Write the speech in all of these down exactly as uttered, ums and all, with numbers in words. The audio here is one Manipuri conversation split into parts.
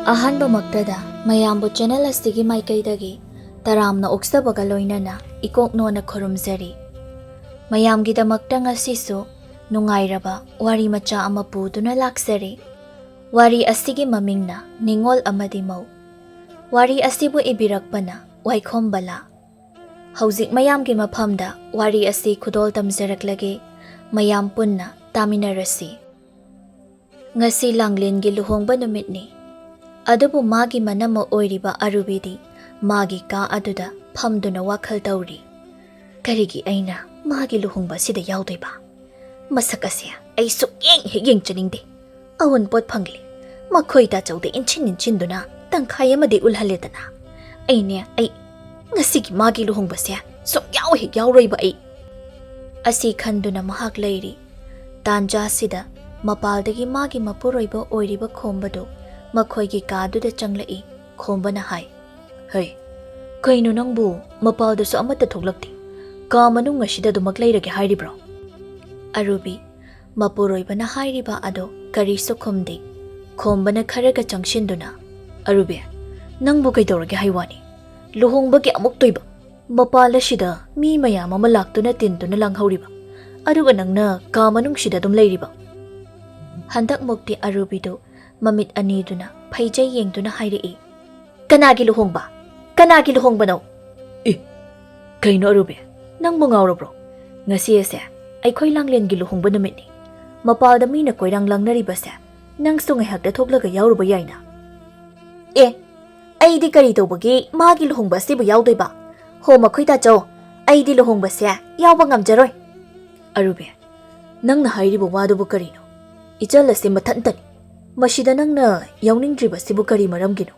ꯑꯍꯥꯟꯕꯃꯛꯇꯗ ꯃꯌꯥꯝꯕꯨ ꯆꯦꯅꯦꯜ ꯑꯁꯤꯒꯤ ꯃꯥꯏꯀꯩꯗꯒꯤ ꯇꯔꯥꯝꯅ ꯑꯣꯛꯆꯕꯒ ꯂꯣꯏꯅꯅ ꯏꯀꯣꯛꯅꯣꯅ ꯈꯨꯔꯨꯝꯖꯔꯤ꯫ ꯃꯌꯥꯝꯒꯤꯗꯃꯛꯇ ꯉꯁꯤꯁꯨ ꯅꯨꯡꯉꯥꯏꯔꯕ ꯋꯥꯔꯤ ꯃꯆꯥ ꯑꯃ ꯄꯨꯗꯨꯅ ꯂꯥꯛꯆꯔꯤ꯫ ꯋꯥꯔꯤ ꯑꯁꯤꯒꯤ ꯃꯃꯤꯡꯅ ꯅꯤꯉꯣꯜ ꯑꯃꯗꯤ ꯃꯧ꯫ ꯋꯥꯔꯤ ꯑꯁꯤꯕꯨ ꯏꯕꯤꯔꯛꯄꯅ ꯋꯥꯏꯈꯣꯝ ꯕꯂꯥ꯫ ꯍꯧꯖꯤꯛ ꯃꯌꯥꯝꯒꯤ ꯃꯐꯝꯗ ꯋꯥꯔꯤ ꯑꯁꯤ ꯈꯨꯗꯣꯜ ꯇꯝꯖꯔꯛꯂꯒꯦ꯫ ꯃꯌꯥꯝ ꯄꯨꯟꯅ ꯇꯥꯃꯤꯟꯅꯔꯁꯤ꯫ ꯉꯁꯤ ꯂꯥꯡꯂꯦꯟꯒꯤ ꯂꯨꯍꯣꯡꯕ ꯅꯨꯃꯤꯠꯅꯤ꯫ ꯑꯗꯨꯕꯨ ꯃꯥꯒꯤ ꯃꯅꯝꯃ ꯑꯣꯏꯔꯤꯕ ꯑꯔꯨꯕꯤꯗꯤ ꯃꯥꯒꯤ ꯀꯥ ꯑꯗꯨꯗ ꯐꯝꯗꯨꯅ ꯋꯥꯈꯜ ꯇꯧꯔꯤ꯫ "ꯀꯔꯤꯒꯤ ꯑꯩꯅ ꯃꯥꯒꯤ ꯂꯨꯍꯣꯡꯕ ꯑꯁꯤꯗ ꯌꯥꯎꯗꯣꯏꯕ? ꯃꯁꯛ ꯑꯁꯦ ꯑꯩ ꯁꯨꯛꯌꯦꯡ ꯍꯦꯛ ꯌꯦꯡꯖꯅꯤꯡꯗꯦ꯫ ꯑꯋꯨꯟꯄꯣꯠ ꯐꯪꯂꯦ꯫ ꯃꯈꯣꯏ ꯇꯥꯆꯧꯗ ꯏꯟꯁꯤꯟ ꯏꯟꯁꯤꯟꯗꯨꯅ ꯇꯪꯈꯥꯏ ꯑꯃꯗꯤ ꯎꯠꯍꯜꯂꯦꯗꯅ꯫ ꯑꯩꯅꯦ, ꯑꯩ ꯉꯁꯤꯒꯤ ꯃꯥꯒꯤ ꯂꯨꯍꯣꯡꯕꯁꯦ ꯁꯨꯡꯌꯥꯎ ꯍꯦꯛ ꯌꯥꯎꯔꯣꯏꯕ ꯑꯩ"꯫ ꯑꯁꯤ ꯈꯟꯗꯨꯅ ꯃꯍꯥꯛ ꯂꯩꯔꯤ꯫ ꯇꯥꯟꯖꯥꯁꯤꯗ ꯃꯄꯥꯜꯗꯒꯤ ꯃꯥꯒꯤ ꯃꯄꯨꯔꯣꯏꯕ ꯑꯣꯏꯔꯤꯕ ꯈꯣꯝꯕꯗꯨ ꯃꯈꯣꯏꯒꯤ ꯀꯥꯗꯨꯗ ꯆꯪꯂꯛꯏ꯫ ꯈꯣꯝꯕꯅ ꯍꯥꯏ, "ꯍꯩ, ꯀꯩꯅꯣ ꯅꯪꯕꯨ ꯃꯄꯥꯜꯗꯁꯨ ꯑꯃꯠꯇ ꯊꯣꯛꯂꯛꯇꯦ? ꯀꯥ ꯃꯅꯨꯡ ꯑꯁꯤꯗ ꯑꯗꯨꯃꯛ ꯂꯩꯔꯒꯦ ꯍꯥꯏꯔꯤꯕ꯭ꯔꯣ?" ꯑꯔꯨꯕꯤ ꯃꯄꯨꯔꯣꯏꯕꯅ ꯍꯥꯏꯔꯤꯕ ꯑꯗꯨ ꯀꯔꯤꯁꯨ ꯈꯨꯝꯗꯦ꯫ ꯈꯣꯝꯕꯅ ꯈꯔꯒ ꯆꯪꯁꯤꯟꯗꯨꯅ, "ꯑꯔꯨꯕꯤ, ꯅꯪꯕꯨ ꯀꯩꯗꯧꯔꯒꯦ ꯍꯥꯏ ꯋꯥꯅꯤ? ꯂꯨꯍꯣꯡꯕꯒꯤ ꯑꯃꯨꯛꯇꯣꯏꯕ ꯃꯄꯥꯜ ꯑꯁꯤꯗ ꯃꯤ ꯃꯌꯥꯝ ꯑꯃ ꯂꯥꯛꯇꯨꯅ ꯇꯤꯟꯗꯨꯅ ꯂꯥꯡꯍꯧꯔꯤꯕ, ꯑꯗꯨꯒ ꯅꯪꯅ ꯀꯥ ꯃꯅꯨꯡꯁꯤꯗ ꯑꯗꯨꯝ ꯂꯩꯔꯤꯕ?" ꯍꯟꯗꯛꯃꯨꯛꯇꯤ ꯑꯔꯨꯕꯤꯗꯨ ꯃꯃꯤꯠ ꯑꯅꯤꯗꯨꯅ ꯐꯩꯖꯩ ꯌꯦꯡꯗꯨꯅ ꯍꯥꯏꯔꯛꯏ, "ꯀꯅꯥꯒꯤ ꯂꯨꯍꯣꯡꯕ? ꯀꯅꯥꯒꯤ ꯂꯨꯍꯣꯡꯕꯅꯣ?" "ꯑꯦ, ꯀꯩꯅꯣ ꯑꯔꯨꯕꯤ, ꯅꯪꯕꯨ ꯉꯥꯎꯔꯕ꯭ꯔꯣ? ꯉꯁꯤ ꯑꯁꯦ ꯑꯩꯈꯣꯏ ꯂꯥꯡꯂꯦꯟꯒꯤ ꯂꯨꯍꯣꯡꯕ ꯅꯨꯃꯤꯠꯅꯤ꯫ ꯃꯄꯥꯜꯗ ꯃꯤꯅ ꯀꯣꯏꯔꯥꯡ ꯂꯥꯡꯅꯔꯤꯕꯁꯦ ꯅꯪꯁꯨ ꯉꯥꯏꯍꯥꯛꯇ ꯊꯣꯛꯂꯒ ꯌꯥꯎꯔꯨꯕ ꯌꯥꯏꯅ?" "ꯑꯦ, ꯑꯩꯗꯤ ꯀꯔꯤ ꯇꯧꯕꯒꯤ ꯃꯥꯒꯤ ꯂꯨꯍꯣꯡꯕ ꯑꯁꯤꯕꯨ ꯌꯥꯎꯗꯣꯏꯕ? ꯍꯣ, ꯃꯈꯣꯏ ꯇꯥꯆꯧ, ꯑꯩꯗꯤ ꯂꯨꯍꯣꯡꯕꯁꯦ ꯌꯥꯎꯕ ꯉꯝꯖꯔꯣꯏ꯫" "ꯑꯔꯨꯕꯤ, ꯅꯪꯅ ꯍꯥꯏꯔꯤꯕ ꯋꯥꯗꯨꯕꯨ ꯀꯔꯤꯅꯣ? ꯏꯆꯜ ꯑꯁꯤ ꯃꯊꯟꯇꯅꯤ꯫ ꯃꯁꯤꯗ ꯅꯪꯅ ꯌꯥꯎꯅꯤꯡꯗ꯭ꯔꯤꯕꯁꯤꯕꯨ ꯀꯔꯤ ꯃꯔꯝꯒꯤꯅꯣ?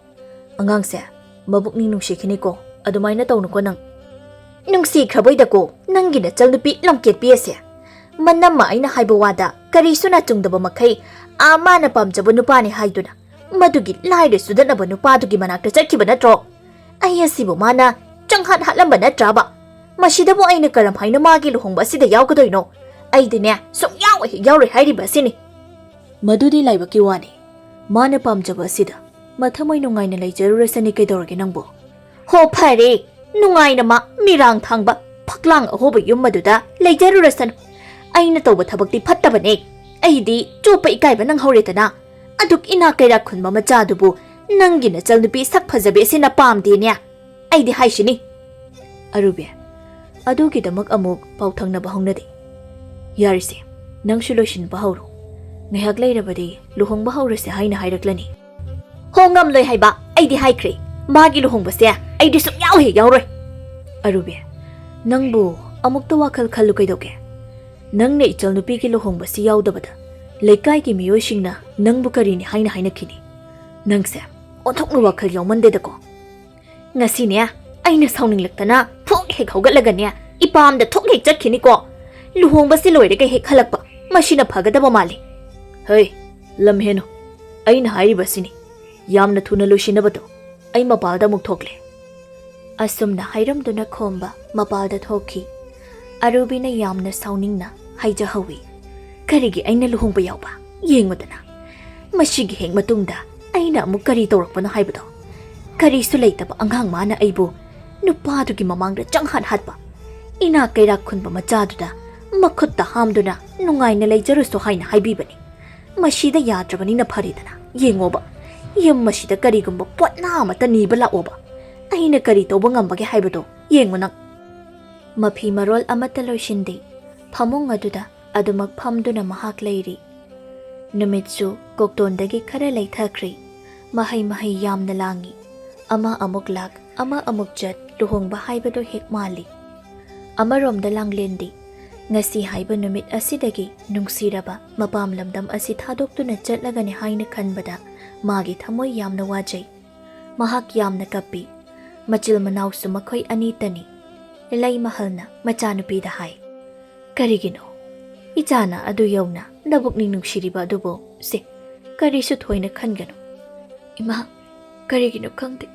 ꯑꯉꯥꯡꯁꯦ ꯃꯕꯨꯛꯅꯤꯡ ꯅꯨꯡꯁꯤꯈꯤꯅꯤꯀꯣ, ꯑꯗꯨꯃꯥꯏꯅ ꯇꯧꯅꯨꯀꯣ ꯅꯪ꯫" "ꯅꯨꯡꯁꯤꯈ꯭ꯔꯕꯣꯏꯗꯀꯣ ꯅꯪꯒꯤ ꯅꯆꯜꯅꯨꯄꯤ ꯂꯝꯀꯦꯠꯄꯤ ꯑꯁꯦ? ꯃꯅꯝꯃ ꯑꯩꯅ ꯍꯥꯏꯕ ꯋꯥꯗ ꯀꯔꯤꯁꯨ ꯅꯥꯆꯨꯡꯗꯕ ꯃꯈꯩ, ꯑꯥ, ꯃꯥꯅ ꯄꯥꯝꯖꯕ ꯅꯨꯄꯥꯅꯤ ꯍꯥꯏꯗꯨꯅ ꯃꯗꯨꯒꯤ ꯂꯥꯏꯔ ꯆꯨꯗꯠꯅꯕ ꯅꯨꯄꯥꯗꯨꯒꯤ ꯃꯅꯥꯛꯇ ꯆꯠꯈꯤꯕ ꯅꯠꯇ꯭ꯔꯣ? ꯑꯩ ꯑꯁꯤꯕꯨ ꯃꯥꯅ ꯆꯪꯍꯥꯠ ꯍꯥꯠꯂꯝꯕ ꯅꯠꯇ꯭ꯔꯕ? ꯃꯁꯤꯗꯕꯨ ꯑꯩꯅ ꯀꯔꯝꯍꯥꯏꯅ ꯃꯥꯒꯤ ꯂꯨꯍꯣꯡꯕ ꯑꯁꯤꯗ ꯌꯥꯎꯒꯗꯣꯏꯅꯣ? ꯑꯩꯗꯤꯅꯦ, ꯁꯨꯡꯌꯥꯎ ꯍꯦꯛ ꯌꯥꯎꯔꯣꯏ ꯍꯥꯏꯔꯤꯕ ꯑꯁꯤꯅꯤ꯫" "ꯃꯗꯨꯗꯤ ꯂꯥꯏꯕꯛꯀꯤ ꯋꯥꯅꯤ꯫ ꯃꯥꯅ ꯄꯥꯝꯖꯕ ꯑꯁꯤꯗ ꯃꯊꯃꯣꯏ ꯅꯨꯡꯉꯥꯏꯅ ꯂꯩꯖꯔꯨꯔꯁꯅꯤ, ꯀꯩꯗꯧꯔꯒꯦ ꯅꯪꯕꯨ? ꯍꯣ, ꯐꯔꯦ, ꯅꯨꯡꯉꯥꯏꯅ ꯃꯥ ꯃꯤꯔꯥꯡ ꯊꯥꯡꯕ ꯐꯛꯂꯥꯡ ꯑꯍꯣꯕ ꯌꯨꯝ ꯑꯗꯨꯗ ꯂꯩꯖꯔꯨꯔꯁꯅꯨ꯫ ꯑꯩꯅ ꯇꯧꯕ ꯊꯕꯛꯇꯤ ꯐꯠꯇꯕꯅꯦ꯫ ꯑꯩꯗꯤ ꯆꯣꯞꯄ ꯏꯀꯥꯏꯕ ꯅꯪꯍꯧꯔꯦꯗꯅ꯫ ꯑꯗꯨꯛ ꯏꯅꯥꯛ ꯀꯩꯔꯥꯛ ꯈꯨꯟꯕ ꯃꯆꯥꯗꯨꯕꯨ ꯅꯪꯒꯤ ꯅꯆꯜꯅꯨꯄꯤ ꯁꯛ ꯐꯖꯕꯤ ꯑꯁꯤꯅ ꯄꯥꯝꯗꯦꯅꯦ꯫ ꯑꯩꯗꯤ ꯍꯥꯏꯁꯤꯅꯤ꯫ ꯑꯔꯨꯕꯤ, ꯑꯗꯨꯒꯤꯗꯃꯛ ꯑꯃꯨꯛ ꯄꯥꯎ ꯊꯪꯅꯕ ꯍꯧꯅꯗꯦ꯫ ꯌꯥꯔꯤꯁꯦ, ꯅꯪꯁꯨ ꯂꯣꯏꯁꯤꯟꯕ ꯍꯧꯔꯣ꯫ ꯉꯥꯏꯍꯥꯛ ꯂꯩꯔꯕꯗꯤ ꯂꯨꯍꯣꯡꯕ ꯍꯧꯔꯁꯦ ꯍꯥꯏꯅ ꯍꯥꯏꯔꯛꯂꯅꯤ꯫ ꯍꯣ, ꯉꯝꯂꯣꯏ ꯍꯥꯏꯕ, ꯑꯩꯗꯤ ꯍꯥꯏꯈ꯭ꯔꯦ꯫ ꯃꯥꯒꯤ ꯂꯨꯍꯣꯡꯕꯁꯦ ꯑꯩꯗꯤ ꯁꯨꯡꯌꯥꯎ ꯍꯦꯛ ꯌꯥꯎꯔꯣꯏ꯫ ꯑꯔꯨꯕꯤ, ꯅꯪꯕꯨ ꯑꯃꯨꯛꯇ ꯋꯥꯈꯜ ꯈꯜꯂꯨ ꯀꯩꯗꯧꯒꯦ? ꯅꯪꯅ ꯏꯆꯜꯅꯨꯄꯤꯒꯤ ꯂꯨꯍꯣꯡꯕꯁꯤ ꯌꯥꯎꯗꯕꯗ ꯂꯩꯀꯥꯏꯒꯤ ꯃꯤꯑꯣꯏꯁꯤꯡꯅ ꯅꯪꯕꯨ ꯀꯔꯤꯅꯤ ꯍꯥꯏꯅ ꯍꯥꯏꯅꯈꯤꯅꯤ? ꯅꯪꯁꯦ ꯑꯣꯟꯊꯣꯛꯅ ꯋꯥꯈꯜ ꯌꯥꯎꯃꯟꯗꯦꯗꯀꯣ꯫ ꯉꯁꯤꯅꯦ, ꯑꯩꯅ ꯁꯥꯎꯅꯤꯡꯂꯛꯇꯅ ꯊꯣꯛ ꯍꯦꯛ ꯍꯧꯒꯠꯂꯒꯅꯦ, ꯏꯄꯥꯝꯗ ꯊꯣꯛ ꯍꯦꯛ ꯆꯠꯈꯤꯅꯤꯀꯣ꯫ ꯂꯨꯍꯣꯡꯕꯁꯤ ꯂꯣꯏꯔꯒ ꯍꯦꯛ ꯍꯜꯂꯛꯄ, ꯃꯁꯤꯅ ꯐꯒꯗꯕ ꯃꯥꯜꯂꯤ꯫ ꯍꯩ, ꯂꯝ ꯍꯦꯟꯅꯨ꯫ ꯑꯩꯅ ꯍꯥꯏꯔꯤꯕꯁꯤꯅꯤ, ꯌꯥꯝꯅ ꯊꯨꯅ ꯂꯣꯏꯁꯤꯟꯅꯕꯗꯣ꯫ ꯑꯩ ꯃꯄꯥꯜꯗ ꯑꯃꯨꯛ ꯊꯣꯛꯂꯦ꯫ ꯑꯁꯨꯝꯅ ꯍꯥꯏꯔꯝꯗꯨꯅ ꯈꯣꯝꯕ ꯃꯄꯥꯜꯗ ꯊꯣꯛꯈꯤ꯫ ꯑꯔꯨꯕꯤꯅ ꯌꯥꯝꯅ ꯁꯥꯎꯅꯤꯡꯅ ꯍꯥꯏꯖꯍꯧꯏ, "ꯀꯔꯤꯒꯤ ꯑꯩꯅ ꯂꯨꯍꯣꯡꯕ ꯌꯥꯎꯕ? ꯌꯦꯡꯉꯨꯗꯅ, ꯃꯁꯤꯒꯤ ꯍꯦꯛ ꯃꯇꯨꯡꯗ ꯑꯩꯅ ꯑꯃꯨꯛ ꯀꯔꯤ ꯇꯧꯔꯛꯄꯅꯣ ꯍꯥꯏꯕꯗꯣ? ꯀꯔꯤꯁꯨ ꯂꯩꯇꯕ ꯑꯉꯥꯡ ꯃꯥꯅ ꯑꯩꯕꯨ ꯅꯨꯄꯥꯗꯨꯒꯤ ꯃꯃꯥꯡꯗ ꯆꯪꯍꯟ ꯍꯥꯠꯄ, ꯏꯅꯥꯛ ꯀꯩꯔꯥꯛ ꯈꯨꯟꯕ ꯃꯆꯥꯗꯨꯗ ꯃꯈꯨꯠꯇ ꯍꯥꯝꯗꯨꯅ ꯅꯨꯡꯉꯥꯏꯅ ꯂꯩꯖꯔꯨꯁꯣ ꯍꯥꯏꯅ ꯍꯥꯏꯕꯤꯕꯅꯤ꯫ ꯃꯁꯤꯗ ꯌꯥꯗ꯭ꯔꯕꯅꯤꯅ ꯐꯔꯦꯗꯅ꯫ ꯌꯦꯡꯉꯣꯕ, ꯌꯨꯝ ꯑꯁꯤꯗ ꯀꯔꯤꯒꯨꯝꯕ ꯄꯣꯠꯅꯥ ꯑꯃꯠꯇ ꯅꯤꯕ ꯂꯥꯛꯑꯣꯕ꯫ ꯑꯩꯅ ꯀꯔꯤ ꯇꯧꯕ ꯉꯝꯕꯒꯦ ꯍꯥꯏꯕꯗꯣ ꯌꯦꯡꯉꯨ ꯅꯪ꯫" ꯃꯐꯤ ꯃꯔꯣꯜ ꯑꯃꯠꯇ ꯂꯣꯏꯁꯤꯟꯗꯦ꯫ ꯐꯃꯨꯡ ꯑꯗꯨꯗ ꯑꯗꯨꯃꯛ ꯐꯝꯗꯨꯅ ꯃꯍꯥꯛ ꯂꯩꯔꯤ꯫ ꯅꯨꯃꯤꯠꯁꯨ ꯀꯣꯛꯇꯣꯟꯗꯒꯤ ꯈꯔ ꯂꯩꯊꯈ꯭ꯔꯦ꯫ ꯃꯍꯩ ꯃꯍꯩ ꯌꯥꯝꯅ ꯂꯥꯡꯏ꯫ ꯑꯃ ꯑꯃꯨꯛ ꯂꯥꯛ, ꯑꯃ ꯑꯃꯨꯛ ꯆꯠ, ꯂꯨꯍꯣꯡꯕ ꯍꯥꯏꯕꯗꯨ ꯍꯦꯛ ꯃꯥꯜꯂꯤ꯫ ꯑꯃꯔꯣꯝꯗ ꯂꯥꯡꯂꯦꯟꯗꯤ ꯉꯁꯤ ꯍꯥꯏꯕ ꯅꯨꯃꯤꯠ ꯑꯁꯤꯗꯒꯤ ꯅꯨꯡꯁꯤꯔꯕ ꯃꯄꯥꯝ ꯂꯝꯗꯝ ꯑꯁꯤ ꯊꯥꯗꯣꯛꯇꯨꯅ ꯆꯠꯂꯒꯅꯤ ꯍꯥꯏꯅ ꯈꯟꯕꯗ ꯃꯥꯒꯤ ꯊꯃꯣꯏ ꯌꯥꯝꯅ ꯋꯥꯖꯩ꯫ ꯃꯍꯥꯛ ꯌꯥꯝꯅ ꯀꯞꯄꯤ꯫ ꯃꯆꯤꯜ ꯃꯅꯥꯎꯁꯨ ꯃꯈꯣꯏ ꯑꯅꯤꯇꯅꯤ꯫ ꯂꯩꯃꯍꯜꯅ ꯃꯆꯥꯅꯨꯄꯤꯗ ꯍꯥꯏ, "ꯀꯔꯤꯒꯤꯅꯣ? ꯏꯆꯥꯅ ꯑꯗꯨ ꯌꯧꯅ ꯅꯕꯨꯛꯅꯤꯡ ꯅꯨꯡꯁꯤꯔꯤꯕ ꯑꯗꯨꯕꯨ? ꯁꯦ, ꯀꯔꯤꯁꯨ ꯊꯣꯏꯅ ꯈꯟꯒꯅꯨ꯫" "ꯏꯃꯥ, ꯀꯔꯤꯒꯤꯅꯣ ꯈꯪꯗꯦ,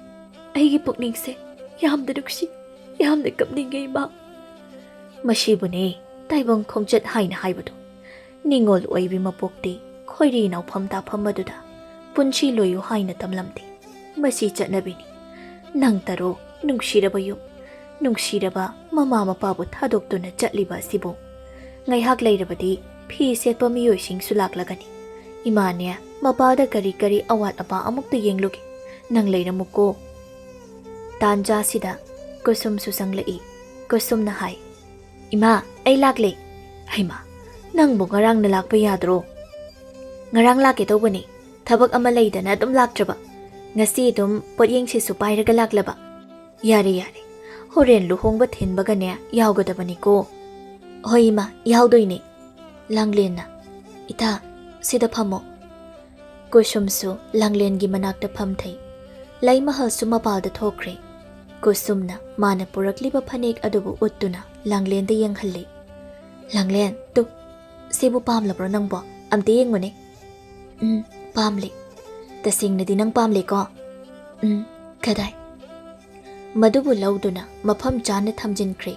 ꯑꯩꯒꯤ ꯄꯨꯛꯅꯤꯡꯁꯦ ꯌꯥꯝꯅ ꯅꯨꯡꯁꯤ, ꯌꯥꯝꯅ ꯀꯞꯅꯤꯡꯉꯦ, ꯏꯃꯥ꯫" ꯃꯁꯤꯕꯨꯅꯦ ꯇꯥꯏꯕꯪ ꯈꯣꯡꯆꯠ ꯍꯥꯏꯅ ꯍꯥꯏꯕꯗꯨ꯫ ꯅꯤꯡꯉꯣꯜ ꯑꯣꯏꯕꯤ ꯃꯄꯣꯛꯇꯤ ꯈꯣꯏꯔꯤ ꯅꯥꯎꯐꯝ ꯇꯥꯐꯝ ꯑꯗꯨꯗ ꯄꯨꯟꯁꯤ ꯂꯣꯏꯌꯨ ꯍꯥꯏꯅ ꯇꯝꯂꯝꯗꯦ꯫ ꯃꯁꯤ ꯆꯠꯅꯕꯤꯅꯤ꯫ ꯅꯪ ꯇꯔꯣ, ꯅꯨꯡꯁꯤꯔꯕ ꯌꯨꯝ, ꯅꯨꯡꯁꯤꯔꯕ ꯃꯃꯥ ꯃꯄꯥꯕꯨ ꯊꯥꯗꯣꯛꯇꯨꯅ ꯆꯠꯂꯤꯕ ꯑꯁꯤꯕꯨ꯫ ꯉꯥꯏꯍꯥꯛ ꯂꯩꯔꯕꯗꯤ ꯐꯤ ꯁꯦꯠꯄ ꯃꯤꯑꯣꯏꯁꯤꯡꯁꯨ ꯂꯥꯛꯂꯒꯅꯤ꯫ ꯏꯃꯥꯅꯦ, ꯃꯄꯥꯗ ꯀꯔꯤ ꯀꯔꯤ ꯑꯋꯥꯠ ꯑꯄꯥ ꯑꯃꯨꯛꯇ ꯌꯦꯡꯂꯨꯒꯦ꯫ ꯅꯪ ꯂꯩꯔꯝꯃꯨꯀꯣ꯫ ꯇꯥꯟꯖꯥꯁꯤꯗ ꯀꯨꯁꯨꯝꯁꯨ ꯆꯪꯂꯛꯏ꯫ ꯀꯨꯁꯨꯝꯅ ꯍꯥꯏ, "ꯏꯃꯥ, ꯑꯩ ꯂꯥꯛꯂꯦ꯫" "ꯍꯩꯃꯥ, ꯅꯪꯕꯨ ꯉꯔꯥꯡꯅ ꯂꯥꯛꯄ ꯌꯥꯗ꯭ꯔꯣ?" "ꯉꯔꯥꯡ ꯂꯥꯛꯀꯦ ꯇꯧꯕꯅꯤ, ꯊꯕꯛ ꯑꯃ ꯂꯩꯗꯅ ꯑꯗꯨꯝ ꯂꯥꯛꯇ꯭ꯔꯕ꯫ ꯉꯁꯤ ꯑꯗꯨꯝ ꯄꯣꯠꯌꯦꯡꯁꯤꯁꯨ ꯄꯥꯏꯔꯒ ꯂꯥꯛꯂꯕ꯫ ꯌꯥꯔꯦ, ꯌꯥꯔꯦ, ꯍꯣꯔꯦꯟ ꯂꯨꯍꯣꯡꯕ ꯊꯤꯟꯕꯒꯅꯦ ꯌꯥꯎꯒꯗꯕꯅꯤꯀꯣ꯫" "ꯍꯣꯏ ꯏꯃꯥ, ꯌꯥꯎꯗꯣꯏꯅꯦ꯫" ꯂꯥꯡꯂꯦꯟꯅ, "ꯏꯇꯥ, ꯁꯤꯗ ꯐꯝꯃꯣ꯫" ꯀꯨꯁꯨꯝꯁꯨ ꯂꯥꯡꯂꯦꯟꯒꯤ ꯃꯅꯥꯛꯇ ꯐꯝꯊꯩ꯫ ꯂꯩꯃꯍꯜꯁꯨ ꯃꯄꯥꯜꯗ ꯊꯣꯛꯈ꯭ꯔꯦ꯫ ꯀꯨꯁꯨꯝꯅ ꯃꯥꯅ ꯄꯨꯔꯛꯂꯤꯕ ꯐꯅꯦꯛ ꯑꯗꯨꯕꯨ ꯎꯠꯇꯨꯅ ꯂꯥꯡꯂꯦꯟꯗ ꯌꯦꯡꯍꯜꯂꯤ꯫ "ꯂꯥꯡꯂꯦꯟ, ꯇꯨ, ꯁꯤꯕꯨ ꯄꯥꯝꯂꯕ꯭ꯔꯣ ꯅꯪꯕꯣ? ꯑꯝꯇ ꯌꯦꯡꯉꯨꯅꯦ꯫" "ꯎꯝ, ꯄꯥꯝꯂꯦ꯫ ꯇꯁꯦꯡꯅꯗꯤ ꯅꯪ ꯄꯥꯝꯂꯦꯀꯣ?" "ꯎꯝ, ꯀꯗꯥꯏ?" ꯃꯗꯨꯕꯨ ꯂꯧꯗꯨꯅ ꯃꯐꯝ ꯆꯥꯅ ꯊꯝꯖꯤꯟꯈ꯭ꯔꯦ꯫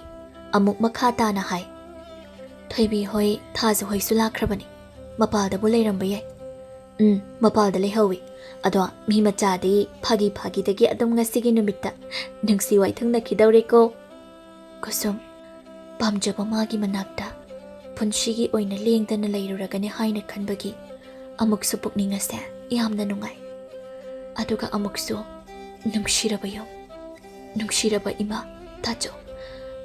ꯑꯃꯨꯛ ꯃꯈꯥ ꯇꯥꯅ ꯍꯥꯏ, "ꯊꯣꯏꯕꯤ ꯍꯣꯏ, ꯊꯥꯖ ꯍꯣꯏꯁꯨ ꯂꯥꯛꯈ꯭ꯔꯕꯅꯤ꯫ ꯃꯄꯥꯜꯗꯕꯨ ꯂꯩꯔꯝꯕ ꯌꯥꯏ꯫" "ꯎꯝ, ꯃꯄꯥꯜꯗ ꯂꯩꯍꯧꯋꯤ꯫ ꯑꯗꯣ ꯃꯤ ꯃꯆꯥꯗꯤ ꯐꯥꯒꯤ ꯐꯥꯒꯤꯗꯒꯤ ꯑꯗꯨꯝ ꯉꯁꯤꯒꯤ ꯅꯨꯃꯤꯠꯇ ꯅꯨꯡꯁꯤ ꯋꯥꯏꯊꯨꯡꯅꯈꯤꯗꯧꯔꯦꯀꯣ꯫" ꯀꯨꯁꯨꯝ, ꯄꯥꯝꯖꯕ ꯃꯥꯒꯤ ꯃꯅꯥꯛꯇ ꯄꯨꯟꯁꯤꯒꯤ ꯑꯣꯏꯅ ꯂꯦꯡꯗꯅ ꯂꯩꯔꯨꯔꯒꯅꯤ ꯍꯥꯏꯅ ꯈꯟꯕꯒꯤ ꯑꯃꯨꯛꯁꯨ ꯄꯨꯛꯅꯤꯡ ꯑꯁꯦ ꯌꯥꯝꯅ ꯅꯨꯡꯉꯥꯏ꯫ ꯑꯗꯨꯒ ꯑꯃꯨꯛꯁꯨ ꯅꯨꯡꯁꯤꯔꯕ ꯌꯨꯝ, ꯅꯨꯡꯁꯤꯔꯕ ꯏꯃꯥ, ꯇꯥꯆꯧ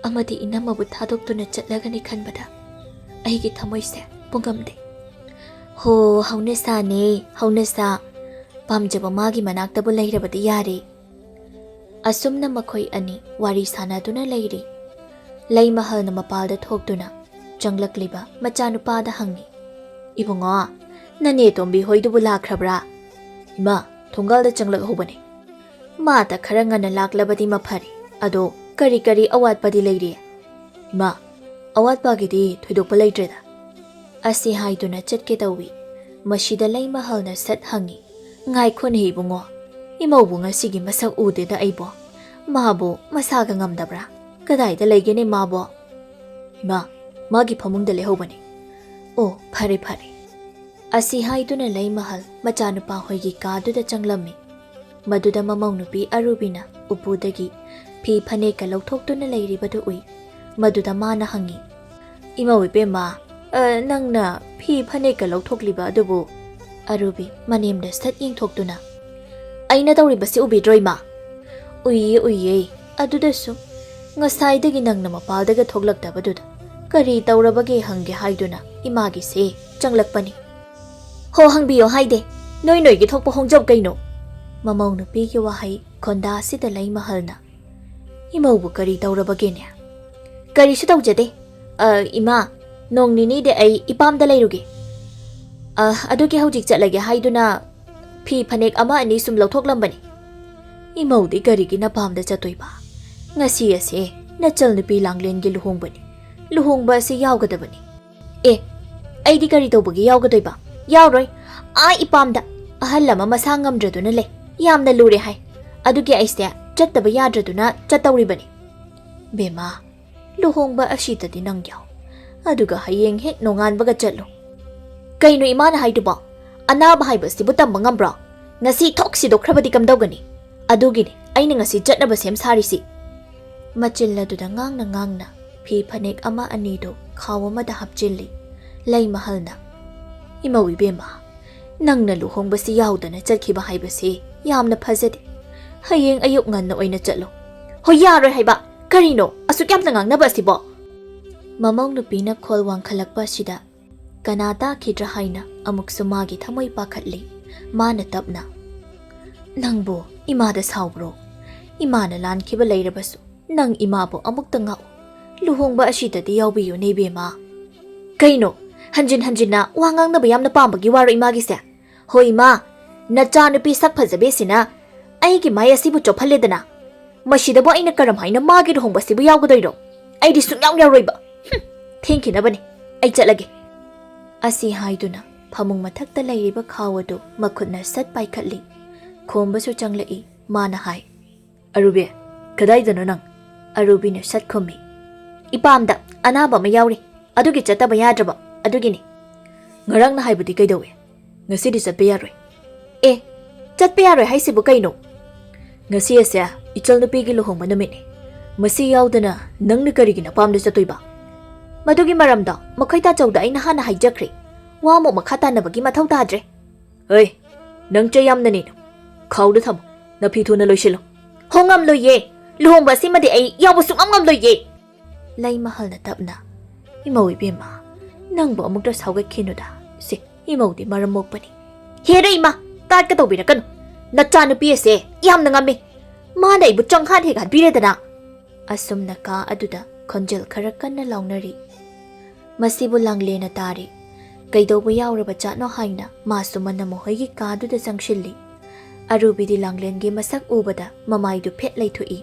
ꯑꯃꯗꯤ ꯏꯅꯝꯃꯕꯨ ꯊꯥꯗꯣꯛꯇꯨꯅ ꯆꯠꯂꯒꯅꯤ ꯈꯟꯕꯗ ꯑꯩꯒꯤ ꯊꯃꯣꯏꯁꯦ ꯄꯨꯡꯉꯝꯗꯦ꯫ ꯍꯣ, ꯍꯧꯅꯁꯥꯅꯦ, ꯍꯧꯅꯁꯥ꯫ ꯄꯥꯝꯖꯕ ꯃꯥꯒꯤ ꯃꯅꯥꯛꯇꯕꯨ ꯂꯩꯔꯕꯗꯤ ꯌꯥꯔꯦ꯫ ꯑꯁꯨꯝꯅ ꯃꯈꯣꯏ ꯑꯅꯤ ꯋꯥꯔꯤ ꯁꯥꯟꯅꯗꯨꯅ ꯂꯩꯔꯤ꯫ ꯂꯩꯃꯍꯜꯅ ꯃꯄꯥꯜꯗ ꯊꯣꯛꯇꯨꯅ ꯆꯪꯂꯛꯂꯤꯕ ꯃꯆꯥꯅꯨꯄꯥꯗ ꯍꯪꯉꯤ, "ꯏꯕꯨꯡꯉꯣ, ꯅꯅꯦ ꯇꯣꯝꯕꯤ ꯍꯣꯏꯗꯨꯕꯨ ꯂꯥꯛꯈ꯭ꯔꯕ꯭ꯔꯥ?" "ꯏꯃꯥ, ꯊꯣꯡꯒꯥꯜꯗ ꯆꯪꯂꯛꯍꯧꯕꯅꯦ꯫" "ꯃꯥꯇ ꯈꯔ ꯉꯟꯅ ꯂꯥꯛꯂꯕꯗꯤ ꯃꯐꯔꯦ꯫ ꯑꯗꯣ ꯀꯔꯤ ꯀꯔꯤ ꯑꯋꯥꯠꯄꯗꯤ ꯂꯩꯔꯤ?" "ꯏꯃꯥ, ꯑꯋꯥꯠꯄꯒꯤꯗꯤ ꯊꯣꯏꯗꯣꯛꯄ ꯂꯩꯇ꯭ꯔꯦꯗ꯫" ꯑꯁꯤ ꯍꯥꯏꯗꯨꯅ ꯆꯠꯀꯦ ꯇꯧꯏ꯫ ꯃꯁꯤꯗ ꯂꯩꯃꯍꯜꯅ ꯁꯠ ꯍꯪꯉꯤ, "ꯉꯥꯏꯈꯣꯅꯦ ꯏꯕꯨꯡꯉꯣ, ꯏꯃꯧꯕꯨ ꯉꯁꯤꯒꯤ ꯃꯁꯛ ꯎꯗꯦꯗ ꯑꯩꯕꯣ꯫ ꯃꯥꯕꯨ ꯃꯁꯥꯒ ꯉꯝꯗꯕ꯭ꯔꯥ? ꯀꯗꯥꯏꯗ ꯂꯩꯒꯦꯅꯦ ꯃꯥꯕꯣ?" "ꯏꯃꯥ, ꯃꯥꯒꯤ ꯐꯃꯨꯡꯗ ꯂꯩꯍꯧꯕꯅꯦ꯫" "ꯑꯣ, ꯐꯔꯦ ꯐꯔꯦ꯫" ꯑꯁꯤ ꯍꯥꯏꯗꯨꯅ ꯂꯩꯃꯍꯜ ꯃꯆꯥꯅꯨꯄꯥ ꯍꯣꯏꯒꯤ ꯀꯥꯗꯨꯗ ꯆꯪꯂꯝꯃꯤ꯫ ꯃꯗꯨꯗ ꯃꯃꯧ ꯅꯨꯄꯤ ꯑꯔꯨꯕꯤꯅ ꯎꯄꯨꯗꯒꯤ ꯐꯤ ꯐꯅꯦꯛꯀ ꯂꯧꯊꯣꯛꯇꯨꯅ ꯂꯩꯔꯤꯕꯗꯨ ꯎꯏ꯫ ꯃꯗꯨꯗ ꯃꯥꯅ ꯍꯪꯉꯤ, "ꯏꯃꯧ ꯏꯕꯦꯝꯃ, ꯑ, ꯅꯪꯅ ꯐꯤ ꯐꯅꯦꯛꯀ ꯂꯧꯊꯣꯛꯂꯤꯕ ꯑꯗꯨꯕꯨ?" ꯑꯔꯨꯕꯤ ꯃꯅꯦꯝꯗ ꯁꯠ ꯌꯦꯡꯊꯣꯛꯇꯨꯅ, "ꯑꯩꯅ ꯇꯧꯔꯤꯕꯁꯤ ꯎꯕꯤꯗ꯭ꯔꯣ, ꯏꯃꯥ?" "ꯎꯏꯌꯦ, ꯎꯏꯌꯦ꯫ ꯑꯗꯨꯗꯁꯨ ꯉꯁꯥꯏꯗꯒꯤ ꯅꯪꯅ ꯃꯄꯥꯜꯗꯒ ꯊꯣꯛꯂꯛꯇꯕꯗꯨꯗ ꯀꯔꯤ ꯇꯧꯔꯕꯒꯦ ꯍꯪꯒꯦ ꯍꯥꯏꯗꯨꯅ ꯏꯃꯥꯒꯤꯁꯦ ꯆꯪꯂꯛꯄꯅꯤ꯫" "ꯍꯣ, ꯍꯪꯕꯤꯌꯣ ꯍꯥꯏꯗꯦ꯫ ꯅꯣꯏ ꯅꯣꯏꯒꯤ ꯊꯣꯛꯄ ꯍꯣꯡꯖꯧ ꯀꯩꯅꯣ?" ꯃꯃꯧ ꯅꯨꯄꯤꯒꯤ ꯋꯥꯍꯩ ꯈꯣꯟꯗꯥꯁꯤꯗ ꯂꯩꯃꯍꯜꯅ, "ꯏꯃꯧꯕꯨ ꯀꯔꯤ ꯇꯧꯔꯕꯒꯦꯅꯦ?" "ꯀꯔꯤꯁꯨ ꯇꯧꯖꯗꯦ꯫ ꯑ, ꯏꯃꯥ, ꯅꯣꯡ ꯅꯤꯅꯤꯗꯤ ꯑꯩ ꯏꯄꯥꯝꯗ ꯂꯩꯔꯨꯒꯦ꯫ ꯑ, ꯑꯗꯨꯒꯤ ꯍꯧꯖꯤꯛ ꯆꯠꯂꯒꯦ ꯍꯥꯏꯗꯨꯅ ꯐꯤ ꯐꯅꯦꯛ ꯑꯃ ꯑꯅꯤ ꯁꯨꯝ ꯂꯧꯊꯣꯛꯂꯝꯕꯅꯤ꯫" "ꯏꯃꯧꯗꯤ ꯀꯔꯤꯒꯤ ꯅꯄꯥꯝꯗ ꯆꯠꯇꯣꯏꯕ? ꯉꯁꯤ ꯑꯁꯦ ꯅꯆꯜ ꯅꯨꯄꯤ ꯂꯥꯡꯂꯦꯟꯒꯤ ꯂꯨꯍꯣꯡꯕꯅꯤ꯫ ꯂꯨꯍꯣꯡꯕ ꯑꯁꯤ ꯌꯥꯎꯒꯗꯕꯅꯤ꯫" "ꯑꯦ, ꯑꯩꯗꯤ ꯀꯔꯤ ꯇꯧꯕꯒꯤ ꯌꯥꯎꯒꯗꯣꯏꯕ? ꯌꯥꯎꯔꯣꯏ꯫ ꯑꯥ ꯏꯄꯥꯝꯗ ꯑꯍꯜ ꯑꯃ ꯃꯁꯥ ꯉꯝꯗ꯭ꯔꯗꯨꯅ ꯂꯩ꯫ ꯌꯥꯝꯅ ꯂꯨꯔꯦ ꯍꯥꯏ꯫ ꯑꯗꯨꯒꯤ ꯑꯩꯁꯦ ꯆꯠꯇꯕ ꯌꯥꯗ꯭ꯔꯗꯨꯅ ꯆꯠꯇꯧꯔꯤꯕꯅꯤ꯫" "ꯕꯦꯝꯃ, ꯂꯨꯍꯣꯡꯕ ꯑꯁꯤꯗꯗꯤ ꯅꯪ ꯌꯥꯎ꯫ ꯑꯗꯨꯒ ꯍꯌꯦꯡ ꯍꯦꯛ ꯅꯣꯡꯉꯥꯟꯕꯒ ꯆꯠꯂꯨ꯫" "ꯀꯩꯅꯣ ꯏꯃꯥꯅ ꯍꯥꯏꯗꯨꯕꯣ? ꯑꯅꯥꯕ ꯍꯥꯏꯕꯁꯤꯕꯨ ꯇꯝꯕ ꯉꯝꯕ꯭ꯔꯣ? ꯉꯁꯤ ꯊꯣꯛ ꯁꯤꯗꯣꯛꯈ꯭ꯔꯕꯗꯤ ꯀꯝꯗꯧꯒꯅꯤ? ꯑꯗꯨꯒꯤꯅꯤ ꯑꯩꯅ ꯉꯁꯤ ꯆꯠꯅꯕ ꯁꯦꯝ ꯁꯥꯔꯤꯁꯤ꯫" ꯃꯆꯤꯜ ꯑꯗꯨꯗ ꯉꯥꯡꯅ ꯉꯥꯡꯅ ꯐꯤ ꯐꯅꯦꯛ ꯑꯃ ꯑꯅꯤꯗꯨ ꯈꯥꯎ ꯑꯃꯗ ꯍꯥꯞꯆꯤꯜꯂꯤ꯫ ꯂꯩꯃꯍꯜꯅ, "ꯏꯃꯧ ꯏꯕꯦꯝꯃ, ꯅꯪꯅ ꯂꯨꯍꯣꯡꯕꯁꯤ ꯌꯥꯎꯗꯅ ꯆꯠꯈꯤꯕ ꯍꯥꯏꯕꯁꯤ ꯌꯥꯝꯅ ꯐꯖꯗꯦ꯫ ꯍꯌꯦꯡ ꯑꯌꯨꯛ ꯉꯟꯅ ꯑꯣꯏꯅ ꯆꯠꯂꯣ꯫" "ꯍꯣꯏ, ꯌꯥꯔꯣꯏ ꯍꯥꯏꯕ꯫ ꯀꯔꯤꯅꯣ ꯑꯁꯨꯛ ꯌꯥꯝꯅ ꯉꯥꯡꯅꯕ ꯑꯁꯤꯕꯣ?" ꯃꯃꯧ ꯅꯨꯄꯤꯅ ꯈꯣꯜ ꯋꯥꯡꯈꯠꯂꯛꯄ ꯑꯁꯤꯗ ꯀꯅꯥ ꯇꯥꯈꯤꯗ꯭ꯔꯥ ꯍꯥꯏꯅ ꯑꯃꯨꯛꯁꯨ ꯃꯥꯒꯤ ꯊꯃꯣꯏ ꯄꯥꯈꯠꯂꯤ꯫ ꯃꯥꯅ ꯇꯞꯅ, "ꯅꯪꯕꯨ ꯏꯃꯥꯗ ꯁꯥꯎꯕ꯭ꯔꯣ? ꯏꯃꯥꯅ ꯂꯥꯟꯈꯤꯕ ꯂꯩꯔꯕꯁꯨ ꯅꯪ ꯏꯃꯥꯕꯨ ꯑꯃꯨꯛꯇ ꯉꯥꯛꯎ꯫ ꯂꯨꯍꯣꯡꯕ ꯑꯁꯤꯗꯗꯤ ꯌꯥꯎꯕꯤꯌꯨꯅꯦ ꯏꯕꯦꯝꯃ꯫" "ꯀꯩꯅꯣ? ꯍꯟꯖꯤꯟ ꯍꯟꯖꯤꯟꯅ ꯋꯥ ꯉꯥꯡꯅꯕ ꯌꯥꯝꯅ ꯄꯥꯝꯕꯒꯤ ꯋꯥꯔꯣ ꯏꯃꯥꯒꯤꯁꯦ? ꯍꯣꯏ ꯏꯃꯥ, ꯅꯆꯥꯅꯨꯄꯤ ꯁꯛ ꯐꯖꯕꯤꯁꯤꯅ ꯑꯩꯒꯤ ꯃꯥꯏ ꯑꯁꯤꯕꯨ ꯆꯣꯞꯍꯜꯂꯦꯗꯅ꯫ ꯃꯁꯤꯗꯕꯨ ꯑꯩꯅ ꯀꯔꯝ ꯍꯥꯏꯅ ꯃꯥꯒꯤ ꯂꯨꯍꯣꯡꯕꯁꯤꯕꯨ ꯌꯥꯎꯒꯗꯣꯏꯅꯣ? ꯑꯩꯗꯤ ꯁꯨꯡꯌꯥꯎ ꯌꯥꯎꯔꯣꯏꯕ꯫ ꯍꯨꯝ, ꯊꯦꯡꯈꯤꯅꯕꯅꯤ꯫ ꯑꯩ ꯆꯠꯂꯒꯦ꯫" ꯑꯁꯤ ꯍꯥꯏꯗꯨꯅ ꯐꯃꯨꯡ ꯃꯊꯛꯇ ꯂꯩꯔꯤꯕ ꯈꯥꯎ ꯑꯗꯨ ꯃꯈꯨꯠꯅ ꯁꯠ ꯄꯥꯏꯈꯠꯂꯤ꯫ ꯈꯣꯝꯕꯁꯨ ꯆꯪꯂꯛꯏ꯫ ꯃꯥꯅ ꯍꯥꯏ, "ꯑꯔꯨꯕꯤ, ꯀꯗꯥꯏꯗꯅꯣ ꯅꯪ?" ꯑꯔꯨꯕꯤꯅ ꯁꯠ ꯈꯨꯝꯃꯤ, "ꯏꯄꯥꯝꯗ ꯑꯅꯥꯕ ꯑꯃ ꯌꯥꯎꯔꯤ, ꯑꯗꯨꯒꯤ ꯆꯠꯇꯕ ꯌꯥꯗ꯭ꯔꯕ, ꯑꯗꯨꯒꯤꯅꯤ꯫" ꯉꯔꯥꯡꯅ ꯍꯥꯏꯕꯗꯤ ꯀꯩꯗꯧꯏ? ꯉꯁꯤꯗꯤ ꯆꯠꯄ ꯌꯥꯔꯣꯏ꯫ ꯑꯦ, ꯆꯠꯄ ꯌꯥꯔꯣꯏ ꯍꯥꯏꯁꯤꯕꯨ ꯀꯩꯅꯣ? ꯉꯁꯤ ꯑꯁꯦ ꯏꯆꯜꯅꯨꯄꯤꯒꯤ ꯂꯨꯍꯣꯡꯕ ꯅꯨꯃꯤꯠꯅꯤ꯫ ꯃꯁꯤ ꯌꯥꯎꯗꯅ ꯅꯪꯅ ꯀꯔꯤꯒꯤ ꯅꯄꯥꯝꯗ ꯆꯠꯇꯣꯏꯕ? ꯃꯗꯨꯒꯤ ꯃꯔꯝꯗꯣ ꯃꯈꯣꯏ ꯇꯥꯆꯧꯗ ꯑꯩꯅ ꯍꯥꯟꯅ ꯍꯥꯏꯖꯈ꯭ꯔꯦ꯫ ꯋꯥ ꯑꯃꯨꯛ ꯃꯈꯥ ꯇꯥꯅꯕꯒꯤ ꯃꯊꯧ ꯇꯥꯗ꯭ꯔꯦ꯫ ꯍꯣꯏ, ꯅꯪ ꯆꯩ ꯌꯥꯝꯅ ꯅꯤꯅꯨ꯫ ꯈꯥꯎꯗ ꯊꯝꯃꯨ꯫ ꯅꯐꯤ ꯊꯨꯅ ꯂꯣꯏꯁꯤꯜꯂꯨ꯫ ꯍꯣ, ꯉꯝꯂꯣꯏꯌꯦ꯫ ꯂꯨꯍꯣꯡꯕ ꯑꯁꯤꯃꯗꯤ ꯑꯩ ꯌꯥꯎꯕ ꯁꯨꯡꯉꯝ ꯉꯝꯂꯣꯏꯌꯦ꯫ ꯂꯩꯃꯍꯜꯅ ꯇꯞꯅ, "ꯏꯃꯧ ꯏꯕꯦꯝꯃ, ꯅꯪꯕꯨ ꯑꯃꯨꯛꯇ ꯁꯥꯎꯒꯠꯈꯤꯅꯨꯗ꯫ ꯁꯦ, ꯏꯃꯧꯗꯤ ꯃꯔꯝ ꯃꯣꯛꯄꯅꯤ꯫" "ꯍꯦꯔꯦ ꯏꯃꯥ, ꯇꯥꯠꯀ ꯇꯧꯕꯤꯔꯛꯀꯅꯨ꯫ ꯅꯆꯥꯅꯨꯄꯤ ꯑꯁꯦ ꯌꯥꯝꯅ ꯉꯝꯃꯤ꯫ ꯃꯥꯅ ꯑꯩꯕꯨ ꯆꯪꯍꯥꯠ ꯍꯦꯛ ꯍꯥꯠꯄꯤꯔꯦꯗꯅ꯫" ꯑꯁꯨꯝꯅ ꯀꯥ ꯑꯗꯨꯗ ꯈꯣꯟꯖꯦꯜ ꯈꯔ ꯀꯟꯅ ꯂꯥꯎꯅꯔꯤ꯫ ꯃꯁꯤꯕꯨ ꯂꯥꯡꯂꯦꯟꯅ ꯇꯥꯔꯤ꯫ ꯀꯩꯗꯧꯕ ꯌꯥꯎꯔꯕ ꯖꯥꯠꯅꯣ ꯍꯥꯏꯅ ꯃꯥꯁꯨ ꯃꯅꯝ ꯃꯈꯣꯏꯒꯤ ꯀꯥꯗꯨꯗ ꯆꯪꯁꯤꯜꯂꯤ꯫ ꯑꯔꯨꯕꯤꯗꯤ ꯂꯥꯡꯂꯦꯟꯒꯤ ꯃꯁꯛ ꯎꯕꯗ ꯃꯃꯥꯏꯗꯨ ꯐꯦꯠ ꯂꯩꯊꯣꯛꯏ꯫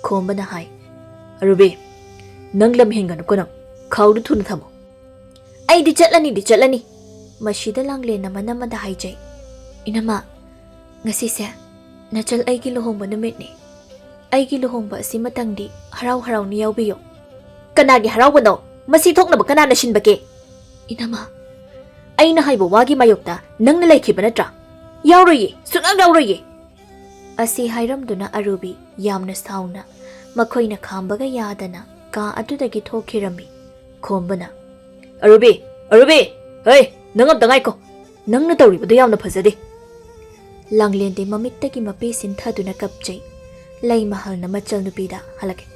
ꯈꯣꯝꯕꯅ ꯍꯥꯏ, "ꯑꯔꯨꯕꯤ, ꯅꯪ ꯂꯝ ꯍꯦꯟꯒꯅꯨꯀꯣ ꯅꯪ꯫ ꯈꯥꯎꯗꯨ ꯊꯨꯅ ꯊꯝꯃꯨ꯫" "ꯑꯩꯗꯤ ꯆꯠꯂꯅꯤꯗꯤ ꯆꯠꯂꯅꯤ꯫" ꯃꯁꯤꯗ ꯂꯥꯡꯂꯦꯟꯅ ꯃꯅꯝ ꯑꯃꯗ ꯍꯥꯏꯖꯩ, "ꯏꯅꯝꯃ, ꯉꯁꯤꯁꯦ ꯅꯆꯜ ꯑꯩꯒꯤ ꯂꯨꯍꯣꯡꯕ ꯅꯨꯃꯤꯠꯅꯤ꯫ ꯑꯩꯒꯤ ꯂꯨꯍꯣꯡꯕ ꯑꯁꯤꯃꯇꯪꯗꯤ ꯍꯔꯥꯎ ꯍꯔꯥꯎꯅ ꯌꯥꯎꯕꯤꯌꯨ꯫" "ꯀꯅꯥꯒꯤ ꯍꯔꯥꯎꯕꯅꯣ? ꯃꯁꯤ ꯊꯣꯛꯅꯕ ꯀꯅꯥꯅ ꯁꯤꯟꯕꯒꯦ?" "ꯏꯅꯝꯃ, ꯑꯩꯅ ꯍꯥꯏꯕ ꯋꯥꯒꯤ ꯃꯥꯌꯣꯛꯇ ꯅꯪꯅ ꯂꯩꯈꯤꯕ ꯅꯠꯇ꯭ꯔꯥ? ꯌꯥꯎꯔꯣꯏꯌꯦ, ꯁꯨꯡꯌꯥꯎ ꯌꯥꯎꯔꯣꯏꯌꯦ꯫" ꯑꯁꯤ ꯍꯥꯏꯔꯝꯗꯨꯅ ꯑꯔꯨꯕꯤ ꯌꯥꯝꯅ ꯁꯥꯎꯅ ꯃꯈꯣꯏꯅ ꯈꯥꯝꯕꯒ ꯌꯥꯗꯅ ꯀꯥ ꯑꯗꯨꯗꯒꯤ ꯊꯣꯛꯈꯤꯔꯝꯃꯤ꯫ ꯈꯣꯝꯕꯅ, "ꯑꯔꯨꯕꯤ, ꯑꯔꯨꯕꯤ, ꯍꯩ, ꯅꯪ ꯑꯝꯇ ꯉꯥꯏꯈꯣ꯫ ꯅꯪꯅ ꯇꯧꯔꯤꯕꯗꯨ ꯌꯥꯝꯅ ꯐꯖꯗꯦ꯫" ꯂꯥꯡꯂꯦꯟꯗꯤ ꯃꯃꯤꯠꯇꯒꯤ ꯃꯄꯤ ꯁꯤꯟꯊꯗꯨꯅ ꯀꯞꯆꯩ꯫ ꯂꯩꯃꯍꯜꯅ ꯃꯆꯜꯅꯨꯄꯤꯗ ꯍꯜꯂꯛꯀꯦ꯫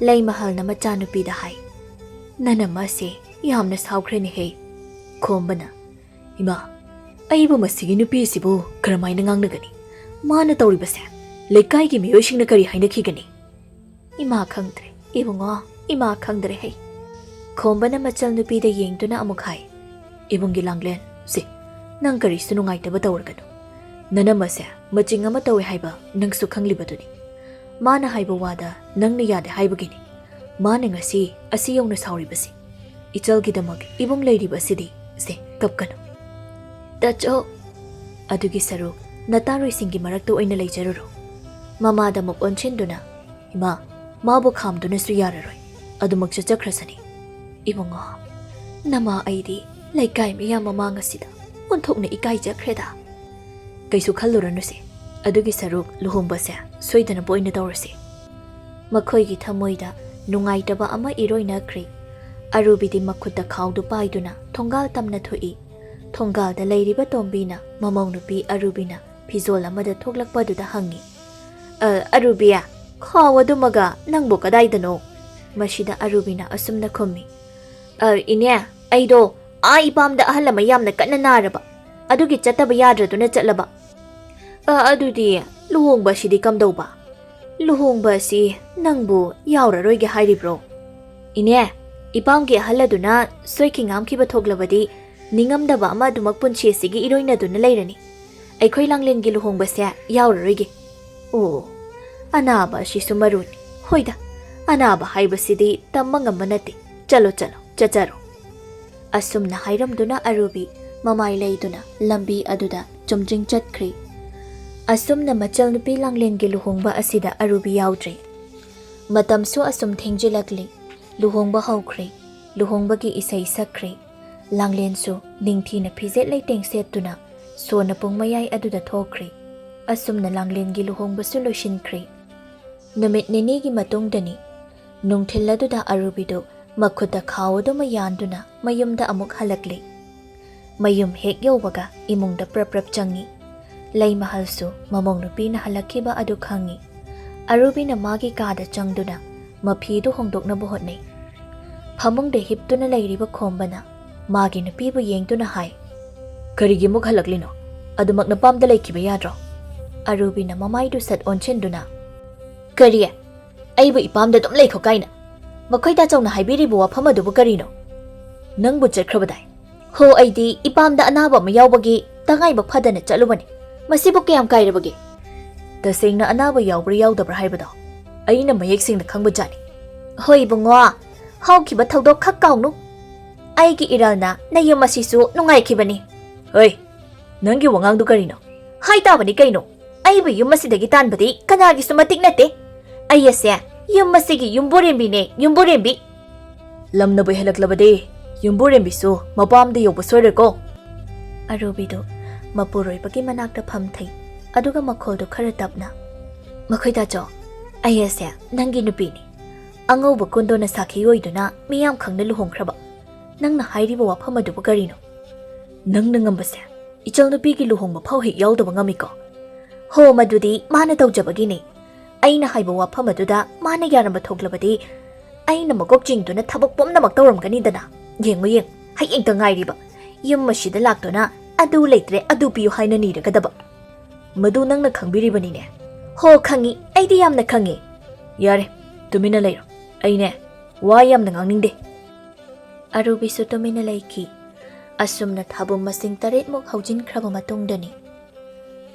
ꯂꯩꯃꯍꯜꯅ ꯃꯆꯥꯅꯨꯄꯤꯗ ꯍꯥꯏ, "ꯅꯅꯝꯃꯁꯦ ꯌꯥꯝꯅ ꯁꯥꯎꯈ꯭ꯔꯦꯅꯦꯍꯦ꯫" ꯈꯣꯝꯕꯅ, "ꯏꯃꯥ, ꯑꯩꯕꯨ ꯃꯁꯤꯒꯤ ꯅꯨꯄꯤꯁꯤꯕꯨ ꯀꯔꯝꯍꯥꯏꯅ ꯉꯥꯡꯅꯒꯅꯤ? ꯃꯥꯅ ꯇꯧꯔꯤꯕꯁꯦ ꯂꯩꯀꯥꯏꯒꯤ ꯃꯤꯑꯣꯏꯁꯤꯡꯅ ꯀꯔꯤ ꯍꯥꯏꯅꯈꯤꯒꯅꯤ?" "ꯏꯃꯥ ꯈꯪꯗ꯭ꯔꯦ, ꯏꯕꯨꯡꯉꯣ, ꯏꯃꯥ ꯈꯪꯗ꯭ꯔꯦ ꯍꯩ꯫" ꯈꯣꯝꯕꯅ ꯃꯆꯜ ꯅꯨꯄꯤꯗ ꯌꯦꯡꯗꯨꯅ ꯑꯃꯨꯛ ꯍꯥꯏ, "ꯏꯕꯨꯡꯒꯤ ꯂꯥꯡꯂꯦꯟ, ꯁꯦ, ꯅꯪ ꯀꯔꯤꯁꯨ ꯅꯨꯡꯉꯥꯏꯇꯕ ꯇꯧꯔꯒꯅꯨ꯫ ꯅꯅꯝꯃꯁꯦ ꯃꯆꯤꯡ ꯑꯃ ꯇꯧꯏ ꯍꯥꯏꯕ ꯅꯪꯁꯨ ꯈꯪꯂꯤꯕꯗꯨꯅꯤ꯫ ꯃꯥꯅ ꯍꯥꯏꯕ ꯋꯥꯗ ꯅꯪꯅ ꯌꯥꯗꯦ ꯍꯥꯏꯕꯒꯤꯅꯤ꯫ ꯃꯥꯅ ꯉꯁꯤ ꯑꯁꯤ ꯌꯧꯅ ꯁꯥꯎꯔꯤꯕꯁꯤ꯫ ꯏꯆꯜꯒꯤꯗꯃꯛ ꯏꯕꯨꯡ ꯂꯩꯔꯤꯕꯁꯤꯗꯤ, ꯁꯦ, ꯀꯞꯀꯅꯨ꯫ ꯇꯥꯆꯧ, ꯑꯗꯨꯒꯤ ꯁꯔꯨꯛ ꯅꯇꯥꯔꯣꯏꯁꯤꯡꯒꯤ ꯃꯔꯛꯇ ꯑꯣꯏꯅ ꯂꯩꯖꯔꯨꯔꯣ꯫" ꯃꯃꯥꯗ ꯑꯃꯨꯛ ꯑꯣꯟꯁꯤꯟꯗꯨꯅ, "ꯏꯃꯥ, ꯃꯥꯕꯨ ꯈꯥꯝꯗꯨꯅꯁꯨ ꯌꯥꯔꯔꯣꯏ꯫ ꯑꯗꯨꯃꯛ ꯆꯠꯆꯈ꯭ꯔꯁꯅꯤ꯫" "ꯏꯕꯨꯡꯉꯣ, ꯅꯃꯥ ꯑꯩꯗꯤ ꯂꯩꯀꯥꯏ ꯃꯤꯌꯥꯝ ꯃꯃꯥꯡ ꯑꯁꯤꯗ ꯑꯣꯟꯊꯣꯛꯅ ꯏꯀꯥꯏꯖꯈ꯭ꯔꯦꯗ꯫ ꯀꯩꯁꯨ ꯈꯜꯂꯨꯔꯅꯨꯁꯦ, ꯑꯗꯨꯒꯤ ꯁꯔꯨꯛ ꯂꯨꯍꯣꯡꯕꯁꯦ ꯁꯣꯏꯗꯅꯕ ꯑꯣꯏꯅ ꯇꯧꯔꯁꯤ꯫ ꯃꯈꯣꯏꯒꯤ ꯊꯃꯣꯏꯗ ꯅꯨꯡꯉꯥꯏꯇꯕ ꯑꯃ ꯏꯔꯣꯏꯅꯈ꯭ꯔꯦ꯫ ꯑꯔꯨꯕꯤꯗꯤ ꯃꯈꯨꯠꯇ ꯈꯥꯎꯗꯨ ꯄꯥꯏꯗꯨꯅ ꯊꯣꯡꯒꯥꯜ ꯇꯝꯅ ꯊꯣꯛꯏ꯫ ꯊꯣꯡꯒꯥꯜꯗ ꯂꯩꯔꯤꯕ ꯇꯣꯝꯕꯤꯅ ꯃꯃꯧ ꯅꯨꯄꯤ ꯑꯔꯨꯕꯤꯅ ꯐꯤꯖꯣꯜ ꯑꯃꯗ ꯊꯣꯛꯂꯛꯄꯗꯨꯗ ꯍꯪꯉꯤ, "ꯑ, ꯑꯔꯨꯕꯤ, ꯈꯥꯎ ꯑꯗꯨꯃꯒ ꯅꯪꯕꯨ ꯀꯗꯥꯏꯗꯅꯣ?" ꯃꯁꯤꯗ ꯑꯔꯨꯕꯤꯅ ꯑꯁꯨꯝꯅ ꯈꯨꯝꯃꯤ, "ꯑ, ꯏꯅꯦ, ꯑꯩꯗꯣ ꯑꯥ ꯏꯄꯥꯝꯗ ꯑꯍꯜ ꯑꯃ ꯌꯥꯝꯅ ꯀꯟꯅ ꯅꯥꯔꯕ, ꯑꯗꯨꯒꯤ ꯆꯠꯇꯕ ꯌꯥꯗ꯭ꯔꯗꯨꯅ ꯆꯠꯂꯕ꯫ ꯑ, ꯑꯗꯨꯗꯤ ꯂꯨꯍꯣꯡꯕ ꯑꯁꯤꯗꯤ ꯀꯝꯗꯧꯕ? ꯂꯨꯍꯣꯡꯕ ꯑꯁꯤ ꯅꯪꯕꯨ ꯌꯥꯎꯔꯔꯣꯏꯒꯦ ꯍꯥꯏꯔꯤꯕ꯭ꯔꯣ?" "ꯏꯅꯦ, ꯏꯄꯥꯝꯒꯤ ꯑꯍꯜ ꯑꯗꯨꯅ ꯁꯣꯏꯈꯤ ꯉꯥꯝꯈꯤꯕ ꯊꯣꯛꯂꯕꯗꯤ ꯅꯤꯡꯉꯝꯗꯕ ꯑꯃ ꯑꯗꯨꯃꯛ ꯄꯨꯟꯁꯤ ꯑꯁꯤꯒꯤ ꯏꯔꯣꯏꯅꯗꯨꯅ ꯂꯩꯔꯅꯤ꯫ ꯑꯩꯈꯣꯏ ꯂꯥꯡꯂꯦꯟꯒꯤ ꯂꯨꯍꯣꯡꯕꯁꯦ ꯌꯥꯎꯔꯔꯣꯏꯒꯦ꯫" "ꯑꯣ, ꯑꯅꯥꯕ ꯑꯁꯤꯁꯨ ꯃꯔꯨꯅꯤ꯫ ꯍꯣꯏꯗ, ꯑꯅꯥꯕ ꯍꯥꯏꯕꯁꯤꯗꯤ ꯇꯝꯕ ꯉꯝꯕ ꯅꯠꯇꯦ꯫ ꯆꯠꯂꯣ, ꯆꯠꯂꯣ, ꯆꯠꯆꯔꯣ꯫" ꯑꯁꯨꯝꯅ ꯍꯥꯏꯔꯝꯗꯨꯅ ꯑꯔꯨꯕꯤ ꯃꯃꯥꯏ ꯂꯩꯗꯨꯅ ꯂꯝꯕꯤ ꯑꯗꯨꯗ ꯆꯨꯝꯗ꯭ꯔꯤꯡ ꯆꯠꯈ꯭ꯔꯤ꯫ ꯑꯁꯨꯝꯅ ꯃꯆꯜ ꯅꯨꯄꯤ ꯂꯥꯡꯂꯦꯟꯒꯤ ꯂꯨꯍꯣꯡꯕ ꯑꯁꯤꯗ ꯑꯔꯨꯕꯤ ꯌꯥꯎꯗ꯭ꯔꯦ꯫ ꯃꯇꯝꯁꯨ ꯑꯁꯨꯝ ꯊꯦꯡꯖꯤꯜꯂꯛꯂꯤ꯫ ꯂꯨꯍꯣꯡꯕ ꯍꯧꯈ꯭ꯔꯦ꯫ ꯂꯨꯍꯣꯡꯕꯒꯤ ꯏꯁꯩ ꯁꯛꯈ꯭ꯔꯦ꯫ ꯂꯥꯡꯂꯦꯟꯁꯨ ꯅꯤꯡꯊꯤꯅ ꯐꯤꯖꯦꯠ ꯂꯩꯇꯦꯡ ꯁꯦꯠꯇꯨꯅ ꯁꯣꯟꯅ ꯄꯨꯡ ꯃꯌꯥꯏ ꯑꯗꯨꯗ ꯊꯣꯛꯈ꯭ꯔꯦ꯫ ꯑꯁꯨꯝꯅ ꯂꯥꯡꯂꯦꯟꯒꯤ ꯂꯨꯍꯣꯡꯕꯁꯨ ꯂꯣꯏꯁꯤꯟꯈ꯭ꯔꯦ꯫ ꯅꯨꯃꯤꯠ ꯅꯤꯅꯤꯒꯤ ꯃꯇꯨꯡꯗꯅꯤ꯫ ꯅꯨꯡꯊꯤꯜ ꯑꯗꯨꯗ ꯑꯔꯨꯕꯤꯗꯨ ꯃꯈꯨꯠꯇ ꯈꯥꯎ ꯑꯗꯨꯃ ꯌꯥꯟꯗꯨꯅ ꯃꯌꯨꯝꯗ ꯑꯃꯨꯛ ꯍꯜꯂꯛꯂꯦ꯫ ꯃꯌꯨꯝ ꯍꯦꯛ ꯌꯧꯕꯒ ꯏꯃꯨꯡꯗ ꯄ꯭ꯔꯞ ꯄ꯭ꯔꯞ ꯆꯪꯉꯤ꯫ ꯂꯩꯃꯍꯜꯁꯨ ꯃꯃꯧ ꯅꯨꯄꯤꯅ ꯍꯜꯂꯛꯈꯤꯕ ꯑꯗꯨ ꯈꯪꯉꯤ꯫ ꯑꯔꯨꯕꯤꯅ ꯃꯥꯒꯤ ꯀꯥꯗ ꯆꯪꯗꯨꯅ ꯃꯐꯤꯗꯨ ꯍꯣꯡꯗꯣꯛꯅꯕ ꯍꯣꯠꯅꯩ꯫ ꯐꯃꯨꯡꯗ ꯍꯤꯞꯇꯨꯅ ꯂꯩꯔꯤꯕ ꯈꯣꯝꯕꯅ ꯃꯥꯒꯤ ꯅꯨꯄꯤꯕꯨ ꯌꯦꯡꯗꯨꯅ ꯍꯥꯏ, "ꯀꯔꯤꯒꯤ ꯑꯃꯨꯛ ꯍꯜꯂꯛꯂꯤꯅꯣ? ꯑꯗꯨꯃꯛ ꯅꯄꯥꯝꯗ ꯂꯩꯈꯤꯕ ꯌꯥꯗ꯭ꯔꯣ?" ꯑꯔꯨꯕꯤꯅ ꯃꯃꯥꯏꯗꯨ ꯁꯠ ꯑꯣꯟꯁꯤꯟꯗꯨꯅ, "ꯀꯔꯤ? ꯑꯩꯕꯨ ꯏꯄꯥꯝꯗ ꯑꯗꯨꯝ ꯂꯩꯈꯣ ꯀꯥꯏꯅ? ꯃꯈꯣꯏ ꯇꯥꯆꯧꯅ ꯍꯥꯏꯕꯤꯔꯤꯕ ꯋꯥꯐꯝ ꯑꯗꯨꯕꯨ ꯀꯔꯤꯅꯣ? ꯅꯪꯕꯨ ꯆꯠꯈ꯭ꯔꯕꯗꯥꯏ?" "ꯍꯣ, ꯑꯩꯗꯤ ꯏꯄꯥꯝꯗ ꯑꯅꯥꯕ ꯑꯃ ꯌꯥꯎꯕꯒꯤ ꯇꯉꯥꯏꯕ ꯐꯗꯅ ꯆꯠꯂꯨꯕꯅꯤ꯫ ꯃꯁꯤꯕꯨ ꯀꯌꯥꯝ ꯀꯥꯏꯔꯕꯒꯦ?" "ꯇꯁꯦꯡꯅ ꯑꯅꯥꯕ ꯌꯥꯎꯕ꯭ꯔꯥ ꯌꯥꯎꯗꯕ꯭ꯔꯥ ꯍꯥꯏꯕꯗꯣ ꯑꯩꯅ ꯃꯌꯦꯛ ꯁꯦꯡꯅ ꯈꯪꯕ ꯖꯥꯠꯅꯤ꯫" "ꯍꯣꯏ ꯏꯕꯨꯡꯉꯣ, ꯍꯧꯈꯤꯕ ꯊꯧꯗꯣꯛ ꯈꯛ ꯀꯥꯎꯅꯨ꯫ ꯑꯩꯒꯤ ꯏꯔꯜꯅ ꯅꯌꯨꯝ ꯑꯁꯤꯁꯨ ꯅꯨꯡꯉꯥꯏꯈꯤꯕꯅꯤ꯫" "ꯍꯣꯏ, ꯅꯪꯒꯤ ꯋꯥꯉꯥꯡꯗꯨ ꯀꯔꯤꯅꯣ?" "ꯍꯥꯏ ꯇꯥꯕꯅꯤ ꯀꯩꯅꯣ, ꯑꯩꯕꯨ ꯌꯨꯝ ꯑꯁꯤꯗꯒꯤ ꯇꯥꯟꯕꯗꯤ ꯀꯅꯥꯒꯤꯁꯨ ꯃꯇꯤꯛ ꯅꯠꯇꯦ꯫ ꯑꯩ ꯑꯁꯦ ꯌꯨꯝ ꯑꯁꯤꯒꯤ ꯌꯨꯝꯕꯨꯔꯦꯝꯕꯤꯅꯦ, ꯌꯨꯝꯕꯨꯔꯦꯝꯕꯤ꯫" "ꯂꯝꯅꯕꯨ ꯍꯦꯜꯂꯛꯂꯕꯗꯤ ꯌꯨꯝꯕꯨꯔꯦꯝꯕꯤꯁꯨ ꯃꯄꯥꯝꯗ ꯌꯧꯕ ꯁꯣꯏꯔꯣꯏꯀꯣ꯫ ꯑꯔꯨꯕꯤꯗꯨ ꯃꯄꯨꯔꯣꯏꯕꯒꯤ ꯃꯅꯥꯛꯇ ꯐꯝꯊꯩ, ꯑꯗꯨꯒ ꯃꯈꯣꯜꯗꯨ ꯈꯔ ꯇꯞꯅ, "ꯃꯈꯣꯏ ꯇꯥꯆꯧ, ꯑꯩ ꯑꯁꯦ ꯅꯪꯒꯤ ꯅꯨꯄꯤꯅꯤ꯫ ꯑꯉꯧꯕ ꯀꯨꯟꯗꯣꯅ ꯁꯥꯈꯤ ꯑꯣꯏꯗꯨꯅ ꯃꯤꯌꯥꯝ ꯈꯪꯅ ꯂꯨꯍꯣꯡꯈ꯭ꯔꯕ꯫ ꯅꯪꯅ ꯍꯥꯏꯔꯤꯕ ꯋꯥꯐꯝ ꯑꯗꯨꯕꯨ ꯀꯔꯤꯅꯣ? ꯅꯪꯅ ꯉꯝꯕꯁꯦ ꯏꯆꯜꯅꯨꯄꯤꯒꯤ ꯂꯨꯍꯣꯡꯕ ꯐꯥꯎ ꯍꯦꯛ ꯌꯥꯎꯗꯕ ꯉꯝꯃꯤꯀꯣ?" "ꯍꯣ, ꯃꯗꯨꯗꯤ ꯃꯥꯅ ꯇꯧꯖꯕꯒꯤꯅꯤ꯫ ꯑꯩꯅ ꯍꯥꯏꯕ ꯋꯥꯐꯝ ꯑꯗꯨꯗ ꯃꯥꯅ ꯌꯥꯔꯝꯕ ꯊꯣꯛꯂꯕꯗꯤ ꯑꯩꯅ ꯃꯀꯣꯛ ꯆꯤꯡꯗꯨꯅ ꯊꯕꯛ ꯄꯨꯝꯅꯃꯛ ꯇꯧꯔꯝꯒꯅꯤꯗꯅ꯫ ꯌꯦꯡꯉꯨ ꯌꯦꯡꯉꯨ, ꯍꯌꯦꯡꯇ ꯉꯥꯏꯔꯤꯕ꯫ ꯌꯨꯝ ꯑꯁꯤꯗ ꯂꯥꯛꯇꯨꯅ ꯑꯗꯨ ꯂꯩꯇ꯭ꯔꯦ, ꯑꯗꯨ ꯄꯤꯌꯨ ꯍꯥꯏꯅ ꯅꯤꯔꯒꯗꯕ꯫ ꯃꯗꯨ ꯅꯪꯅ ꯈꯪꯕꯤꯔꯤꯕꯅꯤꯅꯦ?" "ꯍꯣ, ꯈꯪꯉꯤ, ꯑꯩꯗꯤ ꯌꯥꯝꯅ ꯈꯪꯉꯤ꯫" "ꯌꯥꯔꯦ, ꯇꯨꯃꯤꯟꯅ ꯂꯩꯔꯣ꯫ ꯑꯩꯅꯦ, ꯋꯥ ꯌꯥꯝꯅ ꯉꯥꯡꯅꯤꯡꯗꯦ꯫" ꯑꯔꯨꯕꯤꯁꯨ ꯇꯨꯃꯤꯟꯅ ꯂꯩꯈꯤ꯫ ꯑꯁꯨꯝꯅ ꯊꯥꯕꯨꯝ ꯃꯁꯤꯡ ꯇꯔꯦꯠꯃꯨꯛ ꯍꯧꯖꯤꯟꯈ꯭ꯔꯕ ꯃꯇꯨꯡꯗꯅꯤ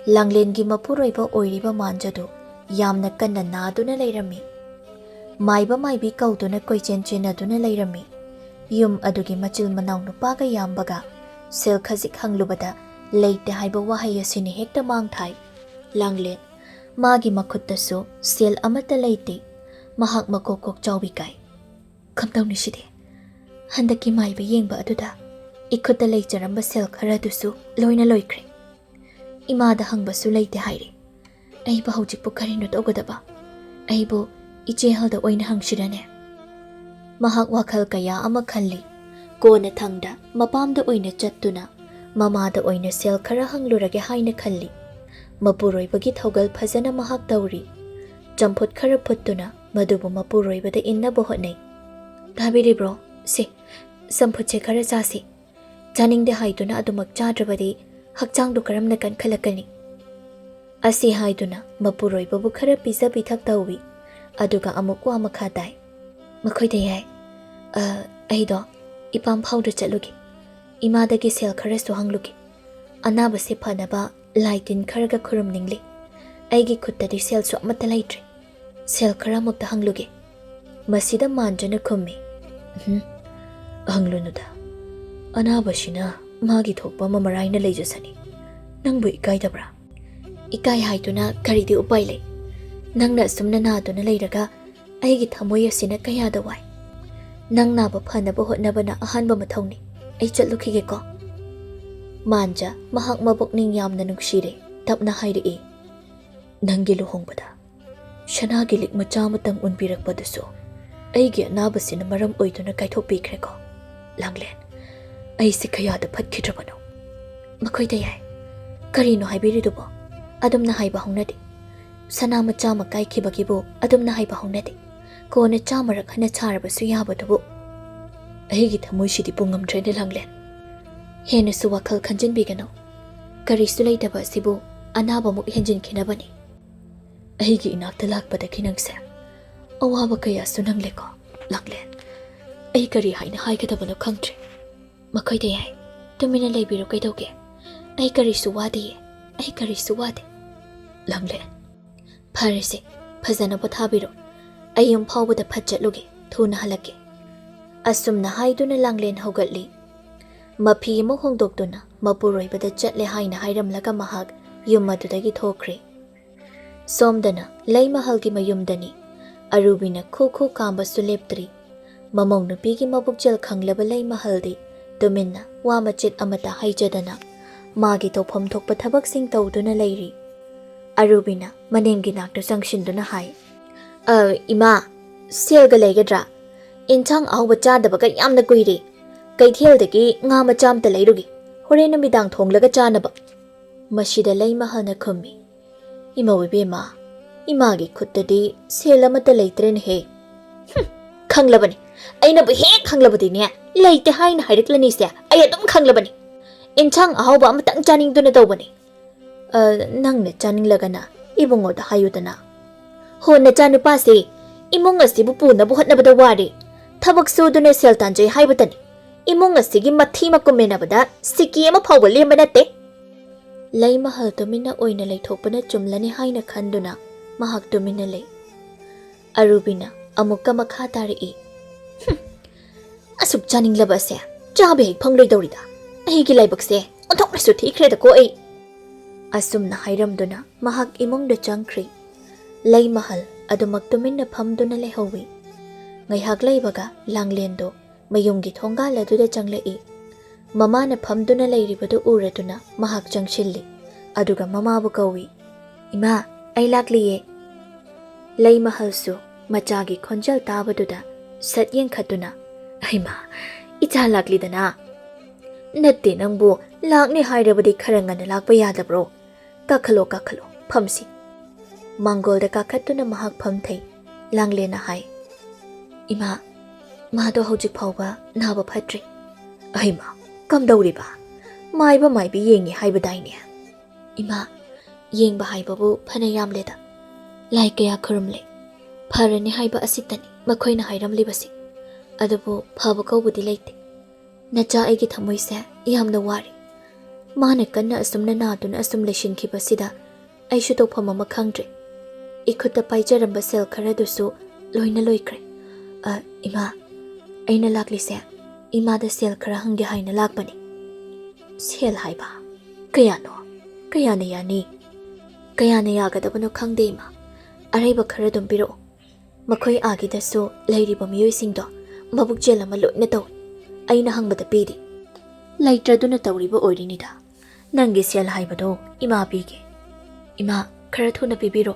ꯂꯥꯡꯂꯦꯟꯒꯤ ꯃꯄꯨꯔꯣꯏꯕ ꯑꯣꯏꯔꯤꯕ ꯃꯥꯟꯖꯗꯨ ꯌꯥꯝꯅ ꯀꯟꯅ ꯅꯥꯗꯨꯅ ꯂꯩꯔꯝꯃꯤ꯫ ꯃꯥꯏꯕ ꯃꯥꯏꯕꯤ ꯀꯧꯗꯨꯅ ꯀꯣꯏꯆꯦꯟ ꯆꯦꯟꯅꯗꯨꯅ ꯂꯩꯔꯝꯃꯤ꯫ ꯌꯨꯝ ꯑꯗꯨꯒꯤ ꯃꯆꯤꯜ ꯃꯅꯥꯎ ꯅꯨꯄꯥꯒ ꯌꯥꯝꯕꯒ ꯁꯦꯜ ꯈꯖꯤꯛ ꯍꯪꯂꯨꯕꯗ ꯂꯩꯇꯦ ꯍꯥꯏꯕ ꯋꯥꯍꯩ ꯑꯁꯤꯅ ꯍꯦꯛꯇ ꯃꯥꯡ ꯊꯥꯏ꯫ ꯂꯥꯡꯂꯦꯟ, ꯃꯥꯒꯤ ꯃꯈꯨꯠꯇꯁꯨ ꯁꯦꯜ ꯑꯃꯠꯇ ꯂꯩꯇꯦ꯫ ꯃꯍꯥꯛ ꯃꯀꯣꯛ ꯀꯣꯛ ꯆꯥꯎꯕꯤ ꯀꯥꯏ꯫ "ꯀꯝꯗꯧꯅꯤ ꯁꯤꯗꯤ? ꯍꯟꯗꯛꯀꯤ ꯃꯥꯏꯕ ꯌꯦꯡꯕ ꯑꯗꯨꯗ ꯏꯈꯨꯠꯇ ꯂꯩꯖꯔꯝꯕ ꯁꯦꯜ ꯈꯔꯗꯨꯁꯨ ꯂꯣꯏꯅ ꯂꯣꯏꯈ꯭ꯔꯦ꯫ ꯏꯃꯥꯗ ꯍꯪꯕꯁꯨ ꯂꯩꯇꯦ ꯍꯥꯏꯔꯦ꯫ ꯑꯩꯕꯨ ꯍꯧꯖꯤꯛꯄꯨ ꯀꯔꯤꯅꯣ ꯇꯧꯒꯗꯕ? ꯑꯩꯕꯨ ꯏꯆꯦ ꯍꯜꯗ ꯑꯣꯏꯅ ꯍꯪꯁꯤꯔꯅꯦ?" ꯃꯍꯥꯛ ꯋꯥꯈꯜ ꯀꯌꯥ ꯑꯃ ꯈꯜꯂꯤ꯫ ꯀꯣꯟꯅꯊꯪꯗ ꯃꯄꯥꯝꯗ ꯑꯣꯏꯅ ꯆꯠꯇꯨꯅ ꯃꯃꯥꯗ ꯑꯣꯏꯅ ꯁꯦꯜ ꯈꯔ ꯍꯪꯂꯨꯔꯒꯦ ꯍꯥꯏꯅ ꯈꯜꯂꯤ꯫ ꯃꯄꯨꯔꯣꯏꯕꯒꯤ ꯊꯧꯒꯜ ꯐꯖꯅ ꯃꯍꯥꯛ ꯇꯧꯔꯤ꯫ ꯆꯝꯐꯨꯠ ꯈꯔ ꯐꯨꯠꯇꯨꯅ ꯃꯗꯨꯕꯨ ꯃꯄꯨꯔꯣꯏꯕꯗ ꯏꯟꯅꯕ ꯍꯣꯠꯅꯩ꯫ "ꯇꯥꯕꯤꯔꯤꯕ꯭ꯔꯣ? ꯁꯦ, ꯆꯝꯐꯨꯠꯁꯦ ꯈꯔ ꯆꯥꯁꯤ꯫ ꯆꯥꯅꯤꯡꯗꯦ ꯍꯥꯏꯗꯨꯅ ꯑꯗꯨꯃꯛ ꯆꯥꯗ꯭ꯔꯕꯗꯤ ꯍꯛꯆꯥꯡꯗꯨ ꯀꯔꯝꯅ ꯀꯟꯈꯠꯂꯛꯀꯅꯤ?" ꯑꯁꯤ ꯍꯥꯏꯗꯨꯅ ꯃꯄꯨꯔꯣꯏꯕꯕꯨ ꯈꯔ ꯄꯤꯖ ꯄꯤꯊꯛ ꯇꯧꯏ꯫ ꯑꯗꯨꯒ ꯑꯃꯨꯛ ꯋꯥ ꯃꯈꯥ ꯇꯥꯏ꯫ "ꯃꯈꯣꯏꯗ ꯌꯥꯏ꯫ ꯑ, ꯑꯩꯗꯣ ꯏꯄꯥꯝ ꯐꯥꯎꯗ ꯆꯠꯂꯨꯒꯦ꯫ ꯏꯃꯥꯗꯒꯤ ꯁꯦꯜ ꯈꯔꯁꯨ ꯍꯪꯂꯨꯒꯦ꯫ ꯑꯅꯥꯕꯁꯦ ꯐꯅꯕ ꯂꯥꯏ ꯇꯤꯟ ꯈꯔꯒ ꯈꯨꯔꯨꯝꯅꯤꯡꯂꯤ꯫ ꯑꯩꯒꯤ ꯈꯨꯠꯇꯗꯤ ꯁꯦꯜꯁꯨ ꯑꯃꯠꯇ ꯂꯩꯇ꯭ꯔꯦ꯫ ꯁꯦꯜ ꯈꯔ ꯑꯃꯨꯛꯇ ꯍꯪꯂꯨꯒꯦ꯫" ꯃꯁꯤꯗ ꯃꯥꯟꯖꯅ ꯈꯨꯝꯃꯤ꯫ "ꯎꯝ, ꯍꯪꯂꯨꯅꯨꯗ꯫ ꯑꯅꯥꯕꯁꯤꯅ ꯃꯥꯒꯤ ꯊꯣꯛꯄ ꯑꯃ ꯃꯔꯥꯏꯅ ꯂꯩꯖꯁꯅꯤ꯫ ꯅꯪꯕꯨ ꯏꯀꯥꯏꯗꯕ꯭ꯔꯥ?" "ꯏꯀꯥꯏ ꯍꯥꯏꯗꯨꯅ ꯀꯔꯤꯗꯤ ꯎꯄꯥꯏ ꯂꯩ? ꯅꯪꯅ ꯑꯁꯨꯝꯅ ꯅꯥꯗꯨꯅ ꯂꯩꯔꯒ ꯑꯩꯒꯤ ꯊꯃꯣꯏ ꯑꯁꯤꯅ ꯀꯌꯥꯗ ꯋꯥꯏ꯫ "ꯅꯪ ꯅꯥꯕ ꯐꯅꯕ ꯍꯣꯠꯅꯕꯅ ꯑꯍꯥꯟꯕ ꯃꯊꯧꯅꯤ꯫ ꯑꯩ ꯆꯠꯂꯨꯈꯤꯒꯦꯀꯣ꯫" ꯃꯥꯟꯖ ꯃꯍꯥꯛ ꯃꯄꯨꯛꯅꯤꯡ ꯌꯥꯝꯅ ꯅꯨꯡꯁꯤꯔꯦ, ꯇꯞꯅ ꯍꯥꯏꯔꯛꯏ, "ꯅꯪꯒꯤ ꯂꯨꯍꯣꯡꯕꯗ ꯁꯅꯥꯒꯤ ꯂꯤꯛ ꯃꯆꯥ ꯑꯃꯇꯪ ꯎꯟꯕꯤꯔꯛꯄꯗꯨꯁꯨ ꯑꯩꯒꯤ ꯑꯅꯥꯕꯁꯤꯅ ꯃꯔꯝ ꯑꯣꯏꯗꯨꯅ ꯀꯥꯏꯊꯣꯛꯄꯤꯈ꯭ꯔꯦꯀꯣ, ꯂꯥꯡꯂꯦꯟ꯫ ꯑꯩꯁꯦ ꯀꯌꯥꯗ ꯐꯠꯈꯤꯗ꯭ꯔꯕꯅꯣ꯫" "ꯃꯈꯣꯏꯗ ꯌꯥꯏ꯫ ꯀꯔꯤꯅꯣ ꯍꯥꯏꯕꯤꯔꯤꯗꯨꯕꯣ? ꯑꯗꯨꯝꯅ ꯍꯥꯏꯕ ꯍꯧꯅꯗꯦ꯫ ꯁꯅꯥ ꯃꯆꯥ ꯑꯃ ꯀꯥꯏꯈꯤꯕꯒꯤꯕꯨ ꯑꯗꯨꯝꯅ ꯍꯥꯏꯕ ꯍꯧꯅꯗꯦ꯫ ꯀꯣꯟꯅ ꯆꯥꯝꯃꯔꯛ ꯍꯟꯅ ꯁꯥꯔꯕꯁꯨ ꯌꯥꯕꯗꯨꯕꯨ꯫" "ꯑꯩꯒꯤ ꯊꯃꯣꯏꯁꯤꯗꯤ ꯄꯨꯡꯉꯝꯗ꯭ꯔꯦꯅꯦ, ꯂꯥꯡꯂꯦꯟ꯫ ꯍꯦꯟꯅꯁꯨ ꯋꯥꯈꯜ ꯈꯟꯖꯤꯟꯕꯤꯒꯅꯨ꯫ ꯀꯔꯤꯁꯨ ꯂꯩꯇꯕ ꯑꯁꯤꯕꯨ ꯑꯅꯥꯕꯃꯨꯛ ꯍꯦꯟꯖꯤꯟꯈꯤꯅꯕꯅꯤ꯫ ꯑꯩꯒꯤ ꯏꯅꯥꯛꯇ ꯂꯥꯛꯄꯗꯒꯤ ꯅꯪꯁꯦ ꯑꯋꯥꯕ ꯀꯌꯥꯁꯨ ꯅꯪꯂꯦꯀꯣ, ꯂꯥꯡꯂꯦꯟ꯫ ꯑꯩ ꯀꯔꯤ ꯍꯥꯏꯅ ꯍꯥꯏꯒꯗꯕꯅꯣ ꯈꯪꯗ꯭ꯔꯦ꯫" "ꯃꯈꯣꯏꯗ ꯌꯥꯏ꯫ ꯇꯨꯃꯤꯟꯅ ꯂꯩꯕꯤꯔꯨ ꯀꯩꯗꯧꯒꯦ? ꯑꯩ ꯀꯔꯤꯁꯨ ꯋꯥꯗꯤꯌꯦ꯫ ꯑꯩ ꯀꯔꯤꯁꯨ ꯋꯥꯗꯦ꯫" "ꯂꯥꯡꯂꯦꯟ꯫" "ꯐꯔꯦꯁꯦ, ꯐꯖꯅ ꯄꯣꯊꯥꯕꯤꯔꯣ꯫ ꯑꯩ ꯌꯨꯝ ꯐꯥꯎꯕꯗ ꯐꯠ ꯆꯠꯂꯨꯒꯦ, ꯊꯨꯅ ꯍꯜꯂꯛꯀꯦ꯫" ꯑꯁꯨꯝꯅ ꯍꯥꯏꯗꯨꯅ ꯂꯥꯡꯂꯦꯟ ꯍꯧꯒꯠꯂꯤ꯫ ꯃꯐꯤ ꯑꯃ ꯍꯣꯡꯗꯣꯛꯇꯨꯅ ꯃꯄꯨꯔꯣꯏꯕꯗ ꯆꯠꯂꯦ ꯍꯥꯏꯅ ꯍꯥꯏꯔꯝꯂꯒ ꯃꯍꯥꯛ ꯌꯨꯝ ꯑꯗꯨꯗꯒꯤ ꯊꯣꯛꯈ꯭ꯔꯦ꯫ ꯁꯣꯝꯗꯅ ꯂꯩꯃꯍꯜꯒꯤ ꯃꯌꯨꯝꯗꯅꯤ꯫ ꯑꯔꯨꯕꯤꯅ ꯈꯨ ꯈꯨ ꯀꯥꯝꯕꯁꯨ ꯂꯦꯞꯇ꯭ꯔꯤ꯫ ꯃꯃꯧ ꯅꯨꯄꯤꯒꯤ ꯃꯕꯨꯛꯆꯦꯜ ꯈꯪꯂꯕ ꯂꯩꯃꯍꯜꯗꯤ ꯇꯨꯃꯤꯟꯅ ꯋꯥ ꯃꯆꯦꯠ ꯑꯃꯠꯇ ꯍꯥꯏꯖꯗꯅ ꯃꯥꯒꯤ ꯇꯧꯐꯝ ꯊꯣꯛꯄ ꯊꯕꯛꯁꯤꯡ ꯇꯧꯗꯨꯅ ꯂꯩꯔꯤ꯫ ꯑꯔꯨꯕꯤꯅ ꯃꯅꯦꯝꯒꯤ ꯅꯥꯛꯇ ꯆꯪꯁꯤꯟꯗꯨꯅ ꯍꯥꯏ, "ꯑ, ꯏꯃꯥ, ꯁꯦꯜꯒ ꯂꯩꯒꯗ꯭ꯔꯥ? ꯏꯟꯁꯥꯡ ꯑꯍꯥꯎꯕ ꯆꯥꯗꯕꯒ ꯌꯥꯝꯅ ꯀꯨꯏꯔꯦ꯫ ꯀꯩꯊꯦꯜꯗꯒꯤ ꯉꯥ ꯃꯆꯥ ꯑꯝꯇ ꯂꯩꯔꯨꯒꯦ, ꯍꯣꯔꯦꯟ ꯅꯨꯃꯤꯗꯥꯡ ꯊꯣꯡꯂꯒ ꯆꯥꯅꯕ꯫" ꯃꯁꯤꯗ ꯂꯩꯃꯍꯜꯅ ꯈꯨꯝꯃꯤ, "ꯏꯃꯧ ꯏꯕꯦꯝꯃ, ꯏꯃꯥꯒꯤ ꯈꯨꯠꯇꯗꯤ ꯁꯦꯜ ꯑꯃꯠꯇ ꯂꯩꯇ꯭ꯔꯦꯅꯦꯍꯦ꯫" "ꯍꯨꯝ, ꯈꯪꯂꯕꯅꯤ꯫ ꯑꯩꯅꯕꯨ ꯍꯦꯛ ꯈꯪꯂꯕꯗꯤꯅꯦ, ꯂꯩꯇꯦ ꯍꯥꯏꯅ ꯍꯥꯏꯔꯛꯂꯅꯤꯁꯦ꯫ ꯑꯩ ꯑꯗꯨꯝ ꯈꯪꯂꯕꯅꯤ꯫ ꯏꯟꯁꯥꯡ ꯑꯍꯥꯎꯕ ꯑꯃꯇꯪ ꯆꯥꯅꯤꯡꯗꯨꯅ ꯇꯧꯕꯅꯤ꯫" "ꯑ, ꯅꯪꯅ ꯆꯥꯅꯤꯡꯂꯒꯅ ꯏꯕꯨꯡꯉꯣꯗ ꯍꯥꯏꯌꯨꯗꯅ꯫" "ꯍꯣ, ꯅꯆꯥꯅꯨꯄꯥꯁꯦ ꯏꯃꯨꯡ ꯑꯁꯤꯕꯨ ꯄꯨꯅꯕ ꯍꯣꯠꯅꯕꯗ ꯋꯥꯔꯦ꯫ ꯊꯕꯛ ꯁꯨꯗꯨꯅ ꯁꯦꯜ ꯇꯥꯟꯖꯩ ꯍꯥꯏꯕꯇꯅꯤ꯫ ꯏꯃꯨꯡ ꯑꯁꯤꯒꯤ ꯃꯊꯤ ꯃꯀꯨꯝ ꯃꯦꯟꯅꯕꯗ ꯁꯤꯀꯤ ꯑꯃ ꯐꯥꯎꯕ ꯂꯦꯝꯕ ꯅꯠꯇꯦ꯫" ꯂꯩꯃꯍꯜ ꯇꯨꯃꯤꯟꯅ ꯑꯣꯏꯅ ꯂꯩꯊꯣꯛꯄꯅ ꯆꯨꯝꯂꯅꯤ ꯍꯥꯏꯅ ꯈꯟꯗꯨꯅ ꯃꯍꯥꯛ ꯇꯨꯃꯤꯟꯅ ꯂꯩ꯫ ꯑꯔꯨꯕꯤꯅ ꯑꯃꯨꯛꯀ ꯃꯈꯥ ꯇꯥꯔꯛꯏ, "ꯍꯨꯝ, ꯑꯁꯨꯛ ꯆꯥꯅꯤꯡꯂꯕ ꯑꯁꯦ ꯆꯥꯕ ꯍꯦꯛ ꯐꯪꯂꯣꯏꯗꯧꯔꯤꯗ꯫ ꯑꯩꯒꯤ ꯂꯥꯏꯕꯛꯁꯦ ꯑꯣꯟꯊꯣꯛꯅꯁꯨ ꯊꯤꯈ꯭ꯔꯦꯗꯀꯣ ꯑꯩ꯫" ꯑꯁꯨꯝꯅ ꯍꯥꯏꯔꯝꯗꯨꯅ ꯃꯍꯥꯛ ꯏꯃꯨꯡꯗ ꯆꯪꯈ꯭ꯔꯦ꯫ ꯂꯩꯃꯍꯜ ꯑꯗꯨꯃꯛ ꯇꯨꯃꯤꯟꯅ ꯐꯝꯗꯨꯅ ꯂꯩꯍꯧꯏ꯫ ꯉꯥꯏꯍꯥꯛ ꯂꯩꯕꯒ ꯂꯥꯡꯂꯦꯟꯗꯣ ꯃꯌꯨꯝꯒꯤ ꯊꯣꯡꯒꯥꯜ ꯑꯗꯨꯗ ꯆꯪꯂꯛꯏ꯫ ꯃꯃꯥꯅ ꯐꯝꯗꯨꯅ ꯂꯩꯔꯤꯕꯗꯨ ꯎꯔꯗꯨꯅ ꯃꯍꯥꯛ ꯆꯪꯁꯤꯜꯂꯤ꯫ ꯑꯗꯨꯒ ꯃꯃꯥꯕꯨ ꯀꯧꯏ꯫ "ꯏꯃꯥ, ꯑꯩ ꯂꯥꯛꯂꯤꯌꯦ꯫" ꯂꯩꯃꯍꯜꯁꯨ ꯃꯆꯥꯒꯤ ꯈꯣꯟꯖꯦꯜ ꯇꯥꯕꯗꯨꯗ ꯁꯠ ꯌꯦꯡꯈꯠꯇꯨꯅ, "ꯍꯩꯃꯥ, ꯏꯆꯥ ꯂꯥꯛꯂꯤꯗꯅ?" "ꯅꯠꯇꯦ, ꯅꯪꯕꯨ ꯂꯥꯛꯅꯤ ꯍꯥꯏꯔꯕꯗꯤ ꯈꯔ ꯉꯟꯅ ꯂꯥꯛꯄ ꯌꯥꯗꯕ꯭ꯔꯣ? ꯀꯥꯈꯠꯂꯣ, ꯀꯥꯈꯠꯂꯣ, ꯐꯝꯁꯤ꯫" ꯃꯥꯡꯒꯣꯜꯗ ꯀꯥꯈꯠꯇꯨꯅ ꯃꯍꯥꯛ ꯐꯝꯊꯩ꯫ ꯂꯥꯡꯂꯦꯟꯅ ꯍꯥꯏ, "ꯏꯃꯥ, ꯃꯥꯗꯣ ꯍꯧꯖꯤꯛ ꯐꯥꯎꯕ ꯅꯥꯕ ꯐꯠꯇ꯭ꯔꯤ꯫" "ꯑꯍꯩꯃꯥ, ꯀꯝꯗꯧꯔꯤꯕ? ꯃꯥꯏꯕ ꯃꯥꯏꯕꯤ ꯌꯦꯡꯉꯤ ꯍꯥꯏꯕꯗꯥꯏꯅꯦ?" "ꯏꯃꯥ, ꯌꯦꯡꯕ ꯍꯥꯏꯕꯕꯨ ꯐꯅ ꯌꯥꯝꯂꯦꯗ꯫ ꯂꯥꯏ ꯀꯌꯥ ꯈꯨꯔꯨꯝꯂꯦ꯫ ꯐꯔꯅꯤ ꯍꯥꯏꯕ ꯑꯁꯤꯇꯅꯤ ꯃꯈꯣꯏꯅ ꯍꯥꯏꯔꯝꯂꯤꯕꯁꯤ꯫ ꯑꯗꯨꯕꯨ ꯐꯕ ꯀꯧꯕꯗꯤ ꯂꯩꯇꯦ꯫ ꯅꯆꯥ ꯑꯩꯒꯤ ꯊꯃꯣꯏꯁꯦ ꯌꯥꯝꯅ ꯋꯥꯔꯦ꯫ ꯃꯥꯅ ꯀꯟꯅ ꯑꯁꯨꯝꯅ ꯅꯥꯗꯨꯅ ꯑꯁꯨꯝ ꯂꯩꯁꯤꯟꯈꯤꯕꯁꯤꯗ ꯑꯩꯁꯨ ꯇꯧꯐꯝ ꯑꯃ ꯈꯪꯗ꯭ꯔꯦ꯫ ꯏꯈꯨꯠꯇ ꯄꯥꯏꯖꯔꯝꯕ ꯁꯦꯜ ꯈꯔꯗꯨꯁꯨ ꯂꯣꯏꯅ ꯂꯣꯏꯈ꯭ꯔꯦ꯫ ꯑ, ꯏꯃꯥ, ꯑꯩꯅ ꯂꯥꯛꯂꯤꯁꯦ ꯏꯃꯥꯗ ꯁꯦꯜ ꯈꯔ ꯍꯪꯒꯦ ꯍꯥꯏꯅ ꯂꯥꯛꯄꯅꯤ꯫" "ꯁꯦꯜ ꯍꯥꯏꯕ? ꯀꯌꯥꯅꯣ? ꯀꯌꯥꯅ ꯌꯥꯅꯤ?" "ꯀꯌꯥꯅ ꯌꯥꯒꯗꯕꯅꯣ ꯈꯪꯗꯦ, ꯏꯃꯥ꯫ ꯑꯔꯩꯕ ꯈꯔ ꯑꯗꯨꯝ ꯄꯤꯔꯛꯑꯣ꯫ ꯃꯈꯣꯏ ꯑꯥꯒꯤꯗꯁꯨ ꯂꯩꯔꯤꯕ ꯃꯤꯑꯣꯏꯁꯤꯡꯗꯣ ꯃꯕꯨꯛ ꯆꯦꯜ ꯑꯃ ꯂꯣꯏꯅ ꯇꯧꯏ꯫ ꯑꯩꯅ ꯍꯪꯕꯗ ꯄꯤꯗꯦ꯫ ꯂꯩꯇ꯭ꯔꯗꯨꯅ ꯇꯧꯔꯤꯕ ꯑꯣꯏꯔꯤꯅꯤꯗ꯫ ꯅꯪꯒꯤ ꯁꯦꯜ ꯍꯥꯏꯕꯗꯣ ꯏꯃꯥ ꯄꯤꯒꯦ꯫" "ꯏꯃꯥ, ꯈꯔ ꯊꯨꯅ ꯄꯤꯕꯤꯔꯣ꯫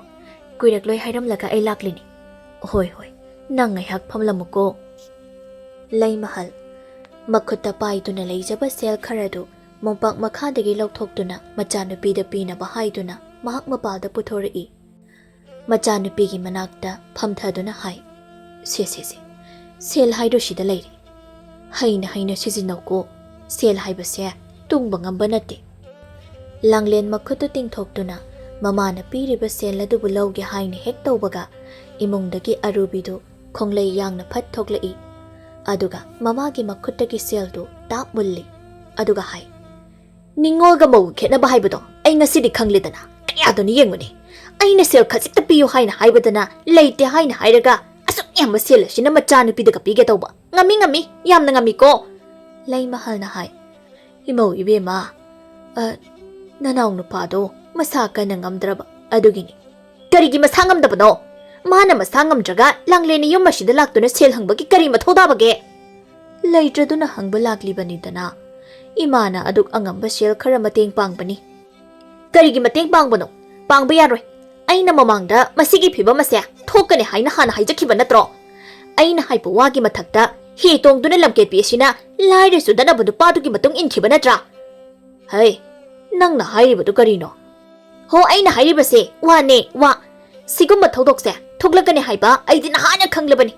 ꯀꯨꯏꯔꯛꯂꯣꯏ ꯍꯥꯏꯔꯝꯂꯒ ꯑꯩ ꯂꯥꯛꯂꯤꯅꯤ꯫" "ꯍꯣꯏ, ꯍꯣꯏ, ꯅꯪ ꯉꯥꯏꯍꯥꯛ ꯐꯝꯂꯝꯃꯨꯀꯣ꯫" ꯂꯩꯃꯍꯜ ꯃꯈꯨꯠꯇ ꯄꯥꯏꯗꯨꯅ ꯂꯩꯖꯕ ꯁꯦꯜ ꯈꯔꯗꯨ ꯃꯣꯝꯄꯥꯛ ꯃꯈꯥꯗꯒꯤ ꯂꯧꯊꯣꯛꯇꯨꯅ ꯃꯆꯥꯅꯨꯄꯤꯗ ꯄꯤꯅꯕ ꯍꯥꯏꯗꯨꯅ ꯃꯍꯥꯛ ꯃꯄꯥꯜꯗ ꯄꯨꯊꯣꯔꯛꯏ꯫ ꯃꯆꯥꯅꯨꯄꯤꯒꯤ ꯃꯅꯥꯛꯇ ꯐꯝꯊꯗꯨꯅ ꯍꯥꯏ, "ꯁꯦ, ꯁꯦ, ꯁꯦ, ꯁꯦꯜ ꯍꯥꯏꯔꯣ ꯁꯤꯗ ꯂꯩꯔꯦ꯫ ꯍꯩꯅ ꯍꯩꯅ ꯁꯤꯖꯤꯟꯅꯧꯀꯣ꯫ ꯁꯦꯜ ꯍꯥꯏꯕꯁꯦ ꯇꯨꯡꯕ ꯉꯝꯕ ꯅꯠꯇꯦ꯫" ꯂꯥꯡꯂꯦꯟ ꯃꯈꯨꯠꯇꯨ ꯇꯤꯡꯊꯣꯛꯇꯨꯅ ꯃꯃꯥꯅ ꯄꯤꯔꯤꯕ ꯁꯦꯜ ꯑꯗꯨꯕꯨ ꯂꯧꯒꯦ ꯍꯥꯏꯅ ꯍꯦꯛ ꯇꯧꯕꯒ, ꯏꯃꯨꯡꯗꯒꯤ ꯑꯔꯨꯕꯤꯗꯨ ꯈꯣꯡꯂꯩ ꯌꯥꯡꯅ ꯐꯠ ꯊꯣꯛꯂꯛꯏ꯫ ꯑꯗꯨꯒ ꯃꯃꯥꯒꯤ ꯃꯈꯨꯠꯇꯒꯤ ꯁꯦꯜꯗꯨ ꯇꯥꯞ ꯃꯨꯜꯂꯤ꯫ ꯑꯗꯨꯒ ꯍꯥꯏ, "ꯅꯤꯡꯉꯣꯜꯒ ꯃꯧꯒ ꯈꯦꯠꯅꯕ ꯍꯥꯏꯕꯗꯣ ꯑꯩ ꯉꯁꯤꯗꯤ ꯈꯪꯂꯦꯗꯅ꯫ ꯀꯌꯥꯗꯨꯅ ꯌꯦꯡꯉꯨꯅꯦ꯫ ꯑꯩꯅ ꯁꯦꯜ ꯈꯖꯤꯛꯇ ꯄꯤꯌꯨ ꯍꯥꯏꯅ ꯍꯥꯏꯕꯗꯅ ꯂꯩꯇꯦ ꯍꯥꯏꯅ ꯍꯥꯏꯔꯒ ꯑꯁꯨꯛ ꯌꯥꯝꯕ ꯁꯦꯜ ꯑꯁꯤꯅ ꯃꯆꯥꯅꯨꯄꯤꯗꯒ ꯄꯤꯒꯦ ꯇꯧꯕ꯫ ꯉꯝꯃꯤ, ꯉꯝꯃꯤ, ꯌꯥꯝꯅ ꯉꯝꯃꯤꯀꯣ꯫" ꯂꯩꯃꯍꯜꯅ ꯍꯥꯏ, "ꯏꯃꯧ ꯏꯕꯦꯝꯃ, ꯑ, ꯅꯅꯥꯎ ꯅꯨꯄꯥꯗꯣ ꯃꯁꯥ ꯀꯟꯅ ꯉꯝꯗ꯭ꯔꯕ ꯑꯗꯨꯒꯤꯅꯤ꯫" "ꯀꯔꯤꯒꯤ ꯃꯁꯥ ꯉꯝꯗꯕꯅꯣ? ꯃꯥꯅ ꯃꯁꯥ ꯉꯝꯗ꯭ꯔꯒ ꯂꯥꯡꯂꯦꯟꯅ ꯌꯨꯝ ꯑꯁꯤꯗ ꯂꯥꯛꯇꯨꯅ ꯁꯦꯜ ꯍꯪꯕꯒꯤ ꯀꯔꯤ ꯃꯊꯧ ꯇꯥꯕꯒꯦ? ꯂꯩꯇ꯭ꯔꯗꯨꯅ ꯍꯪꯕ ꯂꯥꯛꯂꯤꯕꯅꯤꯗꯅ꯫ ꯏꯃꯥꯅ ꯑꯗꯨꯛ ꯑꯉꯝꯕ ꯁꯦꯜ ꯈꯔ ꯃꯇꯦꯡ ꯄꯥꯡꯕꯅꯤ꯫ ꯀꯔꯤꯒꯤ ꯃꯇꯦꯡ ꯄꯥꯡꯕꯅꯣ? ꯄꯥꯡꯕ ꯌꯥꯔꯣꯏ꯫ ꯑꯩꯅ ꯃꯃꯥꯡꯗ ꯃꯁꯤꯒꯤ ꯐꯤꯕꯝ ꯑꯁꯦ ꯊꯣꯛꯀꯅꯤ ꯍꯥꯏꯅ ꯍꯥꯟꯅ ꯍꯥꯏꯖꯈꯤꯕ ꯅꯠꯇ꯭ꯔꯣ? ꯑꯩꯅ ꯍꯥꯏꯕ ꯋꯥꯒꯤ ꯃꯊꯛꯇ ꯍꯤ ꯇꯣꯡꯗꯨꯅ ꯂꯝꯀꯦꯠꯄꯤ ꯑꯁꯤꯅ ꯂꯥꯏꯔ ꯆꯨꯗꯅꯕ ꯅꯨꯄꯥꯗꯨꯒꯤ ꯃꯇꯨꯡ ꯏꯟꯈꯤꯕ ꯅꯠꯇ꯭ꯔꯥ? ꯍꯩ, ꯅꯪꯅ ꯍꯥꯏꯔꯤꯕꯗꯨ ꯀꯔꯤꯅꯣ? ꯍꯣ, ꯑꯩꯅ ꯍꯥꯏꯔꯤꯕꯁꯦ ꯋꯥꯅꯦ, ꯋꯥ꯫ ꯁꯤꯒꯨꯝꯕ ꯊꯧꯗꯣꯛꯁꯦ ꯊꯣꯛꯂꯛꯀꯅꯤ ꯍꯥꯏꯕ ꯑꯩꯗꯤ ꯅꯍꯥꯟꯅ ꯈꯪꯂꯕꯅꯤ꯫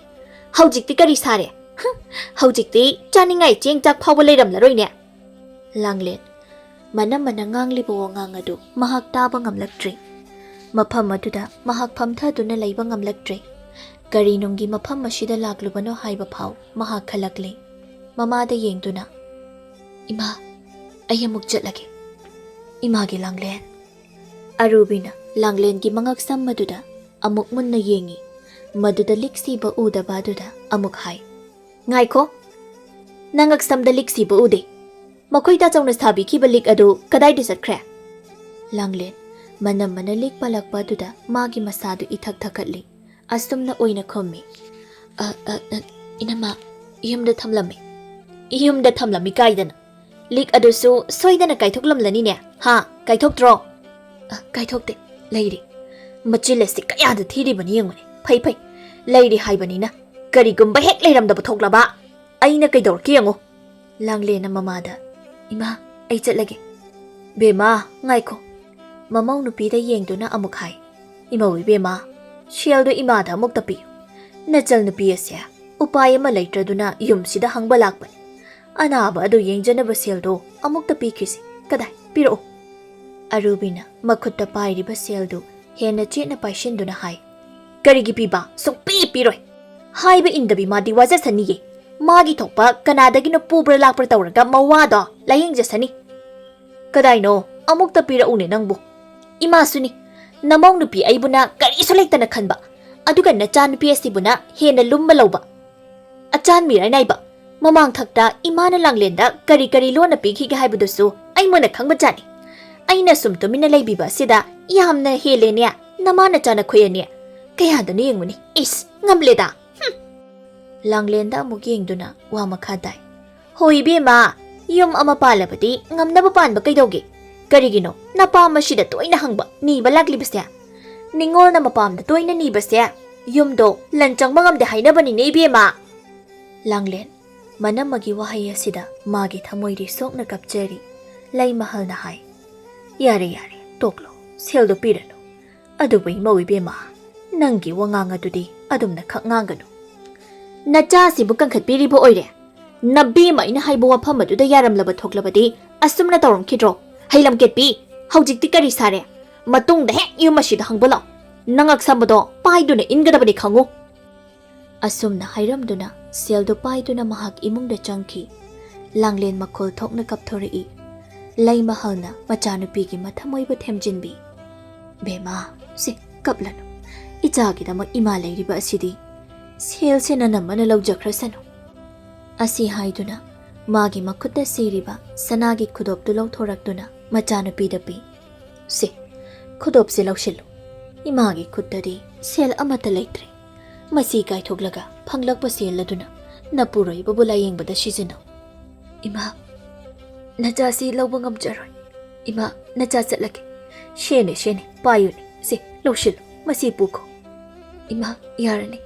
ꯍꯧꯖꯤꯛꯇꯤ ꯀꯔꯤ ꯁꯥꯔꯦ? ꯍꯨꯝ, ꯍꯧꯖꯤꯛꯇꯤ ꯆꯥꯅꯤꯡꯉꯥꯏ ꯆꯦꯡ ꯆꯥꯛ ꯐꯥꯎꯕ ꯂꯩꯔꯝꯂꯔꯣꯏꯅꯦ꯫ ꯂꯥꯡꯂꯦꯟ, ꯃꯅꯝꯃꯅ ꯉꯥꯡꯂꯤꯕ ꯋꯥꯉꯥꯡ ꯑꯗꯨ ꯃꯍꯥꯛ ꯇꯥꯕ ꯉꯝꯂꯛꯇ꯭ꯔꯦ꯫ ꯃꯐꯝ ꯑꯗꯨꯗ ꯃꯍꯥꯛ ꯐꯝꯊꯗꯨꯅ ꯂꯩꯕ ꯉꯝꯂꯛꯇ꯭ꯔꯦ꯫ ꯀꯔꯤ ꯅꯨꯡꯒꯤ ꯃꯐꯝ ꯑꯁꯤꯗ ꯂꯥꯛꯂꯨꯕꯅꯣ ꯍꯥꯏꯕ ꯐꯥꯎ ꯃꯍꯥꯛ ꯈꯜꯂꯛꯂꯦ꯫ ꯃꯃꯥꯗ ꯌꯦꯡꯗꯨꯅ, "ꯏꯃꯥ, ꯑꯩ ꯑꯃꯨꯛ ꯆꯠꯂꯒꯦ꯫ ꯏꯃꯥꯒꯤ ꯂꯥꯡꯂꯦꯟ꯫" ꯑꯔꯨꯕꯤꯅ ꯂꯥꯡꯂꯦꯟꯒꯤ ꯃꯉꯛꯁꯝ ꯑꯗꯨꯗ ꯑꯃꯨꯛ ꯃꯨꯟꯅ ꯌꯦꯡꯉꯤ꯫ ꯃꯗꯨꯗ ꯂꯤꯛꯁꯤꯕ ꯎꯗꯕ ꯑꯗꯨꯗ ꯑꯃꯨꯛ ꯍꯥꯏ, "ꯉꯥꯏꯈꯣ, ꯅꯉꯛꯁꯝꯗ ꯂꯤꯛꯁꯤꯕ ꯎꯗꯦ꯫ ꯃꯈꯣꯏ ꯇꯥꯆꯧꯅ ꯁꯥꯕꯤꯈꯤꯕ ꯂꯤꯛ ꯑꯗꯨ ꯀꯗꯥꯏꯗ ꯆꯠꯈ꯭ꯔꯦ?" ꯂꯥꯡꯂꯦꯟ, ꯃꯅꯝꯃꯅ ꯂꯤꯛ ꯄꯜꯂꯛꯄ ꯑꯗꯨꯗ ꯃꯥꯒꯤ ꯃꯁꯥꯗꯨ ꯏꯊꯛ ꯊꯛꯀꯠꯂꯤ꯫ ꯑꯁꯨꯝꯅ ꯑꯣꯏꯅ ꯈꯨꯝꯃꯤ, "ꯑ, ꯑ, ꯑ, ꯏꯅꯝꯃ, ꯌꯨꯝꯗ ꯊꯝꯂꯝꯃꯤ꯫" "ꯌꯨꯝꯗ ꯊꯝꯂꯝꯃꯤ ꯀꯥꯏꯗꯅ? ꯂꯤꯛ ꯑꯗꯨꯁꯨ ꯁꯣꯏꯗꯅ ꯀꯥꯏꯊꯣꯛꯂꯝꯂꯅꯤꯅꯦ, ꯍꯥ? ꯀꯥꯏꯊꯣꯛꯇ꯭ꯔꯣ?" "ꯑ, ꯀꯥꯏꯊꯣꯛꯇꯦ, ꯂꯩꯔꯤ꯫ ꯃꯆꯤꯜ ꯑꯁꯤ ꯀꯌꯥꯗ ꯊꯤꯔꯤꯕꯅꯤ ꯌꯦꯡꯉꯨꯅꯦ꯫ ꯐꯩ, ꯐꯩ, ꯂꯩꯔꯤ ꯍꯥꯏꯕꯅꯤꯅ꯫ ꯀꯔꯤꯒꯨꯝꯕ ꯍꯦꯛ ꯂꯩꯔꯝꯗꯕ ꯊꯣꯛꯂꯕ, ꯑꯩꯅ ꯀꯩꯗꯧꯔꯛꯀꯦ ꯌꯦꯡꯉꯨ꯫" ꯂꯥꯡꯂꯦꯟꯅ ꯃꯃꯥꯗ, "ꯏꯃꯥ, ꯑꯩ ꯆꯠꯂꯒꯦ꯫" "ꯕꯦꯝꯃ, ꯉꯥꯏꯈꯣ꯫" ꯃꯃꯧ ꯅꯨꯄꯤꯗ ꯌꯦꯡꯗꯨꯅ ꯑꯃꯨꯛ ꯍꯥꯏ, "ꯏꯃꯧ ꯏꯕꯦꯝꯃ, ꯁꯦꯜꯗꯨ ꯏꯃꯥꯗ ꯑꯃꯨꯛꯇ ꯄꯤꯌꯨ꯫ ꯅꯆꯜ ꯅꯨꯄꯤ ꯑꯁꯦ ꯎꯄꯥꯏ ꯑꯃ ꯂꯩꯇ꯭ꯔꯗꯨꯅ ꯌꯨꯝꯁꯤꯗ ꯍꯪꯕ ꯂꯥꯛꯄꯅꯤ꯫ ꯑꯅꯥꯕ ꯑꯗꯨ ꯌꯦꯡꯖꯅꯕ ꯁꯦꯜꯗꯨ ꯑꯃꯨꯛꯇ ꯄꯤꯈꯤꯁꯤ꯫ ꯀꯗꯥꯏ? ꯄꯤꯔꯛꯎ꯫" ꯑꯔꯨꯕꯤꯅ ꯃꯈꯨꯠꯇ ꯄꯥꯏꯔꯤꯕ ꯁꯦꯜꯗꯨ ꯍꯦꯟꯅ ꯆꯦꯠꯅ ꯄꯥꯏꯁꯤꯟꯗꯨꯅ ꯍꯥꯏ, "ꯀꯔꯤꯒꯤ ꯄꯤꯕ? ꯁꯨꯡꯄꯤ ꯄꯤꯔꯣꯏ꯫ ꯍꯥꯏꯕ ꯏꯟꯗꯕꯤ ꯃꯥꯗꯤ ꯋꯥꯖꯁꯅꯤꯌꯦ꯫ ꯃꯥꯒꯤ ꯊꯣꯛꯄ ꯀꯅꯥꯗꯒꯤꯅꯣ ꯄꯨꯕ꯭ꯔꯥ ꯂꯥꯛꯄ꯭ꯔꯥ ꯇꯧꯔꯒ ꯃꯋꯥꯗꯣ ꯂꯥꯌꯦꯡꯖꯁꯅꯤ꯫" "ꯀꯗꯥꯏꯅꯣ? ꯑꯃꯨꯛꯇ ꯄꯤꯔꯛꯎꯅꯦ ꯅꯪꯕꯨ꯫" "ꯏꯃꯥꯁꯨꯅꯤ꯫ ꯅꯃꯧ ꯅꯨꯄꯤ ꯑꯩꯕꯨꯅ ꯀꯔꯤꯁꯨ ꯂꯩꯇꯅ ꯈꯟꯕ, ꯑꯗꯨꯒ ꯅꯆꯥꯅꯨꯄꯤ ꯑꯁꯤꯕꯨꯅ ꯍꯦꯟꯅ ꯂꯨꯝꯕ ꯂꯧꯕ꯫ ꯑꯆꯥꯟ ꯃꯤꯔꯥꯏ ꯅꯥꯏꯕ꯫ ꯃꯃꯥꯡ ꯊꯛꯇ ꯏꯃꯥꯅ ꯂꯥꯡꯂꯦꯟꯗ ꯀꯔꯤ ꯀꯔꯤ ꯂꯣꯟꯅ ꯄꯤꯈꯤꯒꯦ ꯍꯥꯏꯕꯗꯨꯁꯨ ꯑꯩ ꯃꯨꯟꯅ ꯈꯪꯕꯖꯥꯠꯅꯤ꯫ ꯑꯩꯅ ꯁꯨꯝ ꯇꯨꯃꯤꯟꯅ ꯂꯩꯕꯤꯕ ꯑꯁꯤꯗ ꯌꯥꯝꯅ ꯍꯦꯜꯂꯦꯅꯦ ꯅꯃꯥ ꯅꯆꯥ ꯅꯈꯣꯏ ꯑꯅꯤ꯫ ꯀꯌꯥꯗꯅꯣ ꯌꯦꯡꯉꯨꯅꯦ꯫ ꯏꯁ, ꯉꯝꯂꯦꯗ꯫ ꯍꯨꯝ꯫ ꯂꯥꯡꯂꯦꯟꯗ ꯑꯃꯨꯛ ꯌꯦꯡꯗꯨꯅ ꯋꯥ ꯃꯈꯥ ꯇꯥꯏ꯫ ꯍꯣꯏ ꯏꯕꯦꯝꯃ, ꯌꯨꯝ ꯑꯃ ꯄꯥꯜꯂꯕꯗꯤ ꯉꯝꯅꯕ ꯄꯥꯟꯕ ꯀꯩꯗꯧꯒꯦ? ꯀꯔꯤꯒꯤꯅꯣ ꯅꯄꯥꯝ ꯑꯁꯤꯗ ꯇꯣꯏꯅ ꯍꯪꯕ, ꯅꯤꯕ ꯂꯥꯛꯂꯤꯕꯁꯦ? ꯅꯤꯉꯣꯜꯅ ꯃꯄꯥꯝꯗ ꯇꯣꯏꯅ ꯅꯤꯕꯁꯦ ꯌꯨꯝꯗꯣ ꯂꯟ ꯆꯪꯕ ꯉꯝꯗꯦ ꯍꯥꯏꯅꯕꯅꯤꯅꯦ ꯏꯕꯦꯝꯃ꯫ ꯂꯥꯡꯂꯦꯟ ꯃꯅꯝꯃꯒꯤ ꯋꯥꯍꯩ ꯑꯁꯤꯗ ꯃꯥꯒꯤ ꯊꯃꯣꯏꯗꯤ ꯁꯣꯛꯅ ꯀꯞꯆꯔꯤ꯫ ꯂꯩꯃꯍꯜꯅ ꯍꯥꯏ, ꯌꯥꯔꯦ, ꯌꯥꯔꯦ, ꯇꯣꯛꯂꯣ, ꯁꯦꯜꯗꯣ ꯄꯤꯔꯅꯨ꯫ ꯑꯗꯨꯕꯨ ꯏꯃꯧ ꯏꯕꯦꯝꯃ, ꯅꯪꯒꯤ ꯋꯥꯉꯥꯡ ꯑꯗꯨꯗꯤ ꯑꯗꯨꯝꯅ ꯈꯛ ꯉꯥꯡꯒꯅꯨ꯫ ꯅꯆꯥꯁꯤꯕꯨ ꯀꯟꯈꯠꯄꯤꯔꯤꯕ ꯑꯣꯏꯔꯦ꯫ ꯅꯕꯦꯝꯃ ꯑꯩꯅ ꯍꯥꯏꯕ ꯋꯥꯐꯝ ꯑꯗꯨꯗ ꯌꯥꯔꯝꯂꯕ ꯊꯣꯛꯂꯕꯗꯤ ꯑꯁꯨꯝꯅ ꯇꯧꯔꯝꯈꯤꯗ꯭ꯔꯣ? ꯍꯩꯂꯝ ꯀꯦꯠꯄꯤ, ꯍꯧꯖꯤꯛꯇꯤ ꯀꯔꯤ ꯁꯥꯔꯦ? ꯃꯇꯨꯡꯗ ꯍꯦꯛ ꯌꯨꯝ ꯑꯁꯤꯗ ꯍꯪꯕ ꯂꯥꯛꯑꯣ꯫ ꯅꯉꯛ ꯁꯝꯕꯗꯣ ꯄꯥꯏꯗꯨꯅ ꯏꯟꯒꯗꯕꯅꯤ ꯈꯪꯉꯨ꯫ ꯑꯁꯨꯝꯅ ꯍꯥꯏꯔꯝꯗꯨꯅ ꯁꯦꯜꯗꯨ ꯄꯥꯏꯗꯨꯅ ꯃꯍꯥꯛ ꯏꯃꯨꯡꯗ ꯆꯪꯈꯤ꯫ ꯂꯥꯡꯂꯦꯟ ꯃꯈꯣꯜ ꯊꯣꯛꯅ ꯀꯞꯊꯣꯔꯛꯏ꯫ ꯂꯩꯃꯍꯜꯅ ꯃꯆꯥꯅꯨꯄꯤꯒꯤ ꯃꯊꯃꯣꯏꯕꯨ ꯊꯦꯝꯖꯤꯟꯕꯤ꯫ ꯕꯦꯝꯃ, ꯁꯦ, ꯀꯞꯂꯅꯨ꯫ ꯏꯆꯥꯒꯤꯗꯃꯛ ꯏꯃꯥ ꯂꯩꯔꯤꯕ ꯑꯁꯤꯗꯤ ꯁꯦꯜꯁꯦ ꯅꯅꯝꯃꯅ ꯂꯧꯖꯈ꯭ꯔꯁꯅꯨ꯫ ꯑꯁꯤ ꯍꯥꯏꯗꯨꯅ ꯃꯥꯒꯤ ꯃꯈꯨꯠꯇ ꯁꯤꯔꯤꯕ ꯁꯅꯥꯒꯤ ꯈꯨꯗꯣꯞꯇꯨ ꯂꯧꯊꯣꯔꯛꯇꯨꯅ ꯃꯆꯥꯅꯨꯄꯤꯗ ꯄꯤ꯫ ꯁꯦ, ꯈꯨꯗꯣꯞꯁꯦ ꯂꯧꯁꯤꯜꯂꯨ꯫ ꯏꯃꯥꯒꯤ ꯈꯨꯠꯇꯗꯤ ꯁꯦꯜ ꯑꯃꯠꯇ ꯂꯩꯇ꯭ꯔꯦ꯫ ꯃꯁꯤ ꯀꯥꯏꯊꯣꯛꯂꯒ ꯐꯪꯂꯛꯄ ꯁꯦꯜ ꯑꯗꯨꯅ ꯅꯄꯨꯔꯣꯏꯕꯕꯨ ꯂꯥꯌꯦꯡꯕꯗ ꯁꯤꯖꯤꯟꯅꯧ꯫ ꯏꯃꯥ, ꯅꯆꯥꯁꯤ ꯂꯧꯕ ꯉꯝꯖꯔꯣꯏ꯫ ꯏꯃꯥ, ꯅꯆꯥ ꯆꯠꯂꯒꯦ꯫ ꯁꯦꯅꯦ, ꯁꯦꯅꯦ, ꯄꯥꯏꯌꯨꯅꯦ꯫ ꯁꯦ, ꯂꯧꯁꯤꯜꯂꯨ꯫ ꯃꯁꯤ ꯄꯨꯈꯣ꯫ ꯏꯃꯥ, ꯌꯥꯔꯅꯤ꯫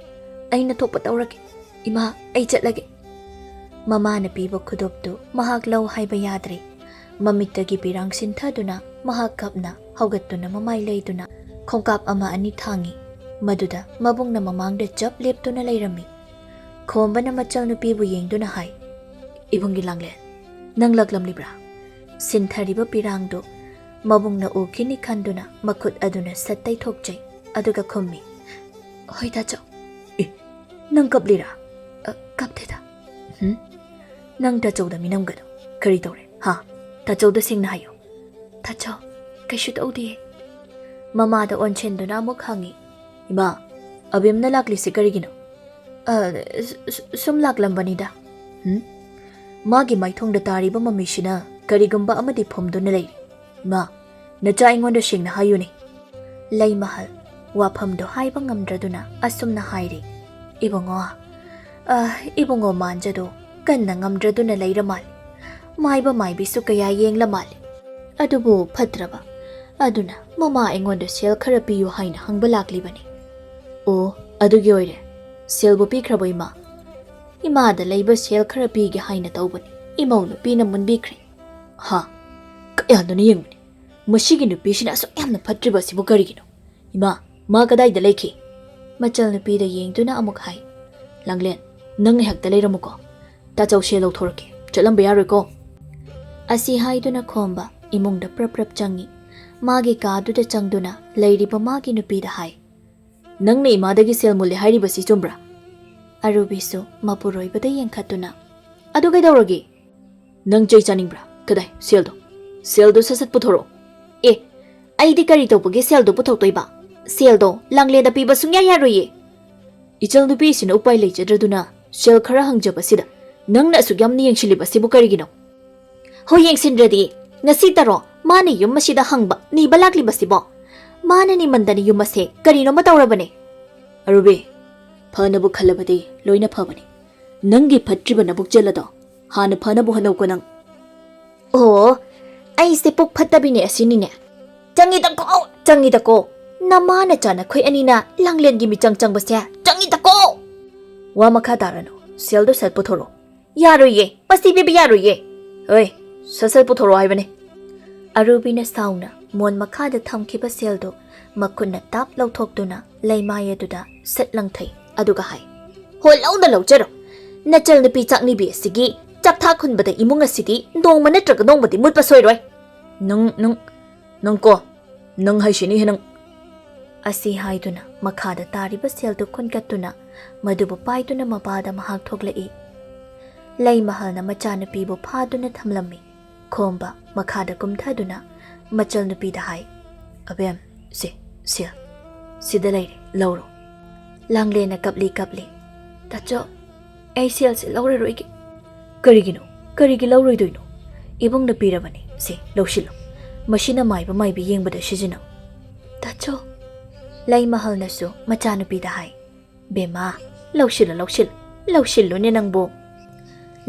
ꯑꯩꯅ ꯊꯣꯛꯄ ꯇꯧꯔꯒꯦ꯫ ꯏꯃꯥ, ꯑꯩ ꯆꯠꯂꯒꯦ꯫ ꯃꯃꯥꯅ ꯄꯤꯕ ꯈꯨꯗꯣꯞꯇꯨ ꯃꯍꯥꯛ ꯂꯧ ꯍꯥꯏꯕ ꯌꯥꯗ꯭ꯔꯦ꯫ ꯃꯃꯤꯠꯇꯒꯤ ꯄꯤꯔꯥꯡ ꯁꯤꯟꯊꯗꯨꯅ ꯃꯍꯥꯛ ꯀꯞꯅ ꯍꯧꯒꯠꯇꯨꯅ ꯃꯃꯥꯏ ꯂꯩꯗꯨꯅ ꯈꯣꯡꯀꯥꯞ ꯑꯃ ꯑꯅꯤ ꯊꯥꯡꯉꯤ꯫ ꯃꯗꯨꯗ ꯃꯕꯨꯡꯅ ꯃꯃꯥꯡꯗ ꯆꯞ ꯂꯦꯞꯇꯨꯅ ꯂꯩꯔꯝꯃꯤ꯫ ꯈꯣꯝꯕꯅ ꯃꯆꯜꯅꯨꯄꯤꯕꯨ ꯌꯦꯡꯗꯨꯅ ꯍꯥꯏ, "ꯏꯕꯨꯡꯒꯤ ꯂꯥꯡꯂꯦꯟ, ꯅꯪ ꯂꯥꯛꯂꯝꯂꯤꯕ꯭ꯔꯥ?" ꯁꯤꯟꯊꯔꯤꯕ ꯄꯤꯔꯥꯡꯗꯨ ꯃꯕꯨꯡꯅ ꯎꯈꯤꯅꯤ ꯈꯟꯗꯨꯅ ꯃꯈꯨꯠ ꯑꯗꯨꯅ ꯁꯠ ꯇꯩꯊꯣꯛꯆꯩ꯫ ꯑꯗꯨꯒ ꯈꯨꯝꯃꯤ, "ꯍꯣꯏ ꯇꯥꯆꯧ꯫" "ꯑꯦ, ꯅꯪ ꯀꯞꯂꯤꯔꯥ?" "ꯑ, ꯀꯞꯇꯦꯗ꯫" "ꯍꯨꯝ? ꯅꯪ ꯇꯥꯆꯧꯗ ꯃꯤꯅꯝꯒꯅꯨ꯫ ꯀꯔꯤ ꯇꯧꯔꯦ, ꯍꯥ? ꯇꯥꯆꯧꯗ ꯁꯦꯡꯅ ꯍꯥꯏꯌꯨ꯫" "ꯇꯥꯆꯧ, ꯀꯩꯁꯨ ꯇꯧꯗꯤꯌꯦ꯫" ꯃꯃꯥꯗ ꯑꯣꯟꯁꯤꯟꯗꯨꯅ ꯑꯃꯨꯛ ꯍꯪꯉꯤ, "ꯏꯃꯥ, ꯑꯕꯦꯝꯅ ꯂꯥꯛꯂꯤꯁꯤ ꯀꯔꯤꯒꯤꯅꯣ?" "ꯑ, ꯁ-, ꯁ-, ꯁꯨꯝ ꯂꯥꯛꯂꯝꯕꯅꯤꯗ꯫" "ꯍꯨꯝ? ꯃꯥꯒꯤ ꯃꯥꯏꯊꯣꯡꯗ ꯇꯥꯔꯤꯕ ꯃꯃꯤꯁꯤꯅ ꯀꯔꯤꯒꯨꯝꯕ ꯑꯃꯗꯤ ꯐꯨꯝꯗꯨꯅ ꯂꯩꯔꯤ꯫ ꯏꯃꯥ, ꯅꯆꯥ ꯑꯩꯉꯣꯟꯗ ꯁꯦꯡꯅ ꯍꯥꯏꯌꯨꯅꯦ꯫" ꯂꯩꯃꯍꯜ ꯋꯥꯐꯝꯗꯣ ꯍꯥꯏꯕ ꯉꯝꯗ꯭ꯔꯗꯨꯅ ꯑꯁꯨꯝꯅ ꯍꯥꯏꯔꯤ, "ꯏꯕꯨꯡꯉꯣ, ꯑ, ꯏꯕꯨꯡꯉꯣ ꯃꯥꯟꯖꯗꯣ ꯀꯟꯅ ꯉꯝꯗ꯭ꯔꯗꯨꯅ ꯂꯩꯔ ꯃꯥꯜꯂꯤ꯫ ꯃꯥꯏꯕ ꯃꯥꯏꯕꯤꯁꯨ ꯀꯌꯥ ꯌꯦꯡꯂ ꯃꯥꯜꯂꯤ꯫ ꯑꯗꯨꯕꯨ ꯐꯠꯇ꯭ꯔꯕ, ꯑꯗꯨꯅ ꯃꯃꯥ ꯑꯩꯉꯣꯟꯗ ꯁꯦꯜ ꯈꯔ ꯄꯤꯌꯨ ꯍꯥꯏꯅ ꯍꯪꯕ ꯂꯥꯛꯂꯤꯕꯅꯤ꯫" "ꯑꯣ, ꯑꯗꯨꯒꯤ ꯑꯣꯏꯔꯦ꯫ ꯁꯦꯜꯕꯨ ꯄꯤꯈ꯭ꯔꯕꯣ ꯏꯃꯥ?" "ꯏꯃꯥꯗ ꯂꯩꯕ ꯁꯦꯜ ꯈꯔ ꯄꯤꯒꯦ ꯍꯥꯏꯅ ꯇꯧꯕꯅꯤ, ꯏꯃꯧ ꯅꯨꯄꯤꯅ ꯃꯨꯟꯕꯤꯈ꯭ꯔꯦ꯫" "ꯍꯥ? ꯀꯌꯥꯗꯅꯣ ꯌꯦꯡꯉꯨꯅꯦ꯫ ꯃꯁꯤꯒꯤ ꯅꯨꯄꯤꯁꯤꯅ ꯑꯁꯨꯛ ꯌꯥꯝꯅ ꯐꯠꯇ꯭ꯔꯤꯕ ꯑꯁꯤꯕꯨ ꯀꯔꯤꯒꯤꯅꯣ? ꯏꯃꯥ, ꯃꯥ ꯀꯗꯥꯏꯗ ꯂꯩꯈꯤ?" ꯃꯆꯜ ꯅꯨꯄꯤꯗ ꯌꯦꯡꯗꯨꯅ ꯑꯃꯨꯛ ꯍꯥꯏ, "ꯂꯥꯡꯂꯦꯟ, ꯅꯪ ꯉꯥꯏꯍꯥꯛꯇ ꯂꯩꯔꯝꯃꯨꯀꯣ꯫ ꯇꯥꯆꯧ ꯁꯦꯜ ꯂꯧꯊꯣꯔꯛꯀꯦ꯫ ꯆꯠꯂꯝꯕ ꯌꯥꯔꯣꯏꯀꯣ꯫" ꯑꯁꯤ ꯍꯥꯏꯗꯨꯅ ꯈꯣꯝꯕ ꯏꯃꯨꯡꯗ ꯄ꯭ꯔꯞ ꯄ꯭ꯔꯞ ꯆꯪꯉꯤ꯫ ꯃꯥꯒꯤ ꯀꯥꯗꯨꯗ ꯆꯪꯗꯨꯅ ꯂꯩꯔꯤꯕ ꯃꯥꯒꯤ ꯅꯨꯄꯤꯗ ꯍꯥꯏ, "ꯅꯪꯅ ꯏꯃꯥꯗꯒꯤ ꯁꯦꯜ ꯃꯨꯜꯂꯦ ꯍꯥꯏꯔꯤꯕꯁꯤ ꯆꯨꯝꯕ꯭ꯔꯥ?" ꯑꯔꯨꯕꯤꯁꯨ ꯃꯄꯨꯔꯣꯏꯕꯗ ꯌꯦꯡꯈꯠꯇꯨꯅ, "ꯑꯗꯨ ꯀꯩꯗꯧꯔꯒꯦ? ꯅꯪ ꯆꯩ ꯆꯥꯅꯤꯡꯕ꯭ꯔꯥ? ꯀꯗꯥꯏ ꯁꯦꯜꯗꯣ? ꯁꯦꯜꯗꯣ ꯁꯠ ꯁꯠ ꯄꯨꯊꯣꯔꯛꯑꯣ꯫" "ꯑꯦ, ꯑꯩꯗꯤ ꯀꯔꯤ ꯇꯧꯕꯒꯤ ꯁꯦꯜꯗꯣ ꯄꯨꯊꯣꯛꯇꯣꯏꯕ? ꯁꯦꯜꯗꯣ ꯂꯥꯡꯂꯦꯟꯗ ꯄꯤꯕ ꯁꯨꯡꯌꯥ ꯌꯥꯔꯣꯏꯌꯦ꯫" "ꯏꯆꯜ ꯅꯨꯄꯤꯁꯤꯅ ꯎꯄꯥꯏ ꯂꯩꯖꯗ꯭ꯔꯗꯨꯅ ꯁꯦꯜ ꯈꯔ ꯍꯪꯖꯕꯁꯤꯗ ꯅꯪꯅ ꯑꯁꯨꯛ ꯌꯥꯝꯅ ꯌꯦꯡꯁꯤꯜꯂꯤꯕꯁꯤꯕꯨ ꯀꯔꯤꯒꯤꯅꯣ?" "ꯍꯣꯏ, ꯌꯦꯡꯁꯤꯟꯗ꯭ꯔꯗꯤ ꯉꯁꯤꯇꯔꯣ ꯃꯥꯅ ꯌꯨꯝ ꯑꯁꯤꯗ ꯍꯪꯕ, ꯅꯤꯕ ꯂꯥꯛꯂꯤꯕꯁꯤꯕꯣ? ꯃꯥꯅ ꯅꯤꯃꯟꯗꯅ ꯌꯨꯝ ꯑꯁꯦ ꯀꯔꯤꯅꯣꯃ ꯇꯧꯔꯕꯅꯦ꯫" "ꯑꯔꯨꯕꯤ, ꯐꯅꯕꯨ ꯈꯜꯂꯕꯗꯤ ꯂꯣꯏꯅ ꯐꯕꯅꯤ꯫ ꯅꯪꯒꯤ ꯐꯠꯇ꯭ꯔꯤꯕ ꯅꯕꯨꯛꯆꯦꯜ ꯑꯗꯣ ꯍꯥꯟꯅ ꯐꯅꯕ ꯍꯣꯠꯅꯧꯀꯣ ꯅꯪ꯫" "ꯑꯣ, ꯑꯩꯁꯦ ꯄꯨꯛ ꯐꯠꯇꯕꯤꯅꯦ ꯑꯁꯤꯅꯤꯅꯦ꯫ ꯆꯪꯉꯤꯗꯀꯣ, ꯆꯪꯉꯤꯗꯀꯣ꯫ ꯅꯃꯥꯅ ꯆꯥꯅꯈꯣꯏ ꯑꯅꯤꯅ ꯂꯥꯡꯂꯦꯟꯒꯤ ꯃꯤꯆꯪ ꯆꯪꯕꯁꯦ ꯆꯪꯉꯤꯗꯀꯣ꯫" "ꯋꯥ ꯃꯈꯥ ꯇꯥꯔꯅꯨ, ꯁꯦꯜꯗꯣ ꯁꯠ ꯄꯨꯊꯣꯔꯛꯑꯣ꯫" "ꯌꯥꯔꯣꯏꯌꯦ, ꯃꯁꯤ ꯄꯤꯕ ꯌꯥꯔꯣꯏꯌꯦ꯫" "ꯍꯣꯏ, ꯁꯠ ꯁꯠ ꯄꯨꯊꯣꯔꯛꯑꯣ ꯍꯥꯏꯕꯅꯦ꯫" ꯑꯔꯨꯕꯤꯅ ꯁꯥꯎꯅ ꯃꯣꯟ ꯃꯈꯥꯗ ꯊꯝꯈꯤꯕ ꯁꯦꯜꯗꯨ ꯃꯈꯨꯠꯅ ꯇꯥꯞ ꯂꯧꯊꯣꯛꯇꯨꯅ ꯂꯩꯃꯥꯏ ꯑꯗꯨꯗ ꯁꯠ ꯂꯪꯊꯩ, ꯑꯗꯨꯒ ꯍꯥꯏ, "ꯍꯣ, ꯂꯧꯗ ꯂꯧꯖꯔꯣ꯫ ꯅꯆꯜ ꯅꯨꯄꯤ ꯆꯥꯛꯅꯤꯕꯤ ꯑꯁꯤꯒꯤ ꯆꯥꯛꯊꯥꯛ ꯍꯨꯟꯕꯗ ꯏꯃꯨꯡ ꯑꯁꯤꯗꯤ ꯅꯣꯡꯃ ꯅꯠꯇ꯭ꯔꯒ ꯅꯣꯡꯃꯗꯤ ꯃꯨꯠꯄ ꯁꯣꯏꯔꯣꯏ꯫" "ꯅꯪ, ꯅꯪ, ꯅꯪ ꯀꯣ, ꯅꯪ ꯍꯥꯏꯁꯤꯅꯤ ꯍꯦ ꯅꯪ꯫" ꯑꯁꯤ ꯍꯥꯏꯗꯨꯅ ꯃꯈꯥꯗ ꯇꯥꯔꯤꯕ ꯁꯦꯜꯗꯨ ꯈꯨꯟꯒꯠꯇꯨꯅ ꯃꯗꯨꯕꯨ ꯄꯥꯏꯗꯨꯅ ꯃꯄꯥꯗ ꯃꯍꯥꯛ ꯊꯣꯛꯂꯛꯏ꯫ ꯂꯩꯃꯍꯜꯅ ꯃꯆꯥꯅꯨꯄꯤꯕꯨ ꯐꯥꯗꯨꯅ ꯊꯝꯂꯝꯃꯤ꯫ ꯈꯣꯝꯕ ꯃꯈꯥꯗ ꯀꯨꯝꯊꯗꯨꯅ ꯃꯆꯜ ꯅꯨꯄꯤꯗ ꯍꯥꯏ, "ꯑꯕꯦꯝ, ꯁꯦ, ꯁꯦꯜ, ꯁꯤꯗ ꯂꯩꯔꯦ, ꯂꯧꯔꯣ꯫" ꯂꯥꯡꯂꯦꯟꯅ ꯀꯞꯂꯤ ꯀꯞꯂꯤ, "ꯇꯥꯆꯧ, ꯑꯩ ꯁꯦꯜꯁꯦ ꯂꯧꯔꯔꯣꯏꯒꯦ꯫" "ꯀꯔꯤꯒꯤꯅꯣ? ꯀꯔꯤꯒꯤ ꯂꯧꯔꯣꯏꯗꯣꯏꯅꯣ? ꯏꯕꯨꯡꯅ ꯄꯤꯔꯕꯅꯦ꯫ ꯁꯦ, ꯂꯧꯁꯤꯜꯂꯣ꯫ ꯃꯁꯤꯅ ꯃꯥꯏꯕ ꯃꯥꯏꯕꯤ ꯌꯦꯡꯕꯗ ꯁꯤꯖꯤꯟꯅꯧ꯫" "ꯇꯥꯆꯧ, ꯂꯩꯃꯍꯜꯅꯁꯨ ꯃꯆꯥꯅꯨꯄꯤꯗ ꯍꯥꯏ, "ꯕꯦꯝꯃ, ꯂꯧꯁꯤꯜꯂꯨ, ꯂꯧꯁꯤꯜꯂꯨ, ꯂꯧꯁꯤꯜꯂꯨꯅꯦ ꯅꯪꯕꯨ"꯫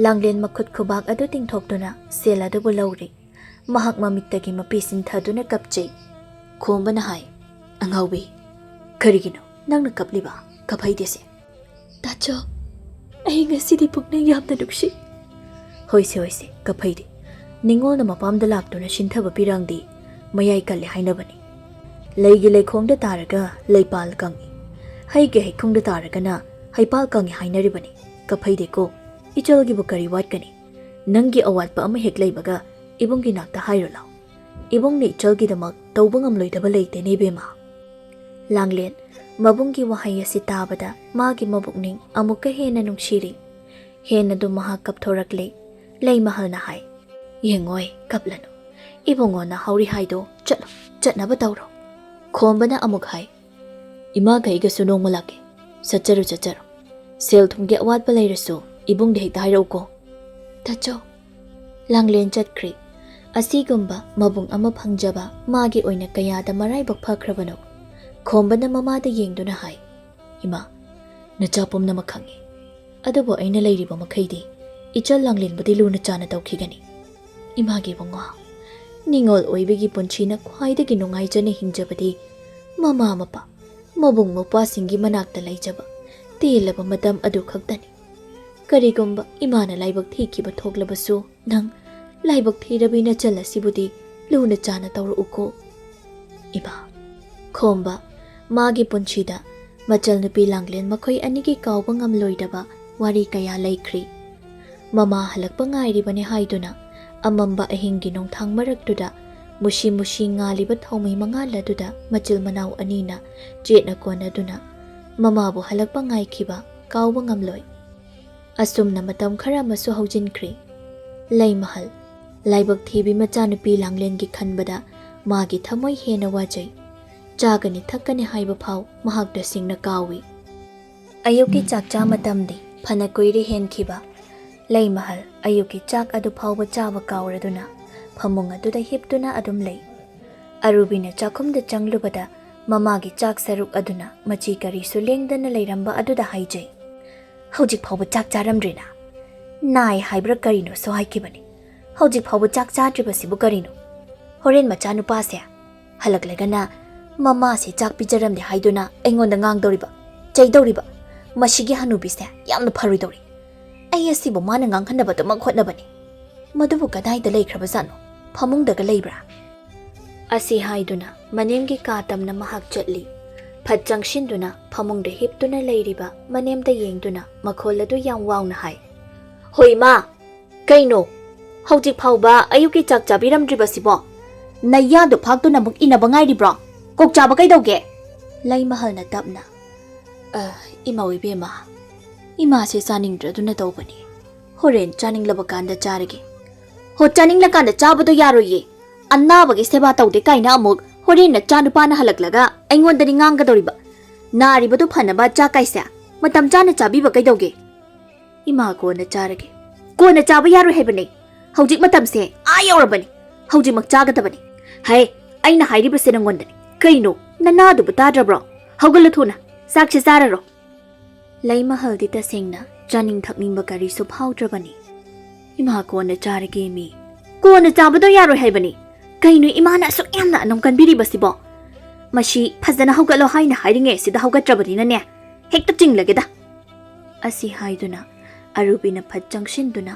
ꯂꯥꯡꯂꯦꯟ ꯃꯈꯨꯠ ꯈꯨꯕꯥꯛ ꯑꯗꯨ ꯇꯤꯡꯊꯣꯛꯇꯨꯅ ꯁꯦꯜ ꯑꯗꯨꯕꯨ ꯂꯧꯔꯤ꯫ ꯃꯍꯥꯛ ꯃꯃꯤꯠꯇꯒꯤ ꯃꯄꯤ ꯁꯤꯟꯊꯗꯨꯅ ꯀꯞꯆꯩ꯫ ꯈꯣꯝꯕꯅ ꯍꯥꯏ, "ꯑꯉꯥꯎꯕꯤ, ꯀꯔꯤꯒꯤꯅꯣ ꯅꯪꯅ ꯀꯞꯂꯤꯕ? ꯀꯞꯍꯩꯗꯦꯁꯦ"꯫ "ꯇꯥꯆꯧ, ꯑꯩ ꯉꯁꯤꯗꯤ ꯄꯨꯛꯅꯤꯡ ꯌꯥꯝꯅ ꯅꯨꯡꯁꯤ"꯫ "ꯍꯣꯏꯁꯦ, ꯍꯣꯏꯁꯦ, ꯀꯞꯍꯩꯗꯦ꯫ ꯅꯤꯉꯣꯜꯅ ꯃꯄꯥꯝꯗ ꯂꯥꯛꯇꯨꯅ ꯁꯤꯟꯊꯕ ꯄꯤꯔꯥꯡꯗꯤ ꯃꯌꯥꯏ ꯀꯜꯂꯦ ꯍꯥꯏꯅꯕꯅꯤ꯫ ꯂꯩꯒꯤ ꯂꯩꯈꯣꯡꯗ ꯇꯥꯔꯒ ꯂꯩꯄꯥꯜ ꯀꯪꯏ, ꯍꯩꯒꯤ ꯍꯩꯈꯣꯡꯗ ꯇꯥꯔꯒꯅ ꯍꯩꯄꯥꯜ ꯀꯪꯏ ꯍꯥꯏꯅꯔꯤꯕꯅꯤ꯫ ꯀꯞꯍꯩꯗꯦꯀꯣ, ꯏꯆꯜꯒꯤꯕꯨ ꯀꯔꯤ ꯋꯥꯠꯀꯅꯤ? ꯅꯪꯒꯤ ꯑꯋꯥꯠꯄ ꯑꯃ ꯍꯦꯛ ꯂꯩꯕꯒ ꯏꯕꯨꯡꯒꯤ ꯅꯥꯛꯇ ꯍꯥꯏꯔꯨ ꯂꯥꯎ꯫ ꯏꯕꯨꯡꯅ ꯏꯆꯜꯒꯤꯗꯃꯛ ꯇꯧꯕ ꯉꯝꯂꯣꯏꯗꯕ ꯂꯩꯇꯦꯅꯦ ꯏꯕꯦꯝꯃ"꯫ ꯂꯥꯡꯂꯦꯟ ꯃꯕꯨꯡꯒꯤ ꯋꯥꯍꯩ ꯑꯁꯤ ꯇꯥꯕꯗ ꯃꯥꯒꯤ ꯃꯕꯨꯛꯅꯤꯡ ꯑꯃꯨꯛꯀ ꯍꯦꯟꯅ ꯅꯨꯡꯁꯤꯔꯤ꯫ ꯍꯦꯟꯅꯗꯨ ꯃꯍꯥꯛ ꯀꯞꯊꯣꯔꯛꯂꯦ꯫ ꯂꯩꯃꯍꯜꯅ ꯍꯥꯏ, "ꯌꯦꯡꯉꯣꯏ, ꯀꯞꯂꯅꯨ꯫ ꯏꯕꯨꯡꯉꯣꯅ ꯍꯧꯔꯤ ꯍꯥꯏꯗꯣ ꯆꯠꯂꯣ, ꯆꯠꯅꯕ ꯇꯧꯔꯣ"꯫ ꯈꯣꯝꯕꯅ ꯑꯃꯨꯛ ꯍꯥꯏ, "ꯏꯃꯥꯒ ꯑꯩꯒꯁꯨ ꯅꯣꯡꯃ ꯂꯥꯛꯀꯦ꯫ ꯆꯠꯆꯔꯨ, ꯆꯠꯆꯔꯨ꯫ ꯁꯦꯜ ꯊꯨꯝꯒꯤ ꯑꯋꯥꯠꯄ ꯂꯩꯔꯁꯨ ꯏꯕꯨꯡꯗ ꯍꯦꯛꯇ ꯍꯥꯏꯔꯛꯎꯀꯣ"꯫ "ꯇꯥꯆꯧ"꯫ ꯂꯥꯡꯂꯦꯟ ꯆꯠꯈ꯭ꯔꯤ꯫ ꯑꯁꯤꯒꯨꯝꯕ ꯃꯕꯨꯡ ꯑꯃ ꯐꯪꯖꯕ ꯃꯥꯒꯤ ꯑꯣꯏꯅ ꯀꯌꯥꯗ ꯃꯔꯥꯏꯕꯛ ꯐꯈ꯭ꯔꯕꯅꯣ꯫ ꯈꯣꯝꯕꯅ ꯃꯃꯥꯗ ꯌꯦꯡꯗꯨꯅ ꯍꯥꯏ, "ꯏꯃꯥ, ꯅꯆꯥ ꯄꯨꯝꯅꯃꯛ ꯈꯪꯉꯤ꯫ ꯑꯗꯨꯕꯨ ꯑꯩꯅ ꯂꯩꯔꯤꯕ ꯃꯈꯩꯗꯤ ꯏꯆꯜ ꯂꯥꯡꯂꯦꯟꯕꯨꯗꯤ ꯂꯨꯅ ꯆꯥꯅ ꯇꯧꯈꯤꯒꯅꯤ꯫ ꯏꯃꯥꯒꯤ ꯏꯕꯨꯡꯉꯣ, ꯅꯤꯡꯉꯣꯜ ꯑꯣꯏꯕꯒꯤ ꯄꯨꯟꯁꯤꯅ ꯈ꯭ꯋꯥꯏꯗꯒꯤ ꯅꯨꯡꯉꯥꯏꯖꯅ ꯍꯤꯡꯖꯕꯗꯤ ꯃꯃꯥ ꯃꯄꯥ, ꯃꯕꯨꯡ ꯃꯧꯄ꯭ꯋꯥꯁꯤꯡꯒꯤ ꯃꯅꯥꯛꯇ ꯂꯩꯖꯕ ꯇꯦꯜꯂꯕ ꯃꯇꯝ ꯑꯗꯨ ꯈꯛꯇꯅꯤ꯫ ꯀꯔꯤꯒꯨꯝꯕ ꯏꯃꯥꯅ ꯂꯥꯏꯕꯛ ꯊꯤꯈꯤꯕ ꯊꯣꯛꯂꯕꯁꯨ, ꯅꯪ ꯂꯥꯏꯕꯛ ꯊꯤꯔꯕꯤ ꯅꯆꯜ ꯑꯁꯤꯕꯨꯗꯤ ꯂꯨꯅ ꯆꯥꯅ ꯇꯧꯔꯛꯎꯀꯣ"꯫ ꯏꯃꯥ꯫ ꯈꯣꯝꯕ, ꯃꯥꯒꯤ ꯄꯨꯟꯁꯤꯗ ꯃꯆꯜꯅꯨꯄꯤ ꯂꯥꯡꯂꯦꯟ ꯃꯈꯣꯏ ꯑꯅꯤꯒꯤ ꯀꯥꯎꯕ ꯉꯝꯂꯣꯏꯗꯕ ꯋꯥꯔꯤ ꯀꯌꯥ ꯂꯩꯈ꯭ꯔꯤ꯫ ꯃꯃꯥ ꯍꯜꯂꯛꯄ ꯉꯥꯏꯔꯤꯕꯅꯤ ꯍꯥꯏꯗꯨꯅ ꯑꯃꯝꯕ ꯑꯍꯤꯡꯒꯤ ꯅꯣꯡꯊꯥꯡ ꯃꯔꯛꯇꯨꯗ ꯃꯨꯁꯤ ꯃꯨꯁꯤ ꯉꯥꯜꯂꯤꯕ ꯊꯥꯎꯃꯩ ꯃꯉꯥꯜ ꯑꯗꯨꯗ ꯃꯆꯤꯜ ꯃꯅꯥꯎ ꯑꯅꯤꯅ ꯆꯦꯠꯅ ꯀꯣꯟꯅꯗꯨꯅ ꯃꯃꯥꯕꯨ ꯍꯜꯂꯛꯄ ꯉꯥꯏꯈꯤꯕ ꯀꯥꯎꯕ ꯉꯝꯂꯣꯏ꯫ ꯑꯁꯨꯝꯅ ꯃꯇꯝ ꯈꯔ ꯑꯃꯁꯨ ꯍꯧꯖꯤꯟꯈ꯭ꯔꯤ꯫ ꯂꯩꯃꯍꯜ, ꯂꯥꯏꯕꯛ ꯊꯤꯕꯤ ꯃꯆꯥꯅꯨꯄꯤ ꯂꯥꯡꯂꯦꯟꯒꯤ ꯈꯟꯕꯗ ꯃꯥꯒꯤ ꯊꯃꯣꯏ ꯍꯦꯟꯅ ꯋꯥꯖꯩ꯫ ꯆꯥꯒꯅꯤ ꯊꯛꯀꯅꯤ ꯍꯥꯏꯕ ꯐꯥꯎ ꯃꯍꯥꯛ ꯇꯁꯦꯡꯅ ꯀꯥꯎꯏ꯫ ꯑꯌꯨꯛꯀꯤ ꯆꯥꯛꯆꯥ ꯃꯇꯝꯗꯤ ꯐꯅ ꯀꯨꯏꯔꯦ ꯍꯦꯟꯈꯤꯕ꯫ ꯂꯩꯃꯍꯜ ꯑꯌꯨꯛꯀꯤ ꯆꯥꯛ ꯑꯗꯨ ꯐꯥꯎꯕ ꯆꯥꯕ ꯀꯥꯎꯔꯗꯨꯅ ꯐꯃꯨꯡ ꯑꯗꯨꯗ ꯍꯤꯞꯇꯨꯅ ꯑꯗꯨꯝ ꯂꯩ꯫ ꯑꯔꯨꯕꯤꯅ ꯆꯥꯛꯈꯨꯝꯗ ꯆꯪꯂꯨꯕꯗ ꯃꯃꯥꯒꯤ ꯆꯥꯛ ꯁꯔꯨꯛ ꯑꯗꯨꯅ ꯃꯆꯤ ꯀꯔꯤꯁꯨ ꯂꯦꯡꯗꯅ ꯂꯩꯔꯝꯕ ꯑꯗꯨꯗ ꯍꯥꯏꯖꯩ꯫ "ꯍꯧꯖꯤꯛ ꯐꯥꯎꯕ ꯆꯥꯛ ꯆꯥꯔꯝꯗ꯭ꯔꯤꯅ? ꯅꯥꯏ ꯍꯥꯏꯕ꯭ꯔꯥ ꯀꯔꯤꯅꯣꯁꯨ ꯍꯥꯏꯈꯤꯕꯅꯤ꯫ ꯍꯧꯖꯤꯛ ꯐꯥꯎꯕ ꯆꯥꯛ ꯆꯥꯗ꯭ꯔꯤꯕꯁꯤꯕꯨ ꯀꯔꯤꯅꯣ? ꯍꯣꯔꯦꯟ ꯃꯆꯥꯅꯨꯄꯥꯁꯦ ꯍꯜꯂꯛꯂꯒꯅ ꯃꯃꯥꯁꯦ ꯆꯥꯛ ꯄꯤꯖꯔꯝꯗꯦ ꯍꯥꯏꯗꯨꯅ ꯑꯩꯉꯣꯟꯗ ꯉꯥꯡꯗꯧꯔꯤꯕ, ꯆꯩꯗꯧꯔꯤꯕ꯫ ꯃꯁꯤꯒꯤ ꯍꯅꯨꯕꯤꯁꯦ ꯌꯥꯝꯅ ꯐꯔꯣꯏꯗꯧꯔꯤ꯫ ꯑꯩ ꯑꯁꯤꯕꯨ ꯃꯥꯅ ꯉꯥꯡꯍꯟꯅꯕꯗꯃꯛ ꯍꯣꯠꯅꯕꯅꯤ꯫ ꯃꯗꯨꯕꯨ ꯀꯗꯥꯏꯗ ꯂꯩꯈ꯭ꯔꯕꯖꯥꯠꯅꯣ? ꯐꯃꯨꯡꯗꯒ ꯂꯩꯕ꯭ꯔꯥ?" ꯑꯁꯤ ꯍꯥꯏꯗꯨꯅ ꯃꯅꯦꯝꯒꯤ ꯀꯥ ꯇꯝꯅ ꯃꯍꯥꯛ ꯆꯠꯂꯤ꯫ ꯐꯠ ꯆꯪꯁꯤꯟꯗꯨꯅ ꯐꯃꯨꯡꯗ ꯍꯤꯞꯇꯨꯅ ꯂꯩꯔꯤꯕ ꯃꯅꯦꯝꯗ ꯌꯦꯡꯗꯨꯅ ꯃꯈꯣꯜ ꯑꯗꯨ ꯌꯥꯝ ꯋꯥꯡꯅ ꯍꯥꯏ, "ꯍꯣꯏ ꯃꯥ, ꯀꯩꯅꯣ? ꯍꯧꯖꯤꯛ ꯐꯥꯎꯕ ꯑꯌꯨꯛꯀꯤ ꯆꯥꯛ ꯆꯥꯕꯤꯔꯝꯗ꯭ꯔꯤꯕꯁꯤꯕꯣ? ꯅꯌꯥꯗꯣ ꯐꯥꯛꯇꯨꯅ ꯑꯃꯨꯛ ꯏꯟꯅꯕ ꯉꯥꯏꯔꯤꯕ꯭ꯔꯣ? ꯀꯣꯛ ꯆꯥꯕ ꯀꯩꯗꯧꯒꯦ?" ꯂꯩꯃꯍꯜꯅ ꯇꯞꯅ, "ꯑ, ꯏꯃꯧ ꯏꯕꯦꯝꯃ, ꯏꯃꯥꯁꯦ ꯆꯥꯅꯤꯡꯗ꯭ꯔꯗꯨꯅ ꯇꯧꯕꯅꯤ꯫ ꯍꯣꯔꯦꯟ ꯆꯥꯅꯤꯡꯂꯕ ꯀꯥꯟꯗ ꯆꯥꯔꯒꯦ꯫" "ꯍꯣ, ꯆꯥꯅꯤꯡꯂꯀꯥꯟꯗ ꯆꯥꯕꯗꯣ ꯌꯥꯔꯣꯏꯌꯦ꯫ ꯑꯅꯥꯕꯒꯤ ꯁꯦꯕꯥ ꯇꯧꯗꯦ ꯀꯥꯏꯅ ꯑꯃꯨꯛ ꯍꯣꯔꯦꯟ ꯅꯆꯥꯅꯨꯄꯥꯅ ꯍꯜꯂꯛꯂꯒ ꯑꯩꯉꯣꯟꯗꯗꯤ ꯉꯥꯡꯒꯗꯧꯔꯤꯕ꯫ ꯅꯥꯔꯤꯕꯗꯨ ꯐꯅꯕ ꯆꯥꯛ ꯀꯥꯏꯁꯦ ꯃꯇꯝ ꯆꯥꯅ ꯆꯥꯕꯤꯕ ꯀꯩꯗꯧꯒꯦ?" "ꯏꯃꯥ, ꯀꯣꯟꯅ ꯆꯥꯔꯒꯦ꯫" "ꯀꯣꯟꯅ ꯆꯥꯕ ꯌꯥꯔꯣꯏ ꯍꯥꯏꯕꯅꯦ꯫ ꯍꯧꯖꯤꯛ ꯃꯇꯝꯁꯦ ꯑꯥ ꯌꯧꯔꯕꯅꯤ꯫ ꯍꯧꯖꯤꯛꯃꯛ ꯆꯥꯒꯗꯕꯅꯤ꯫" "ꯍꯦ, ꯑꯩꯅ ꯍꯥꯏꯔꯤꯕꯁꯦ ꯅꯪꯉꯣꯟꯗꯅꯤ꯫ ꯀꯩꯅꯣ, ꯅꯅꯥꯗꯨꯕꯨ ꯇꯥꯗ꯭ꯔꯕ꯭ꯔꯣ? ꯍꯧꯒꯠꯂꯣ ꯊꯨꯅ, ꯆꯥꯛꯁꯦ ꯆꯥꯔꯔꯣ꯫" ꯂꯩꯃꯍꯜꯗꯤ ꯇꯁꯦꯡꯅ ꯆꯥꯅꯤꯡ ꯊꯛꯅꯤꯡꯕ ꯀꯔꯤꯁꯨ ꯐꯥꯎꯗ꯭ꯔꯕꯅꯤ꯫ "ꯏꯃꯥ, ꯀꯣꯟꯅ ꯆꯥꯔꯒꯦ ꯃꯤ꯫" "ꯀꯣꯟꯅ ꯆꯥꯕꯗꯣ ꯌꯥꯔꯣꯏ ꯍꯥꯏꯕꯅꯤ꯫ ꯀꯩꯅꯣ ꯏꯃꯥꯅ ꯑꯁꯨꯛ ꯌꯥꯝꯅ ꯑꯅꯝ ꯀꯟꯕꯤꯔꯤꯕꯁꯤꯕꯣ? ꯃꯁꯤ ꯐꯖꯅ ꯍꯧꯒꯠꯂꯣ ꯍꯥꯏꯅ ꯍꯥꯏꯔꯤꯉꯩ ꯁꯤꯗ ꯍꯧꯒꯠꯇ꯭ꯔꯕꯅꯤꯅꯅꯦ, ꯍꯦꯛꯇ ꯆꯤꯡꯂꯒꯦꯗ꯫" ꯑꯁꯤ ꯍꯥꯏꯗꯨꯅ ꯑꯔꯨꯕꯤꯅ ꯐꯠ ꯆꯪꯁꯤꯟꯗꯨꯅ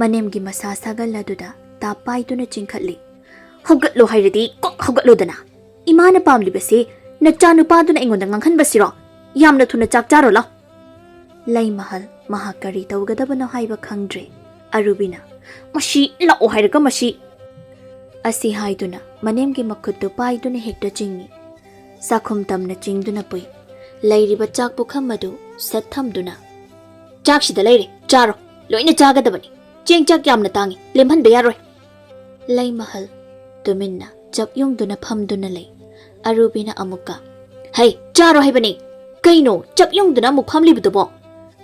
ꯃꯅꯦꯝꯒꯤ ꯃꯁꯥ ꯁꯥꯒꯜ ꯑꯗꯨꯗ ꯇꯥꯞ ꯄꯥꯏꯗꯨꯅ ꯆꯤꯡꯈꯠꯂꯤ꯫ "ꯍꯧꯒꯠꯂꯣ ꯍꯥꯏꯔꯗꯤ ꯀꯣꯛ ꯍꯧꯒꯠꯂꯣꯗꯅ꯫ ꯏꯃꯥꯅ ꯄꯥꯝꯂꯤꯕꯁꯤ ꯅꯆꯥꯅꯨꯄꯥꯗꯨꯅ ꯑꯩꯉꯣꯟꯗ ꯉꯥꯡꯍꯟꯕꯁꯤꯔꯣ? ꯌꯥꯝꯅ ꯊꯨꯅ ꯆꯥꯛ ꯆꯥꯔꯣ ꯂꯥꯎ꯫" ꯂꯩꯃꯍꯜ ꯃꯍꯥꯛ ꯀꯔꯤ ꯇꯧꯒꯗꯕꯅꯣ ꯍꯥꯏꯕ ꯈꯪꯗ꯭ꯔꯦ꯫ ꯑꯔꯨꯕꯤꯅ, "ꯃꯁꯤ ꯂꯥꯛꯑꯣ ꯍꯥꯏꯔꯒ ꯃꯁꯤ!" ꯑꯁꯤ ꯍꯥꯏꯗꯨꯅ ꯃꯅꯦꯝꯒꯤ ꯃꯈꯨꯠꯇꯨ ꯄꯥꯏꯗꯨꯅ ꯍꯦꯛꯇ ꯆꯤꯡꯏ꯫ ꯆꯥꯛꯈꯨꯝ ꯇꯝꯅ ꯆꯤꯡꯗꯨꯅ ꯄꯨꯏ꯫ ꯂꯩꯔꯤꯕ ꯆꯥꯛ ꯄꯨꯈꯝ ꯑꯗꯨ ꯁꯠ ꯊꯝꯗꯨꯅ, "ꯆꯥꯛꯁꯤꯗ ꯂꯩꯔꯦ, ꯆꯥꯔꯣ꯫ ꯂꯣꯏꯅ ꯆꯥꯒꯗꯕꯅꯤ꯫ ꯆꯦꯡ ꯆꯥꯛ ꯌꯥꯝꯅ ꯇꯥꯡꯏ, ꯂꯦꯝꯍꯟꯕ ꯌꯥꯔꯣꯏ꯫" ꯂꯩꯃꯍꯜ ꯇꯨꯃꯤꯟꯅ ꯆꯞ ꯌꯨꯡꯗꯨꯅ ꯐꯝꯗꯨꯅ ꯂꯩ꯫ ꯑꯔꯨꯕꯤꯅ ꯑꯃꯨꯛꯀ, "ꯍꯩ, ꯆꯥꯔꯣ ꯍꯥꯏꯕꯅꯤ꯫ ꯀꯩꯅꯣ ꯆꯞ ꯌꯨꯡꯗꯨꯅ ꯑꯃꯨꯛ ꯐꯝꯂꯤꯕꯗꯨꯕꯣ?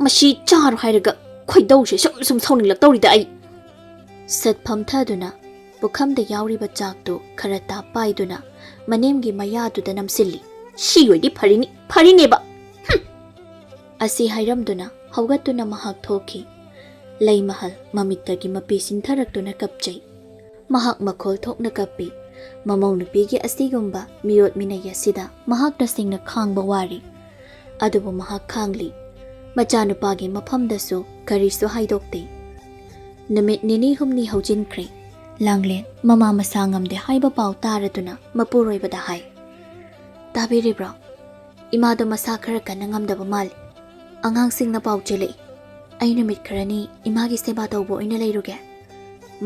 ꯃꯁꯤ ꯆꯥꯔꯣ ꯍꯥꯏꯔꯒ ꯈꯣꯏꯗꯧꯁꯦ ꯁꯨꯝ ꯁꯨꯝ ꯁꯥꯎꯅꯤꯡꯂꯛꯇꯧꯔꯤꯗ ꯑꯩ꯫" ꯁꯠ ꯐꯝꯊꯗꯨꯅ ꯄꯨꯈꯝꯗ ꯌꯥꯎꯔꯤꯕ ꯆꯥꯛꯇꯨ ꯈꯔ ꯇꯥꯞ ꯄꯥꯏꯗꯨꯅ ꯃꯅꯦꯝꯒꯤ ꯃꯌꯥꯗꯨꯗ ꯅꯝꯁꯤꯜꯂꯤ꯫ "ꯁꯤ ꯑꯣꯏꯗꯤ ꯐꯔꯤꯅꯤ, ꯐꯔꯤꯅꯦꯕ!" ꯍꯨꯝ! ꯑꯁꯤ ꯍꯥꯏꯔꯝꯗꯨꯅ ꯍꯧꯒꯠꯇꯨꯅ ꯃꯍꯥꯛ ꯊꯣꯛꯈꯤ꯫ ꯂꯩꯃꯍꯜ ꯃꯃꯤꯠꯇꯒꯤ ꯃꯄꯤ ꯁꯤꯟꯊꯔꯛꯇꯨꯅ ꯀꯞꯆꯩ꯫ ꯃꯍꯥꯛ ꯃꯈꯣꯜ ꯊꯣꯛꯅ ꯀꯞꯄꯤ꯫ ꯃꯃꯧ ꯅꯨꯄꯤꯒꯤ ꯑꯁꯤꯒꯨꯝꯕ ꯃꯤꯑꯣꯠ ꯃꯤꯅꯩ ꯑꯁꯤꯗ ꯃꯍꯥꯛ ꯇꯁꯦꯡꯅ ꯈꯥꯡꯕ ꯋꯥꯔꯤ꯫ ꯑꯗꯨꯕꯨ ꯃꯍꯥꯛ ꯈꯥꯡꯂꯤ꯫ ꯃꯆꯥꯅꯨꯄꯥꯒꯤ ꯃꯐꯝꯗꯁꯨ ꯀꯔꯤꯁꯨ ꯍꯥꯏꯗꯣꯛꯇꯦ꯫ ꯅꯨꯃꯤꯠ ꯅꯤꯅꯤ ꯍꯨꯝꯅꯤ ꯍꯧꯖꯤꯟꯈ꯭ꯔꯦ꯫ ꯂꯥꯡꯂꯦꯟ ꯃꯃꯥ ꯃꯁꯥ ꯉꯝꯗꯦ ꯍꯥꯏꯕ ꯄꯥꯎ ꯇꯥꯔꯗꯨꯅ ꯃꯄꯨꯔꯣꯏꯕꯗ ꯍꯥꯏ, "ꯇꯥꯕꯤꯔꯤꯕ꯭ꯔꯣ? ꯏꯃꯥꯗꯣ ꯃꯁꯥ ꯈꯔ ꯀꯟꯅ ꯉꯝꯗꯕ ꯃꯥꯜꯂꯤ꯫ ꯑꯉꯥꯡꯁꯤꯡꯅ ꯄꯥꯎ ꯆꯦꯜꯂꯛꯏ꯫ ꯑꯩ ꯅꯨꯃꯤꯠ ꯈꯔꯅꯤ ꯏꯃꯥꯒꯤ ꯁꯦꯕꯥ ꯇꯧꯕ ꯑꯣꯏꯅ ꯂꯩꯔꯨꯒꯦ?"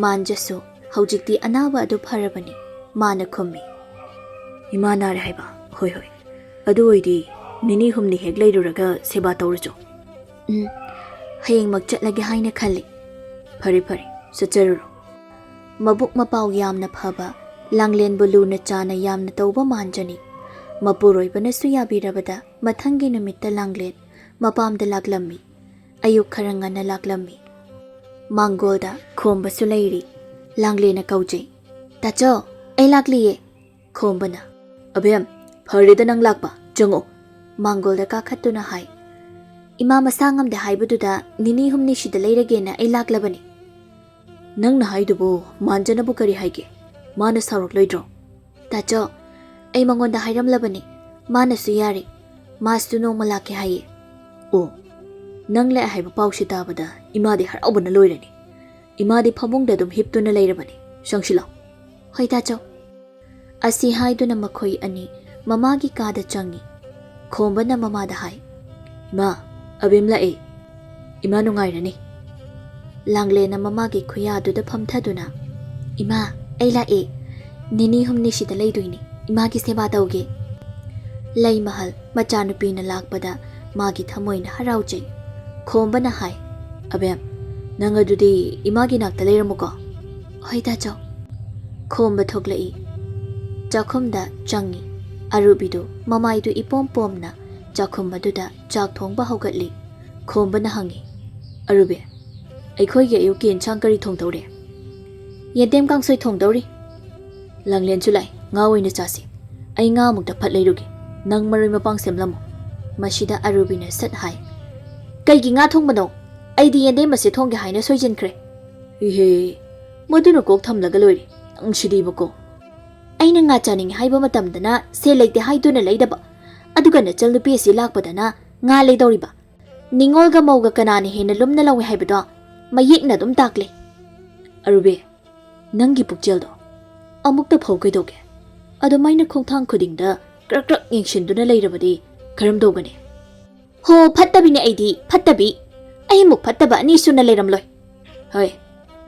ꯃꯥꯟꯖꯁꯨ ꯍꯧꯖꯤꯛꯇꯤ ꯑꯅꯥꯕ ꯑꯗꯨ ꯐꯔꯕꯅꯤ꯫ ꯃꯥꯅ ꯈꯨꯝꯃꯤ, "ꯏꯃꯥ ꯅꯥꯔꯦ ꯍꯥꯏꯕ? ꯍꯣꯏ, ꯍꯣꯏ꯫ ꯑꯗꯨ ꯑꯣꯏꯗꯤ ꯅꯤꯅꯤ ꯍꯨꯝꯅꯤ ꯍꯦꯛ ꯂꯩꯔꯨꯔꯒ ꯁꯦꯕꯥ ꯇꯧꯔꯁꯨ?" "ꯎꯝ, ꯍꯌꯦꯡꯃꯛ ꯆꯠꯂꯒꯦ ꯍꯥꯏꯅ ꯈꯜꯂꯤ꯫" "ꯐꯔꯦ, ꯐꯔꯦ, ꯆꯠꯆꯔꯨꯔꯣ꯫" ꯃꯕꯨꯛ ꯃꯄꯥꯎ ꯌꯥꯝꯅ ꯐꯕ, ꯂꯥꯡꯂꯦꯟꯕꯨ ꯂꯨꯅ ꯆꯥꯅ ꯌꯥꯝꯅ ꯇꯧꯕ ꯃꯥꯟꯖꯅꯤ꯫ ꯃꯄꯨꯔꯣꯏꯕꯅꯁꯨ ꯌꯥꯕꯤꯔꯕꯗ ꯃꯊꯪꯒꯤ ꯅꯨꯃꯤꯠꯇ ꯂꯥꯡꯂꯦꯟ ꯃꯄꯥꯝꯗ ꯂꯥꯛꯂꯝꯃꯤ꯫ ꯑꯌꯨꯛ ꯈꯔ ꯉꯟꯅ ꯂꯥꯛꯂꯝꯃꯤ꯫ ꯃꯥꯡꯒꯣꯜꯗ ꯈꯣꯝꯕꯁꯨ ꯂꯩꯔꯤ꯫ ꯂꯥꯡꯂꯦꯟꯅ ꯀꯧꯖꯩ, "ꯇꯥꯆꯧ, ꯑꯩ ꯂꯥꯛꯂꯤꯌꯦ꯫" ꯈꯣꯝꯕꯅ, "ꯑꯕꯦꯝ, ꯐꯔꯦꯗ ꯅꯪ ꯂꯥꯛꯄ, ꯆꯪꯉꯣ꯫" ꯃꯥꯡꯒꯣꯜꯗ ꯀꯥꯈꯠꯇꯨꯅ ꯍꯥꯏ, "ꯏꯃꯥ ꯃꯁꯥ ꯉꯝꯗꯦ ꯍꯥꯏꯕꯗꯨꯗ ꯅꯤꯅꯤ ꯍꯨꯝꯅꯤ ꯁꯤꯗ ꯂꯩꯔꯒꯦꯅ ꯑꯩ ꯂꯥꯛꯂꯕꯅꯤ꯫" "ꯅꯪꯅ ꯍꯥꯏꯗꯨꯕꯨ ꯃꯥꯟꯖꯅꯕꯨ ꯀꯔꯤ ꯍꯥꯏꯒꯦ? ꯃꯥꯅ ꯁꯥꯎꯔꯛꯂꯣꯏꯗ꯭ꯔꯣ?" "ꯇꯥꯆꯧ, ꯑꯩ ꯃꯉꯣꯟꯗ ꯍꯥꯏꯔꯝꯂꯕꯅꯤ, ꯃꯥꯅꯁꯨ ꯌꯥꯔꯦ, ꯃꯥꯁꯨ ꯅꯣꯡꯃ ꯂꯥꯛꯀꯦ ꯍꯥꯏꯌꯦ꯫" "ꯑꯣ, ꯅꯪ ꯂꯥꯛꯑꯦ ꯍꯥꯏꯕ ꯄꯥꯎꯁꯦ ꯇꯥꯕꯗ ꯏꯃꯥꯗꯤ ꯍꯔꯥꯎꯕꯅ ꯂꯣꯏꯔꯅꯤ꯫ ꯏꯃꯥꯗꯤ ꯐꯃꯨꯡꯗ ꯑꯗꯨꯝ ꯍꯤꯞꯇꯨꯅ ꯂꯩꯔꯕꯅꯤ꯫ ꯁꯪꯁꯤꯜꯂꯣ꯫" "ꯍꯣꯏ ꯇꯥꯆꯧ꯫" ꯑꯁꯤ ꯍꯥꯏꯗꯨꯅ ꯃꯈꯣꯏ ꯑꯅꯤ ꯃꯃꯥꯒꯤ ꯀꯥꯗ ꯆꯪꯉꯤ꯫ ꯈꯣꯝꯕꯅ ꯃꯃꯥꯗ ꯍꯥꯏ, "ꯏꯃꯥ, ꯑꯕꯦꯝ ꯂꯥꯛꯑꯦ꯫ ꯏꯃꯥ ꯅꯨꯡꯉꯥꯏꯔꯅꯤ꯫" ꯂꯥꯡꯂꯦꯟꯅ ꯃꯃꯥꯒꯤ ꯈꯨꯌꯥꯗꯨꯗ ꯐꯝꯊꯗꯨꯅ, "ꯏꯃꯥ, ꯑꯩ ꯂꯥꯛꯑꯦ꯫ ꯅꯤꯅꯤ ꯍꯨꯝꯅꯤ ꯁꯤꯗ ꯂꯩꯗꯣꯏꯅꯤ꯫ ꯏꯃꯥꯒꯤ ꯁꯦꯕꯥ ꯇꯧꯒꯦ꯫" ꯂꯩꯃꯍꯜ ꯃꯆꯥꯅꯨꯄꯤꯅ ꯂꯥꯛꯄꯗ ꯃꯥꯒꯤ ꯊꯃꯣꯏꯅ ꯍꯔꯥꯎꯖꯩ꯫ ꯈꯣꯝꯕꯅ ꯍꯥꯏ, "ꯑꯕꯦꯝ, ꯅꯪ ꯑꯗꯨꯗꯤ ꯏꯃꯥꯒꯤ ꯅꯥꯛꯇ ꯂꯩꯔꯝꯃꯨꯀꯣ꯫" "ꯍꯣꯏ ꯇꯥꯆꯧ꯫" ꯈꯣꯝꯕ ꯊꯣꯛꯂꯛꯏ꯫ ꯆꯥꯛꯈꯨꯝꯗ ꯆꯪꯉꯤ꯫ ꯑꯔꯨꯕꯤꯗꯨ ꯃꯃꯥꯏꯗꯨ ꯏꯄꯣꯝ ꯄꯣꯝꯅ ꯆꯥꯛꯈꯨꯝ ꯑꯗꯨꯗ ꯆꯥꯛ ꯊꯣꯡꯕ ꯍꯧꯒꯠꯂꯤ꯫ ꯈꯣꯝꯕꯅ ꯍꯪꯉꯤ, "ꯑꯔꯨꯕꯤ, ꯑꯩꯈꯣꯏꯒꯤ ꯑꯌꯨꯛꯀꯤ ꯏꯟꯁꯥꯡ ꯀꯔꯤ ꯊꯣꯡꯗꯧꯔꯤ?" "ꯌꯦꯟꯗꯦꯝ ꯀꯥꯡꯁꯣꯏ ꯊꯣꯡꯗꯧꯔꯤ꯫ ꯂꯥꯡꯂꯦꯟꯁꯨ ꯂꯥꯛꯏ, ꯉꯥ ꯑꯣꯏꯅ ꯆꯥꯁꯤ꯫ ꯑꯩ ꯉꯥ ꯑꯃꯨꯛꯇ ꯐꯠ ꯂꯩꯔꯨꯒꯦ, ꯅꯪ ꯃꯔꯣꯏ ꯃꯄꯥꯡ ꯁꯦꯝꯂꯝꯃꯣ꯫" ꯃꯁꯤꯗ ꯑꯔꯨꯕꯤꯅ ꯁꯠ ꯍꯥꯏ꯫ "ꯀꯩꯒꯤ ꯉꯥ ꯊꯣꯡꯕꯅꯣ? ꯑꯩꯗꯤ ꯌꯦꯟꯗꯦꯝ ꯑꯁꯦ ꯊꯣꯡꯒꯦ ꯍꯥꯏꯅ ꯁꯣꯏꯖꯤꯟꯈ꯭ꯔꯦ꯫" "ꯏꯍꯦ, ꯃꯗꯨꯅ ꯀꯣꯛ ꯊꯝꯂꯒ ꯂꯣꯏꯔꯦ, ꯅꯪꯁꯤꯗꯤꯕꯀꯣ꯫ ꯑꯩꯅ ꯉꯥ ꯆꯥꯅꯤꯡꯉꯤ ꯍꯥꯏꯕ ꯃꯇꯝꯗꯅ ꯁꯦꯜ ꯂꯩꯇꯦ ꯍꯥꯏꯗꯨꯅ ꯂꯩꯗꯕ, ꯑꯗꯨꯒ ꯅꯆꯜ ꯅꯨꯄꯤ ꯑꯁꯤ ꯂꯥꯛꯄꯗꯅ ꯉꯥ ꯂꯩꯗꯧꯔꯤꯕ꯫ ꯅꯤꯉꯣꯜꯒ ꯃꯧꯒ ꯀꯅꯥꯅ ꯍꯦꯟꯅ ꯂꯨꯝꯅ ꯂꯧꯏ ꯍꯥꯏꯕꯗꯣ ꯃꯌꯦꯛꯅ ꯑꯗꯨꯝ ꯇꯥꯛꯂꯦ꯫" "ꯑꯔꯨꯕꯤ, ꯅꯪꯒꯤ ꯄꯨꯛꯆꯦꯜꯗꯣ ꯑꯃꯨꯛꯇ ꯐꯧ ꯀꯩꯗꯧꯒꯦ? ꯑꯗꯨꯃꯥꯏꯅ ꯈꯣꯡꯊꯥꯡ ꯈꯨꯗꯤꯡꯗ ꯀ꯭ꯔꯛ ꯀ꯭ꯔꯛ ꯌꯦꯡꯁꯤꯟꯗꯨꯅ ꯂꯩꯔꯕꯗꯤ ꯀꯔꯝ ꯇꯧꯒꯅꯤ?" "ꯍꯣ, ꯐꯠꯇꯕꯤꯅꯦ ꯑꯩꯗꯤ, ꯐꯠꯇꯕꯤ꯫ ꯑꯩꯃꯨꯛ ꯐꯠꯇꯕ ꯑꯅꯤ ꯁꯨꯅ ꯂꯩꯔꯝꯂꯣꯏ꯫" "ꯍꯣꯏ,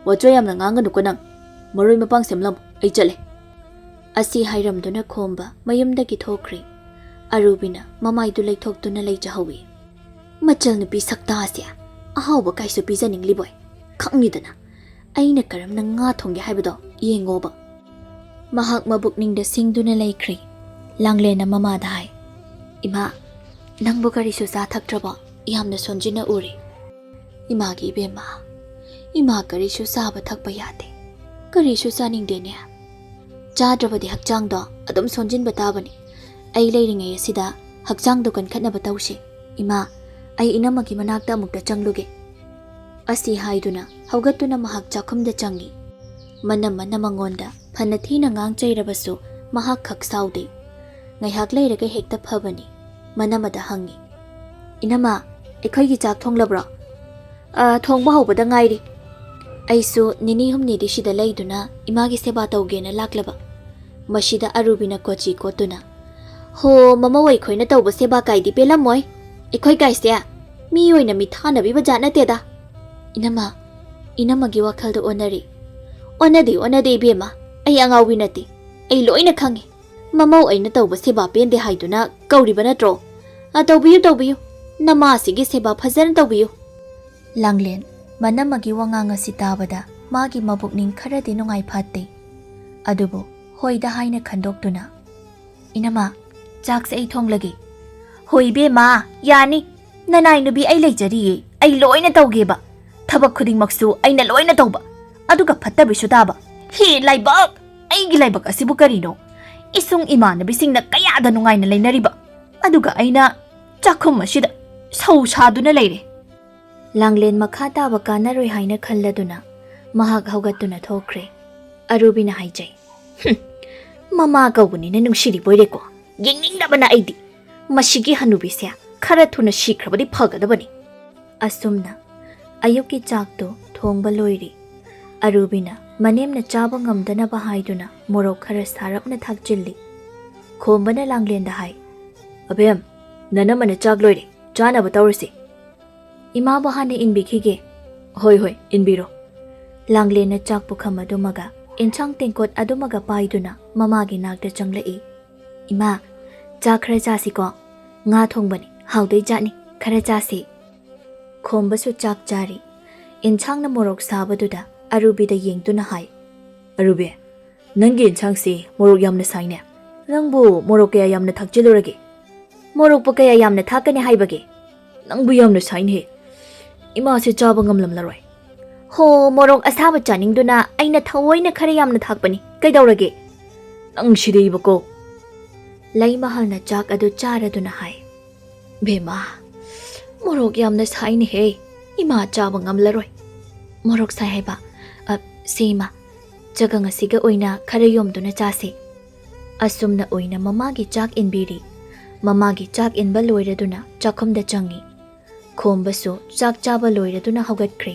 ꯋꯥꯆꯣꯏ ꯌꯥꯝꯅ ꯉꯥꯡꯒꯅꯨꯀꯣ ꯅꯪ꯫ ꯃꯔꯣꯏ ꯃꯄꯥꯡ ꯁꯦꯝꯂꯝꯃꯨ, ꯑꯩ ꯆꯠꯂꯦ꯫" ꯑꯁꯤ ꯍꯥꯏꯔꯝꯗꯨꯅ ꯈꯣꯝꯕ ꯃꯌꯨꯝꯗꯒꯤ ꯊꯣꯛꯈ꯭ꯔꯦ꯫ ꯑꯔꯨꯕꯤꯅ ꯃꯃꯥꯏꯗꯨ ꯂꯩꯊꯣꯛꯇꯨꯅ ꯂꯩꯖꯍꯧꯏ꯫ "ꯃꯆꯜ ꯅꯨꯄꯤ ꯁꯛꯇꯥꯁꯦ ꯑꯍꯥꯎꯕ ꯀꯥꯏꯁꯨ ꯄꯤꯖꯅꯤꯡꯂꯤꯕꯣꯏ꯫ ꯈꯪꯉꯤꯗꯅ ꯑꯩꯅ ꯀꯔꯝꯅ ꯉꯥ ꯊꯣꯡꯒꯦ ꯍꯥꯏꯕꯗꯣ ꯌꯦꯡꯉꯣꯕ꯫" ꯃꯍꯥꯛ ꯃꯕꯨꯛꯅꯤꯡꯗ ꯁꯤꯡꯗꯨꯅ ꯂꯩꯈ꯭ꯔꯦ꯫ ꯂꯥꯡꯂꯦꯟꯅ ꯃꯃꯥꯗ ꯍꯥꯏ, "ꯏꯃꯥ, ꯅꯪꯕꯨ ꯀꯔꯤꯁꯨ ꯆꯥ ꯊꯛꯇ꯭ꯔꯕꯣ? ꯌꯥꯝꯅ ꯁꯣꯟꯖꯤꯟꯅ ꯎꯔꯦ꯫" "ꯏꯃꯥꯒꯤ ꯏꯕꯦꯝꯃ, ꯏꯃꯥ ꯀꯔꯤꯁꯨ ꯆꯥꯕ ꯊꯛꯄ ꯌꯥꯗꯦ, ꯀꯔꯤꯁꯨ ꯆꯥꯅꯤꯡꯗꯦꯅꯦ꯫ ꯆꯥꯗ꯭ꯔꯕꯗꯤ ꯍꯛꯆꯥꯡꯗꯣ ꯑꯗꯨꯝ ꯁꯣꯟꯖꯤꯟꯕ ꯇꯥꯕꯅꯤ꯫ ꯑꯩ ꯂꯩꯔꯤꯉꯩ ꯑꯁꯤꯗ ꯍꯛꯆꯥꯡꯗꯣ ꯀꯟꯈꯠꯅꯕ ꯇꯧꯁꯤ꯫ ꯏꯃꯥ, ꯑꯩ ꯏꯅꯝꯃꯒꯤ ꯃꯅꯥꯛꯇ ꯑꯃꯨꯛꯇ ꯆꯪꯂꯨꯒꯦ꯫" ꯑꯁꯤ ꯍꯥꯏꯗꯨꯅ ꯍꯧꯒꯠꯇꯨꯅ ꯃꯍꯥꯛ ꯆꯥꯛꯈꯨꯝꯗ ꯆꯪꯏ꯫ ꯃꯅꯝꯃꯅ ꯃꯉꯣꯟꯗ ꯐꯅ ꯊꯤꯅ ꯉꯥꯡ ꯆꯩꯔꯕꯁꯨ ꯃꯍꯥꯛ ꯈꯛ ꯁꯥꯎꯗꯦ꯫ ꯉꯥꯏꯍꯥꯛ ꯂꯩꯔꯒ ꯍꯦꯛꯇ ꯐꯕꯅꯤ꯫ ꯃꯅꯝꯃꯗ ꯍꯪꯉꯤ, "ꯏꯅꯝꯃ, ꯑꯩꯈꯣꯏꯒꯤ ꯆꯥꯛ ꯊꯣꯡꯂꯕ꯭ꯔꯣ?" "ꯑ, ꯊꯣꯡꯕ ꯍꯧꯕꯗ ꯉꯥꯏꯔꯤ꯫ ꯑꯩꯁꯨ ꯅꯤꯅꯤ ꯍꯨꯝꯅꯤꯗꯤ ꯁꯤꯗ ꯂꯩꯗꯨꯅ ꯏꯃꯥꯒꯤ ꯁꯦꯕꯥ ꯇꯧꯒꯦꯅ ꯂꯥꯛꯂꯕ꯫" ꯃꯁꯤꯗ ꯑꯔꯨꯕꯤꯅ ꯀꯣꯆꯤ ꯀꯣꯠꯇꯨꯅ, "ꯍꯣ, ꯃꯃꯧ ꯑꯩꯈꯣꯏꯅ ꯇꯧꯕ ꯁꯦꯕꯥ ꯀꯥꯏꯗꯤ ꯄꯦꯜꯂꯝꯃꯣꯏ꯫ ꯑꯩꯈꯣꯏ ꯀꯥꯏꯁꯦ ꯃꯤ ꯑꯣꯏꯅ ꯃꯤꯊꯥꯅꯕꯤꯕ ꯖꯥꯠ ꯅꯠꯇꯦꯗ꯫" "ꯏꯅꯝꯃ, ꯏꯅꯝꯃꯒꯤ ꯋꯥꯈꯜꯗ ꯑꯣꯟꯅꯔꯤ꯫" "ꯑꯣꯟꯅꯗꯦ, ꯑꯣꯟꯅꯗꯦ ꯏꯕꯦꯝꯃ, ꯑꯩ ꯑꯉꯥꯎꯕꯤ ꯅꯠꯇꯦ꯫ ꯑꯩ ꯂꯣꯏꯅ ꯈꯪꯉꯤ꯫ ꯃꯃꯧ ꯑꯩꯅ ꯇꯧꯕ ꯁꯦꯕꯥ ꯄꯦꯟꯗꯦ ꯍꯥꯏꯗꯨꯅ ꯀꯧꯔꯤꯕ ꯅꯠꯇ꯭ꯔꯣ? ꯑ, ꯇꯧꯕꯤꯌꯨ, ꯇꯧꯕꯤꯌꯨ꯫ ꯅꯃꯥꯁꯤꯒꯤ ꯁꯦꯕꯥ ꯐꯖꯅ ꯇꯧꯕꯤꯌꯨ꯫" ꯂꯥꯡꯂꯦꯟ ꯃꯅꯝꯃꯒꯤ ꯋꯥꯉꯥꯡ ꯑꯁꯤ ꯇꯥꯕꯗ ꯃꯥꯒꯤ ꯃꯕꯨꯛꯅꯤꯡ ꯈꯔꯗꯤ ꯅꯨꯡꯉꯥꯏ ꯐꯥꯠꯇꯦ꯫ ꯑꯗꯨꯕꯨ ꯍꯣꯏꯗ ꯍꯥꯏꯅ ꯈꯟꯗꯣꯛꯇꯨꯅ, "ꯏꯅꯝꯃ, ꯆꯥꯛꯁꯦ ꯑꯩ ꯊꯣꯡꯂꯒꯦ꯫" "ꯍꯣꯏ ꯏꯕꯦꯝꯃ, ꯌꯥꯅꯤ꯫ ꯅꯅꯥꯏ ꯅꯨꯕꯤ ꯑꯩ ꯂꯩꯖꯔꯤꯌꯦ, ꯑꯩ ꯂꯣꯏꯅ ꯇꯧꯒꯦꯕ꯫ ꯊꯕꯛ ꯈꯨꯗꯤꯡꯃꯛꯁꯨ ꯑꯩꯅ ꯂꯣꯏꯅ ꯇꯧꯕ꯫ ꯑꯗꯨꯒ ꯐꯠꯇꯕꯤꯁꯨ ꯇꯥꯕ꯫ ꯍꯦ ꯂꯥꯏꯕꯛ! ꯑꯩꯒꯤ ꯂꯥꯏꯕꯛ ꯑꯁꯤꯕꯨ ꯀꯔꯤꯅꯣ? ꯏꯁꯨꯡ ꯏꯃꯥꯟꯅꯕꯤꯁꯤꯡꯅ ꯀꯌꯥꯗ ꯅꯨꯡꯉꯥꯏꯅ ꯂꯩꯅꯔꯤꯕ, ꯑꯗꯨꯒ ꯑꯩꯅ ꯆꯥꯛꯈꯨꯝ ꯑꯁꯤꯗ ꯁꯧ ꯁꯥꯗꯨꯅ ꯂꯩꯔꯦ꯫ ꯂꯥꯡꯂꯦꯟ ꯃꯈꯥ ꯇꯥꯕ ꯀꯥꯟꯅꯔꯣꯏ ꯍꯥꯏꯅ ꯈꯜꯂꯗꯨꯅ ꯃꯍꯥꯛ ꯍꯧꯒꯠꯇꯨꯅ ꯊꯣꯛꯈ꯭ꯔꯦ꯫ ꯑꯔꯨꯕꯤꯅ ꯍꯥꯏꯖꯩ, "ꯍꯨꯝ, ꯃꯃꯥ ꯀꯧꯕꯅꯤꯅ ꯅꯨꯡꯁꯤꯔꯤꯕꯣꯏꯔꯦꯀꯣ꯫ ꯌꯦꯡꯅꯤꯡꯗꯕꯅ ꯑꯩꯗꯤ꯫ ꯃꯁꯤꯒꯤ ꯍꯅꯨꯕꯤꯁꯦ ꯈꯔ ꯊꯨꯅ ꯁꯤꯈ꯭ꯔꯕꯗꯤ ꯐꯒꯗꯕꯅꯤ꯫" ꯑꯁꯨꯝꯅ ꯑꯌꯨꯛꯀꯤ ꯆꯥꯛꯇꯨ ꯊꯣꯡꯕ ꯂꯣꯏꯔꯤ꯫ ꯑꯔꯨꯕꯤꯅ ꯃꯅꯦꯝꯅ ꯆꯥꯕ ꯉꯝꯗꯅꯕ ꯍꯥꯏꯗꯨꯅ ꯃꯣꯔꯣꯛ ꯈꯔ ꯁꯥꯔꯞꯅ ꯊꯥꯛꯆꯤꯜꯂꯤ꯫ ꯈꯣꯝꯕꯅ ꯂꯥꯡꯂꯦꯟꯗ ꯍꯥꯏ, "ꯑꯕꯦꯝ, ꯅꯅꯝꯃꯅ ꯆꯥꯛ ꯂꯣꯏꯔꯦ, ꯆꯥꯅꯕ ꯇꯧꯔꯁꯤ꯫" "ꯏꯃꯥꯕꯨ ꯍꯥꯟꯅ ꯏꯟꯕꯤꯈꯤꯒꯦ꯫" "ꯍꯣꯏ, ꯍꯣꯏ, ꯏꯟꯕꯤꯔꯣ꯫" ꯂꯥꯡꯂꯦꯟꯅ ꯆꯥꯛ ꯄꯨꯈꯝ ꯑꯗꯨꯃꯒ ꯏꯟꯁꯥꯡ ꯇꯦꯡꯀꯣꯠ ꯑꯗꯨꯃꯒ ꯄꯥꯏꯗꯨꯅ ꯃꯃꯥꯒꯤ ꯅꯥꯛꯇ ꯆꯪꯂꯛꯏ꯫ "ꯏꯃꯥ, ꯆꯥꯛ ꯈꯔ ꯆꯥꯁꯤꯀꯣ꯫ ꯉꯥ ꯊꯣꯡꯕꯅꯤ, ꯍꯥꯎꯗꯣꯏ ꯖꯥꯠꯅꯤ, ꯈꯔ ꯆꯥꯁꯤ꯫" ꯈꯣꯝꯕꯁꯨ ꯆꯥꯛ ꯆꯥꯔꯤ꯫ ꯏꯟꯁꯥꯡꯅ ꯃꯣꯔꯣꯛ ꯁꯥꯕꯗꯨꯗ ꯑꯔꯨꯕꯤꯗ ꯌꯦꯡꯗꯨꯅ ꯍꯥꯏ, "ꯑꯔꯨꯕꯤ, ꯅꯪꯒꯤ ꯏꯟꯁꯥꯡꯁꯤ ꯃꯣꯔꯣꯛ ꯌꯥꯝꯅ ꯁꯥꯏꯅꯦ꯫ ꯅꯪꯕꯨ ꯃꯣꯔꯣꯛ ꯀꯌꯥ ꯌꯥꯝꯅ ꯊꯥꯛꯆꯤꯜꯂꯨꯔꯒꯦ? ꯃꯣꯔꯣꯛꯄꯨ ꯀꯌꯥ ꯌꯥꯝꯅ ꯊꯥꯛꯀꯅꯤ ꯍꯥꯏꯕꯒꯦ? ꯅꯪꯕꯨ ꯌꯥꯝꯅ ꯁꯥꯏꯅꯦꯍꯦ꯫ ꯏꯃꯥꯁꯦ ꯆꯥꯕ ꯉꯝꯂꯝꯂꯔꯣꯏ꯫" "ꯍꯣ, ꯃꯣꯔꯣꯛ ꯑꯁꯥꯕ ꯆꯥꯅꯤꯡꯗꯨꯅ ꯑꯩꯅ ꯊꯑꯣꯏꯅ ꯈꯔ ꯌꯥꯝꯅ ꯊꯥꯛꯄꯅꯤ꯫ ꯀꯩꯗꯧꯔꯒꯦ?" "ꯅꯪ ꯁꯤꯗꯩꯕꯀꯣ꯫" ꯂꯩꯃꯍꯜꯅ ꯆꯥꯛ ꯑꯗꯨ ꯆꯥꯔꯗꯨꯅ ꯍꯥꯏ, "ꯕꯦꯝꯃ, ꯃꯣꯔꯣꯛ ꯌꯥꯝꯅ ꯁꯥꯏꯅꯦꯍꯦ꯫ ꯏꯃꯥ ꯆꯥꯕ ꯉꯝꯂꯔꯣꯏ꯫" "ꯃꯣꯔꯣꯛ ꯁꯥꯏ ꯍꯥꯏꯕ? ꯑ, ꯁꯤ ꯏꯃꯥ, ꯆꯒꯪ ꯑꯁꯤꯒ ꯑꯣꯏꯅ ꯈꯔ ꯌꯣꯝꯗꯨꯅ ꯆꯥꯁꯤ꯫" ꯑꯁꯨꯝꯅ ꯑꯣꯏꯅ ꯃꯃꯥꯒꯤ ꯆꯥꯛ ꯏꯟꯕꯤꯔꯤ꯫ ꯃꯃꯥꯒꯤ ꯆꯥꯛ ꯏꯟꯕ ꯂꯣꯏꯔꯗꯨꯅ ꯆꯥꯛꯈꯨꯝꯗ ꯆꯪꯉꯤ꯫ ꯈꯣꯝꯕꯁꯨ ꯆꯥꯛ ꯆꯥꯕ ꯂꯣꯏꯔꯗꯨꯅ ꯍꯧꯒꯠꯈ꯭ꯔꯦ꯫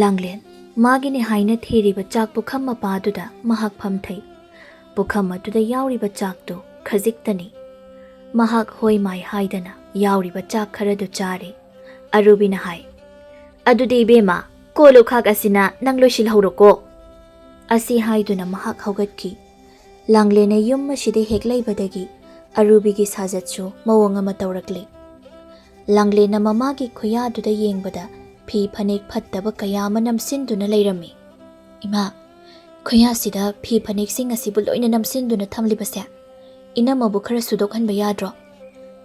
ꯂꯥꯡꯂꯦꯟ ꯃꯥꯒꯤꯅꯦ ꯍꯥꯏꯅ ꯊꯤꯔꯤꯕ ꯆꯥꯛ ꯄꯨꯈꯝ ꯃꯄꯥꯗꯨꯗ ꯃꯍꯥꯛ ꯐꯝꯊꯩ꯫ ꯄꯨꯈꯝ ꯑꯗꯨꯗ ꯌꯥꯎꯔꯤꯕ ꯆꯥꯛꯇꯨ ꯈꯖꯤꯛꯇꯅꯤ꯫ ꯃꯍꯥꯛ ꯍꯣꯏ ꯃꯥꯏ ꯍꯥꯏꯗꯅ ꯌꯥꯎꯔꯤꯕ ꯆꯥꯛ ꯈꯔꯗꯨ ꯆꯥꯔꯦ꯫ ꯑꯔꯨꯕꯤꯅ ꯍꯥꯏ, "ꯑꯗꯨꯗꯤ ꯏꯕꯦꯝꯃ, ꯀꯣꯜ ꯂꯨꯈꯥꯛ ꯑꯁꯤꯅ ꯅꯪ ꯂꯣꯏꯁꯤꯜꯍꯧꯔꯣꯀꯣ꯫" ꯑꯁꯤ ꯍꯥꯏꯗꯨꯅ ꯃꯍꯥꯛ ꯍꯧꯒꯠꯈꯤ꯫ ꯂꯥꯡꯂꯦꯟꯅ ꯌꯨꯝ ꯑꯁꯤꯗ ꯍꯦꯛ ꯂꯩꯕꯗꯒꯤ ꯑꯔꯨꯕꯤꯒꯤ ꯁꯥꯖꯠꯁꯨ ꯃꯑꯣꯡ ꯑꯃ ꯇꯧꯔꯛꯂꯤ꯫ ꯂꯥꯡꯂꯦꯟꯅ ꯃꯃꯥꯒꯤ ꯈꯨꯌꯥꯗꯨꯗ ꯌꯦꯡꯕꯗ ꯐꯤ ꯐꯅꯦꯛ ꯐꯠꯇꯕ ꯀꯌꯥ ꯑꯃ ꯅꯝꯁꯤꯟꯗꯨꯅ ꯂꯩꯔꯝꯃꯤ꯫ "ꯏꯃꯥ, ꯈꯨꯌꯥꯁꯤꯗ ꯐꯤ ꯐꯅꯦꯛꯁꯤꯡ ꯑꯁꯤꯕꯨ ꯂꯣꯏꯅ ꯅꯝꯁꯤꯟꯗꯨꯅ ꯊꯝꯂꯤꯕꯁꯦ ꯏꯅꯝꯃꯕꯨ ꯈꯔ ꯁꯨꯗꯣꯛꯍꯟꯕ ꯌꯥꯗ꯭ꯔꯣ?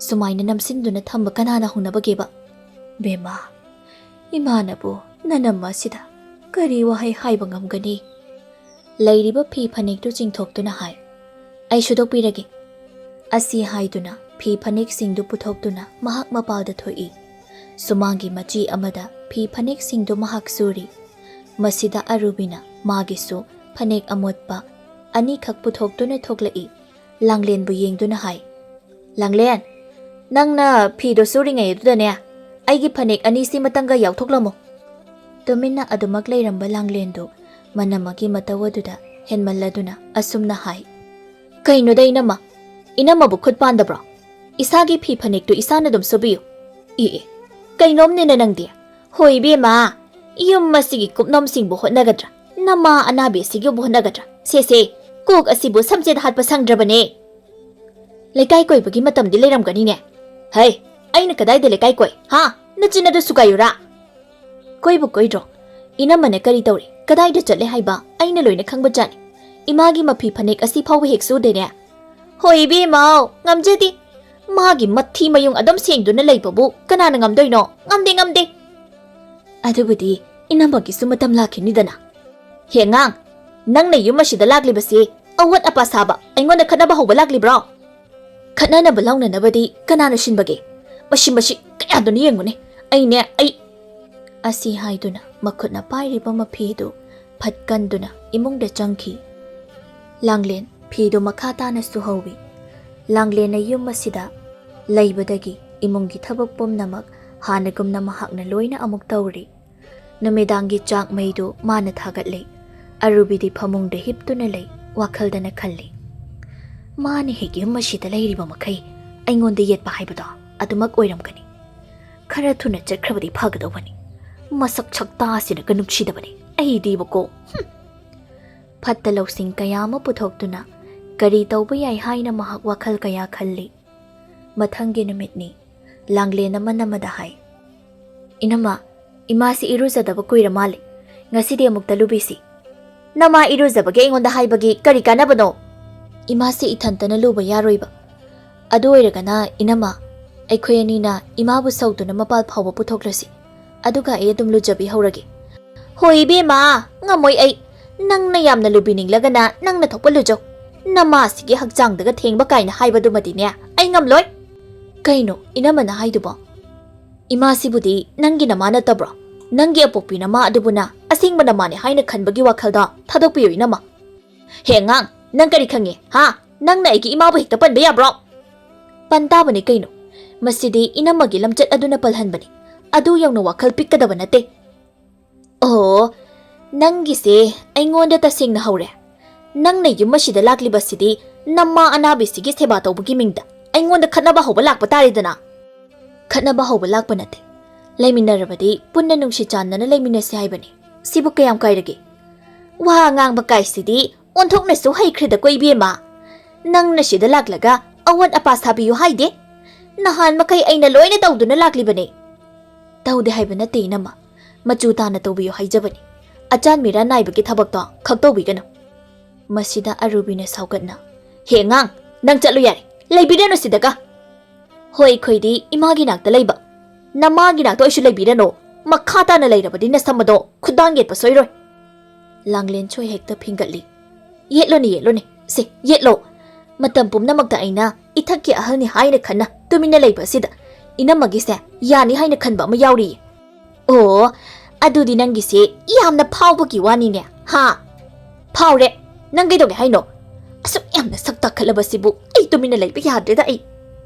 ꯁꯨꯃꯥꯏꯅ ꯅꯝꯁꯤꯟꯗꯨꯅ ꯊꯝꯕ ꯀꯅꯥꯅ ꯍꯧꯅꯕꯒꯦꯕ?" "ꯕꯦꯝꯃ, ꯏꯃꯥꯅꯕꯨ ꯅꯅꯝꯃ ꯑꯁꯤꯗ ꯀꯔꯤ ꯋꯥꯍꯩ ꯍꯥꯏꯕ ꯉꯝꯒꯅꯤ? ꯂꯩꯔꯤꯕ ꯐꯤ ꯐꯅꯦꯛꯇꯨ ꯆꯤꯡꯊꯣꯛꯇꯨꯅ ꯍꯥꯏ, "ꯑꯩ ꯁꯨꯗꯣꯛꯄꯤꯔꯒꯦ"꯫ ꯑꯁꯤ ꯍꯥꯏꯗꯨꯅ ꯐꯤ ꯐꯅꯦꯛꯁꯤꯡꯗꯨ ꯄꯨꯊꯣꯛꯇꯨꯅ ꯃꯍꯥꯛ ꯃꯄꯥꯜꯗ ꯊꯣꯛꯏ꯫ ꯁꯨꯃꯥꯡꯒꯤ ꯃꯆꯤ ꯑꯃꯗ ꯐꯤ ꯐꯅꯦꯛꯁꯤꯡꯗꯨ ꯃꯍꯥꯛ ꯁꯨꯔꯤ꯫ ꯃꯁꯤꯗ ꯑꯔꯨꯕꯤꯅ ꯃꯥꯒꯤꯁꯨ ꯐꯅꯦꯛ ꯑꯃꯣꯠꯄ ꯑꯅꯤꯈꯛ ꯄꯨꯊꯣꯛꯇꯨꯅ ꯊꯣꯛꯂꯛꯏ꯫ ꯂꯥꯡꯂꯦꯟꯕꯨ ꯌꯦꯡꯗꯨꯅ ꯍꯥꯏ, "ꯂꯥꯡꯂꯦꯟ, ꯅꯪꯅ ꯐꯤꯗꯣ ꯁꯨꯔꯤꯉꯩ ꯑꯗꯨꯗꯅꯦ, ꯑꯩꯒꯤ ꯐꯅꯦꯛ ꯑꯅꯤꯁꯤ ꯃꯇꯪꯒ ꯌꯥꯎꯊꯣꯛꯂꯝꯃꯨ"꯫ ꯇꯨꯃꯤꯟꯅ ꯑꯗꯨꯃꯛ ꯂꯩꯔꯝꯕ ꯂꯥꯡꯂꯦꯟꯗꯨ ꯃꯅꯝꯃꯒꯤ ꯃꯇꯧ ꯑꯗꯨꯗ ꯍꯦꯟꯃꯜꯂꯗꯨꯅ ꯑꯁꯨꯝꯅ ꯍꯥꯏ, "ꯀꯩꯅꯣꯗ ꯏꯅꯝꯃ? ꯏꯅꯝꯃꯕꯨ ꯈꯨꯠ ꯄꯥꯟꯗꯕ꯭ꯔꯣ? ꯏꯁꯥꯒꯤ ꯐꯤ ꯐꯅꯦꯛꯇꯨ ꯏꯁꯥꯅ ꯑꯗꯨꯝ ꯁꯨꯕꯤꯌꯨ꯫ ꯏ, ꯏ, ꯀꯩꯅꯣꯝꯅꯤꯅ ꯅꯪꯗꯤ꯫ ꯍꯣꯏ ꯏꯕꯦꯝꯃ, ꯌꯨꯝ ꯑꯁꯤꯒꯤ ꯀꯨꯞꯅꯣꯝꯁꯤꯡꯕꯨ ꯍꯣꯠꯅꯒꯗ꯭ꯔꯥ? ꯅꯃꯥ ꯑꯅꯥꯕꯤ ꯑꯁꯤꯒꯤꯕꯨ ꯍꯣꯠꯅꯒꯗ꯭ꯔꯥ? ꯁꯦ, ꯁꯦ, ꯀꯣꯛ ꯑꯁꯤꯕꯨ ꯁꯝꯆꯦꯠ ꯍꯥꯠꯄ ꯁꯪꯗ꯭ꯔꯕꯅꯦ꯫ ꯂꯩꯀꯥꯏ ꯀꯣꯏꯕꯒꯤ ꯃꯇꯝꯗꯤ ꯂꯩꯔꯝꯒꯅꯤꯅꯦ꯫ ꯍꯩ, ꯑꯩꯅ ꯀꯗꯥꯏꯗ ꯂꯩꯀꯥꯏ ꯀꯣꯏ? ꯍꯥ? ꯅꯆꯤꯟ ꯑꯗꯨ ꯁꯨꯒꯥꯏꯌꯨꯔꯥ?" "ꯀꯣꯏꯕꯨ ꯀꯣꯏꯗ꯭ꯔꯣ? ꯏꯅꯝꯃꯅ ꯀꯔꯤ ꯇꯧꯔꯤ? ꯀꯗꯥꯏꯗ ꯆꯠꯂꯦ ꯍꯥꯏꯕ? ꯑꯩꯅ ꯂꯣꯏꯅ ꯈꯪꯕ ꯖꯥꯠꯅꯤ꯫ ꯏꯃꯥꯒꯤ ꯃꯐꯤ ꯐꯅꯦꯛ ꯑꯁꯤ ꯐꯥꯎꯕ ꯍꯦꯛ ꯁꯨꯗꯦꯅꯦ꯫ ꯍꯣꯏ ꯏꯕꯦꯝꯃꯧ, ꯉꯝꯖꯗꯦ꯫ ꯃꯥꯒꯤ ꯃꯊꯤ ꯃꯌꯨꯡ ꯑꯗꯨꯝ ꯁꯦꯡꯗꯨꯅ ꯂꯩꯕꯕꯨ ꯀꯅꯥꯅ ꯉꯝꯗꯣꯏꯅꯣ? ꯉꯝꯗꯦ, ꯉꯝꯗꯦ꯫ ꯑꯗꯨꯕꯨꯗꯤ ꯏꯅꯝꯃꯒꯤꯁꯨ ꯃꯇꯝ ꯂꯥꯛꯈꯤꯅꯤꯗꯅ꯫ ꯍꯦ ꯑꯉꯥꯡ, ꯅꯪꯅ ꯌꯨꯝ ꯑꯁꯤꯗ ꯂꯥꯛꯂꯤꯕꯁꯤ ꯑꯋꯥꯠ ꯑꯄꯥ ꯁꯥꯕ, ꯑꯩꯉꯣꯟꯗ ꯈꯠꯅꯕ ꯍꯧꯕ ꯂꯥꯛꯂꯤꯕ꯭ꯔꯣ? ꯈꯠꯅꯅꯕ ꯂꯥꯎꯅꯅꯕꯗꯤ ꯀꯅꯥꯅ ꯁꯤꯟꯕꯒꯦ? ꯃꯁꯤ, ꯃꯁꯤ ꯀꯌꯥꯗꯨꯅ ꯌꯦꯡꯉꯨꯅꯦ꯫ ꯑꯩꯅꯦ, ꯑꯩ" ꯑꯁꯤ ꯍꯥꯏꯗꯨꯅ ꯃꯈꯨꯠꯅ ꯄꯥꯏꯔꯤꯕ ꯃꯐꯤꯗꯨ ꯐꯠ ꯀꯟꯗꯨꯅ ꯏꯃꯨꯡꯗ ꯆꯪꯈꯤ꯫ ꯂꯥꯡꯂꯦꯟ ꯐꯤꯗꯨ ꯃꯈꯥ ꯇꯥꯅ ꯁꯨꯍꯧꯏ꯫ ꯂꯥꯡꯂꯦꯟꯅ ꯌꯨꯝ ꯑꯁꯤꯗ ꯂꯩꯕꯗꯒꯤ ꯏꯃꯨꯡꯒꯤ ꯊꯕꯛ ꯄꯨꯝꯅꯃꯛ ꯍꯥꯟꯅꯒꯨꯝꯅ ꯃꯍꯥꯛꯅ ꯂꯣꯏꯅ ꯑꯃꯨꯛ ꯇꯧꯔꯤ꯫ ꯅꯨꯃꯤꯗꯥꯡꯒꯤ ꯆꯥꯛ ꯃꯩꯗꯨ ꯃꯥꯅ ꯊꯥꯒꯠꯂꯤ꯫ ꯑꯔꯨꯕꯤꯗꯤ ꯐꯃꯨꯡꯗ ꯍꯤꯞꯇꯨꯅ ꯂꯩ, ꯋꯥꯈꯜꯗꯅ ꯈꯜꯂꯤ꯫ "ꯃꯥꯅ ꯍꯦꯛ ꯌꯨꯝ ꯑꯁꯤꯗ ꯂꯩꯔꯤꯕ ꯃꯈꯩ ꯑꯩꯉꯣꯟꯗ ꯌꯦꯠꯄ ꯍꯥꯏꯕꯗꯣ ꯑꯗꯨꯃꯛ ꯑꯣꯏꯔꯝꯒꯅꯤ꯫ ꯈꯔ ꯊꯨꯅ ꯆꯠꯈ꯭ꯔꯕꯗꯤ ꯐꯒꯗꯧꯕꯅꯤ꯫ ꯃꯁꯛ ꯁꯛꯇꯥꯁꯤꯅꯒ ꯅꯨꯡꯁꯤꯗꯕꯅꯤ ꯑꯩꯗꯤꯕꯀꯣ꯫ ꯍꯨꯝ!" ꯐꯠꯇ ꯂꯧꯁꯤꯡ ꯀꯌꯥ ꯑꯃ ꯄꯨꯊꯣꯛꯇꯨꯅ ꯀꯔꯤ ꯇꯧꯕ ꯌꯥꯏ ꯍꯥꯏꯅ ꯃꯍꯥꯛ ꯋꯥꯈꯜ ꯀꯌꯥ ꯈꯜꯂꯤ꯫ ꯃꯊꯪꯒꯤ ꯅꯨꯃꯤꯠꯅꯤ꯫ ꯂꯥꯡꯂꯦꯟ ꯑꯃꯅ ꯑꯃꯗ ꯍꯥꯏ, "ꯏꯅꯝꯃ, ꯏꯃꯥꯁꯤ ꯏꯔꯨꯖꯗꯕ ꯀꯨꯏꯔ ꯃꯥꯜꯂꯦ꯫ ꯉꯁꯤꯗꯤ ꯑꯃꯨꯛꯇ ꯂꯨꯕꯤꯁꯤ꯫" "ꯅꯃꯥ ꯏꯔꯨꯖꯕꯒꯤ ꯑꯩꯉꯣꯟꯗ ꯍꯥꯏꯕꯒꯤ ꯀꯔꯤ ꯀꯥꯟꯅꯕꯅꯣ?" "ꯏꯃꯥꯁꯤ ꯏꯊꯟꯇꯅ ꯂꯨꯕ ꯌꯥꯔꯣꯏꯕ꯫ ꯑꯗꯨ ꯑꯣꯏꯔꯒꯅ ꯏꯅꯝꯃ, ꯑꯩꯈꯣꯏ ꯑꯅꯤꯅ ꯏꯃꯥꯕꯨ ꯁꯧꯗꯨꯅ ꯃꯄꯥꯜ ꯐꯥꯎꯕ ꯄꯨꯊꯣꯛꯂꯁꯤ꯫ ꯑꯗꯨꯒ ꯑꯩ ꯑꯗꯨꯝ ꯂꯨꯖꯕꯤꯍꯧꯔꯒꯦ꯫" "ꯍꯣꯏ ꯏꯕꯦꯝꯃ, ꯉꯝꯃꯣꯏ ꯑꯩ꯫ ꯅꯪꯅ ꯌꯥꯝꯅ ꯂꯨꯕꯤꯅꯤꯡꯂꯒꯅ ꯅꯪꯅ ꯊꯣꯛꯄ ꯂꯨꯖꯧ꯫ ꯅꯃꯥꯁꯤꯒꯤ ꯍꯛꯆꯥꯡꯗꯒ ꯊꯦꯡꯕ ꯀꯥꯏꯅ ꯍꯥꯏꯕꯗꯨꯃꯗꯤꯅꯦ, ꯑꯩ ꯉꯝꯂꯣꯏ꯫" "ꯀꯩꯅꯣ ꯏꯅꯝꯃꯅ ꯍꯥꯏꯗꯨꯕꯣ?" "ꯏꯃꯥꯁꯤꯕꯨꯗꯤ ꯅꯪꯒꯤ ꯅꯃꯥ ꯅꯠꯇꯕ꯭ꯔꯣ? ꯅꯪꯒꯤ ꯑꯄꯣꯛꯄꯤ ꯅꯃꯥ ꯑꯗꯨꯕꯨꯅ ꯑꯁꯦꯡꯕ ꯅꯃꯥꯅꯦ ꯍꯥꯏꯅ ꯈꯟꯕꯒꯤ ꯋꯥꯈꯜꯗꯣ ꯊꯥꯗꯣꯛꯄꯤꯌꯨ ꯏꯅꯝꯃ꯫" "ꯍꯦ ꯑꯉꯥꯡ, ꯅꯪ ꯀꯔꯤ ꯈꯪꯉꯤ? ꯍꯥ? ꯅꯪꯅ ꯑꯩꯒꯤ ꯏꯃꯥꯕꯨ ꯍꯦꯛꯇ ꯄꯟꯕ ꯌꯥꯕ꯭ꯔꯣ?" "ꯄꯟ ꯇꯥꯕꯅꯤ ꯀꯩꯅꯣ꯫ ꯃꯁꯤꯗꯤ ꯏꯅꯝꯃꯒꯤ ꯂꯝꯆꯠ ꯑꯗꯨꯅ ꯄꯜꯍꯟꯕꯅꯤ꯫ ꯑꯗꯨ ꯌꯧꯅ ꯋꯥꯈꯜ ꯄꯤꯛꯀꯗꯕ ꯅꯠꯇꯦ꯫" "ꯑꯣ, ꯅꯪꯒꯤꯁꯦ ꯑꯩꯉꯣꯟꯗ ꯇꯁꯦꯡꯅ ꯍꯧꯔꯦ꯫ ꯅꯪꯅ ꯌꯨꯝ ꯑꯁꯤꯗ ꯂꯥꯛꯂꯤꯕꯁꯤꯗꯤ ꯅꯃꯥ ꯑꯅꯥꯕꯤꯁꯤꯒꯤ ꯁꯦꯕꯥ ꯇꯧꯕꯒꯤ ꯃꯤꯡꯗ ꯑꯩꯉꯣꯟꯗ ꯈꯠꯅꯕ ꯍꯧꯕ ꯂꯥꯛꯄ ꯇꯥꯔꯦꯗꯅ꯫" "ꯈꯠꯅꯕ ꯍꯧꯕ ꯂꯥꯛꯄ ꯅꯠꯇꯦ꯫ ꯂꯩꯃꯤꯟꯅꯔꯕꯗꯤ ꯄꯨꯟꯅ ꯅꯨꯡꯁꯤ ꯆꯥꯟꯅꯅ ꯂꯩꯃꯤꯟꯅꯁꯤ ꯍꯥꯏꯕꯅꯤ꯫ ꯁꯤꯕꯨ ꯀꯌꯥꯝ ꯀꯥꯏꯔꯒꯦ?" "ꯋꯥ ꯉꯥꯡꯕ ꯀꯥꯏꯁꯤꯗꯤ ꯑꯣꯟꯊꯣꯛꯅꯁꯨ ꯍꯩꯈ꯭ꯔꯦꯗꯀꯣ ꯏꯕꯦꯝꯃ꯫ ꯅꯪꯅ ꯁꯤꯗ ꯂꯥꯛꯂꯒ ꯑꯋꯥꯠ ꯑꯄꯥ ꯁꯥꯕꯤꯌꯨ ꯍꯥꯏꯗꯦ꯫ ꯅꯍꯥꯟ ꯃꯈꯩ ꯑꯩꯅ ꯂꯣꯏꯅ ꯇꯧꯗꯨꯅ ꯂꯥꯛꯂꯤꯕꯅꯦ꯫" "ꯇꯧꯗꯦ ꯍꯥꯏꯕ ꯅꯠꯇꯦ ꯏꯅꯝꯃ꯫ ꯃꯆꯨ ꯇꯥꯅ ꯇꯧꯕꯤꯌꯨ ꯍꯥꯏꯖꯕꯅꯤ꯫ ꯑꯆꯥꯟ ꯃꯤꯔꯥꯟ ꯅꯥꯏꯕꯒꯤ ꯊꯕꯛꯇꯣ ꯈꯛ ꯇꯧꯕꯤꯒꯅꯨ꯫" ꯃꯁꯤꯗ ꯑꯔꯨꯕꯤꯅ ꯁꯥꯎꯒꯠꯅ, "ꯍꯦ ꯑꯉꯥꯡ, ꯅꯪ ꯆꯠꯂꯨ ꯌꯥꯔꯦ꯫ ꯂꯩꯕꯤꯔꯅꯨ ꯁꯤꯗꯒ꯫ ꯍꯣꯏ, ꯑꯩꯈꯣꯏꯗꯤ ꯏꯃꯥꯒꯤ ꯅꯥꯛꯇ ꯂꯩꯕ꯫ ꯅꯃꯥꯒꯤ ꯅꯥꯛꯇ ꯑꯣꯏꯁꯨ ꯂꯩꯕꯤꯔꯅꯨ꯫ ꯃꯈꯥ ꯇꯥꯅ ꯂꯩꯔꯕꯗꯤ ꯅꯁꯝ ꯑꯗꯣ ꯈꯨꯗꯥꯡ ꯌꯦꯠꯄ ꯁꯣꯏꯔꯣꯏ꯫" ꯂꯥꯡꯂꯦꯟ ꯁꯣꯏ ꯍꯦꯛꯇ ꯐꯤꯡꯒꯠꯂꯤ꯫ "ꯌꯦꯠꯂꯣꯅꯦ, ꯌꯦꯠꯂꯣꯅꯦ꯫ ꯁꯦ, ꯌꯦꯠꯂꯣ꯫ ꯃꯇꯝ ꯄꯨꯝꯅꯃꯛꯇ ꯑꯩꯅ ꯏꯊꯛꯀꯤ ꯑꯍꯜꯅꯤ ꯍꯥꯏꯅ ꯈꯟꯅ ꯇꯨꯃꯤꯟꯅ ꯂꯩꯕ ꯑꯁꯤꯗ ꯏꯅꯝꯃꯒꯤꯁꯦ ꯌꯥꯅꯤ ꯍꯥꯏꯅ ꯈꯟꯕ ꯑꯃ ꯌꯥꯎꯔꯤꯌꯦ꯫ ꯑꯣ, ꯑꯗꯨꯗꯤ ꯅꯪꯒꯤꯁꯦ ꯌꯥꯝꯅ ꯐꯥꯎꯕꯒꯤ ꯋꯥꯅꯤꯅꯦ, ꯍꯥ?" "ꯐꯥꯎꯔꯦ꯫ ꯅꯪ ꯀꯩꯗꯧꯒꯦ ꯍꯥꯏꯅꯣ? ꯑꯁꯨꯛ ꯌꯥꯝꯅ ꯁꯛ ꯇꯥꯈꯠꯂꯕꯁꯤꯕꯨ ꯑꯩ ꯇꯨꯃꯤꯟꯅ ꯂꯩꯕ ꯌꯥꯗ꯭ꯔꯦꯗ ꯑꯩ꯫"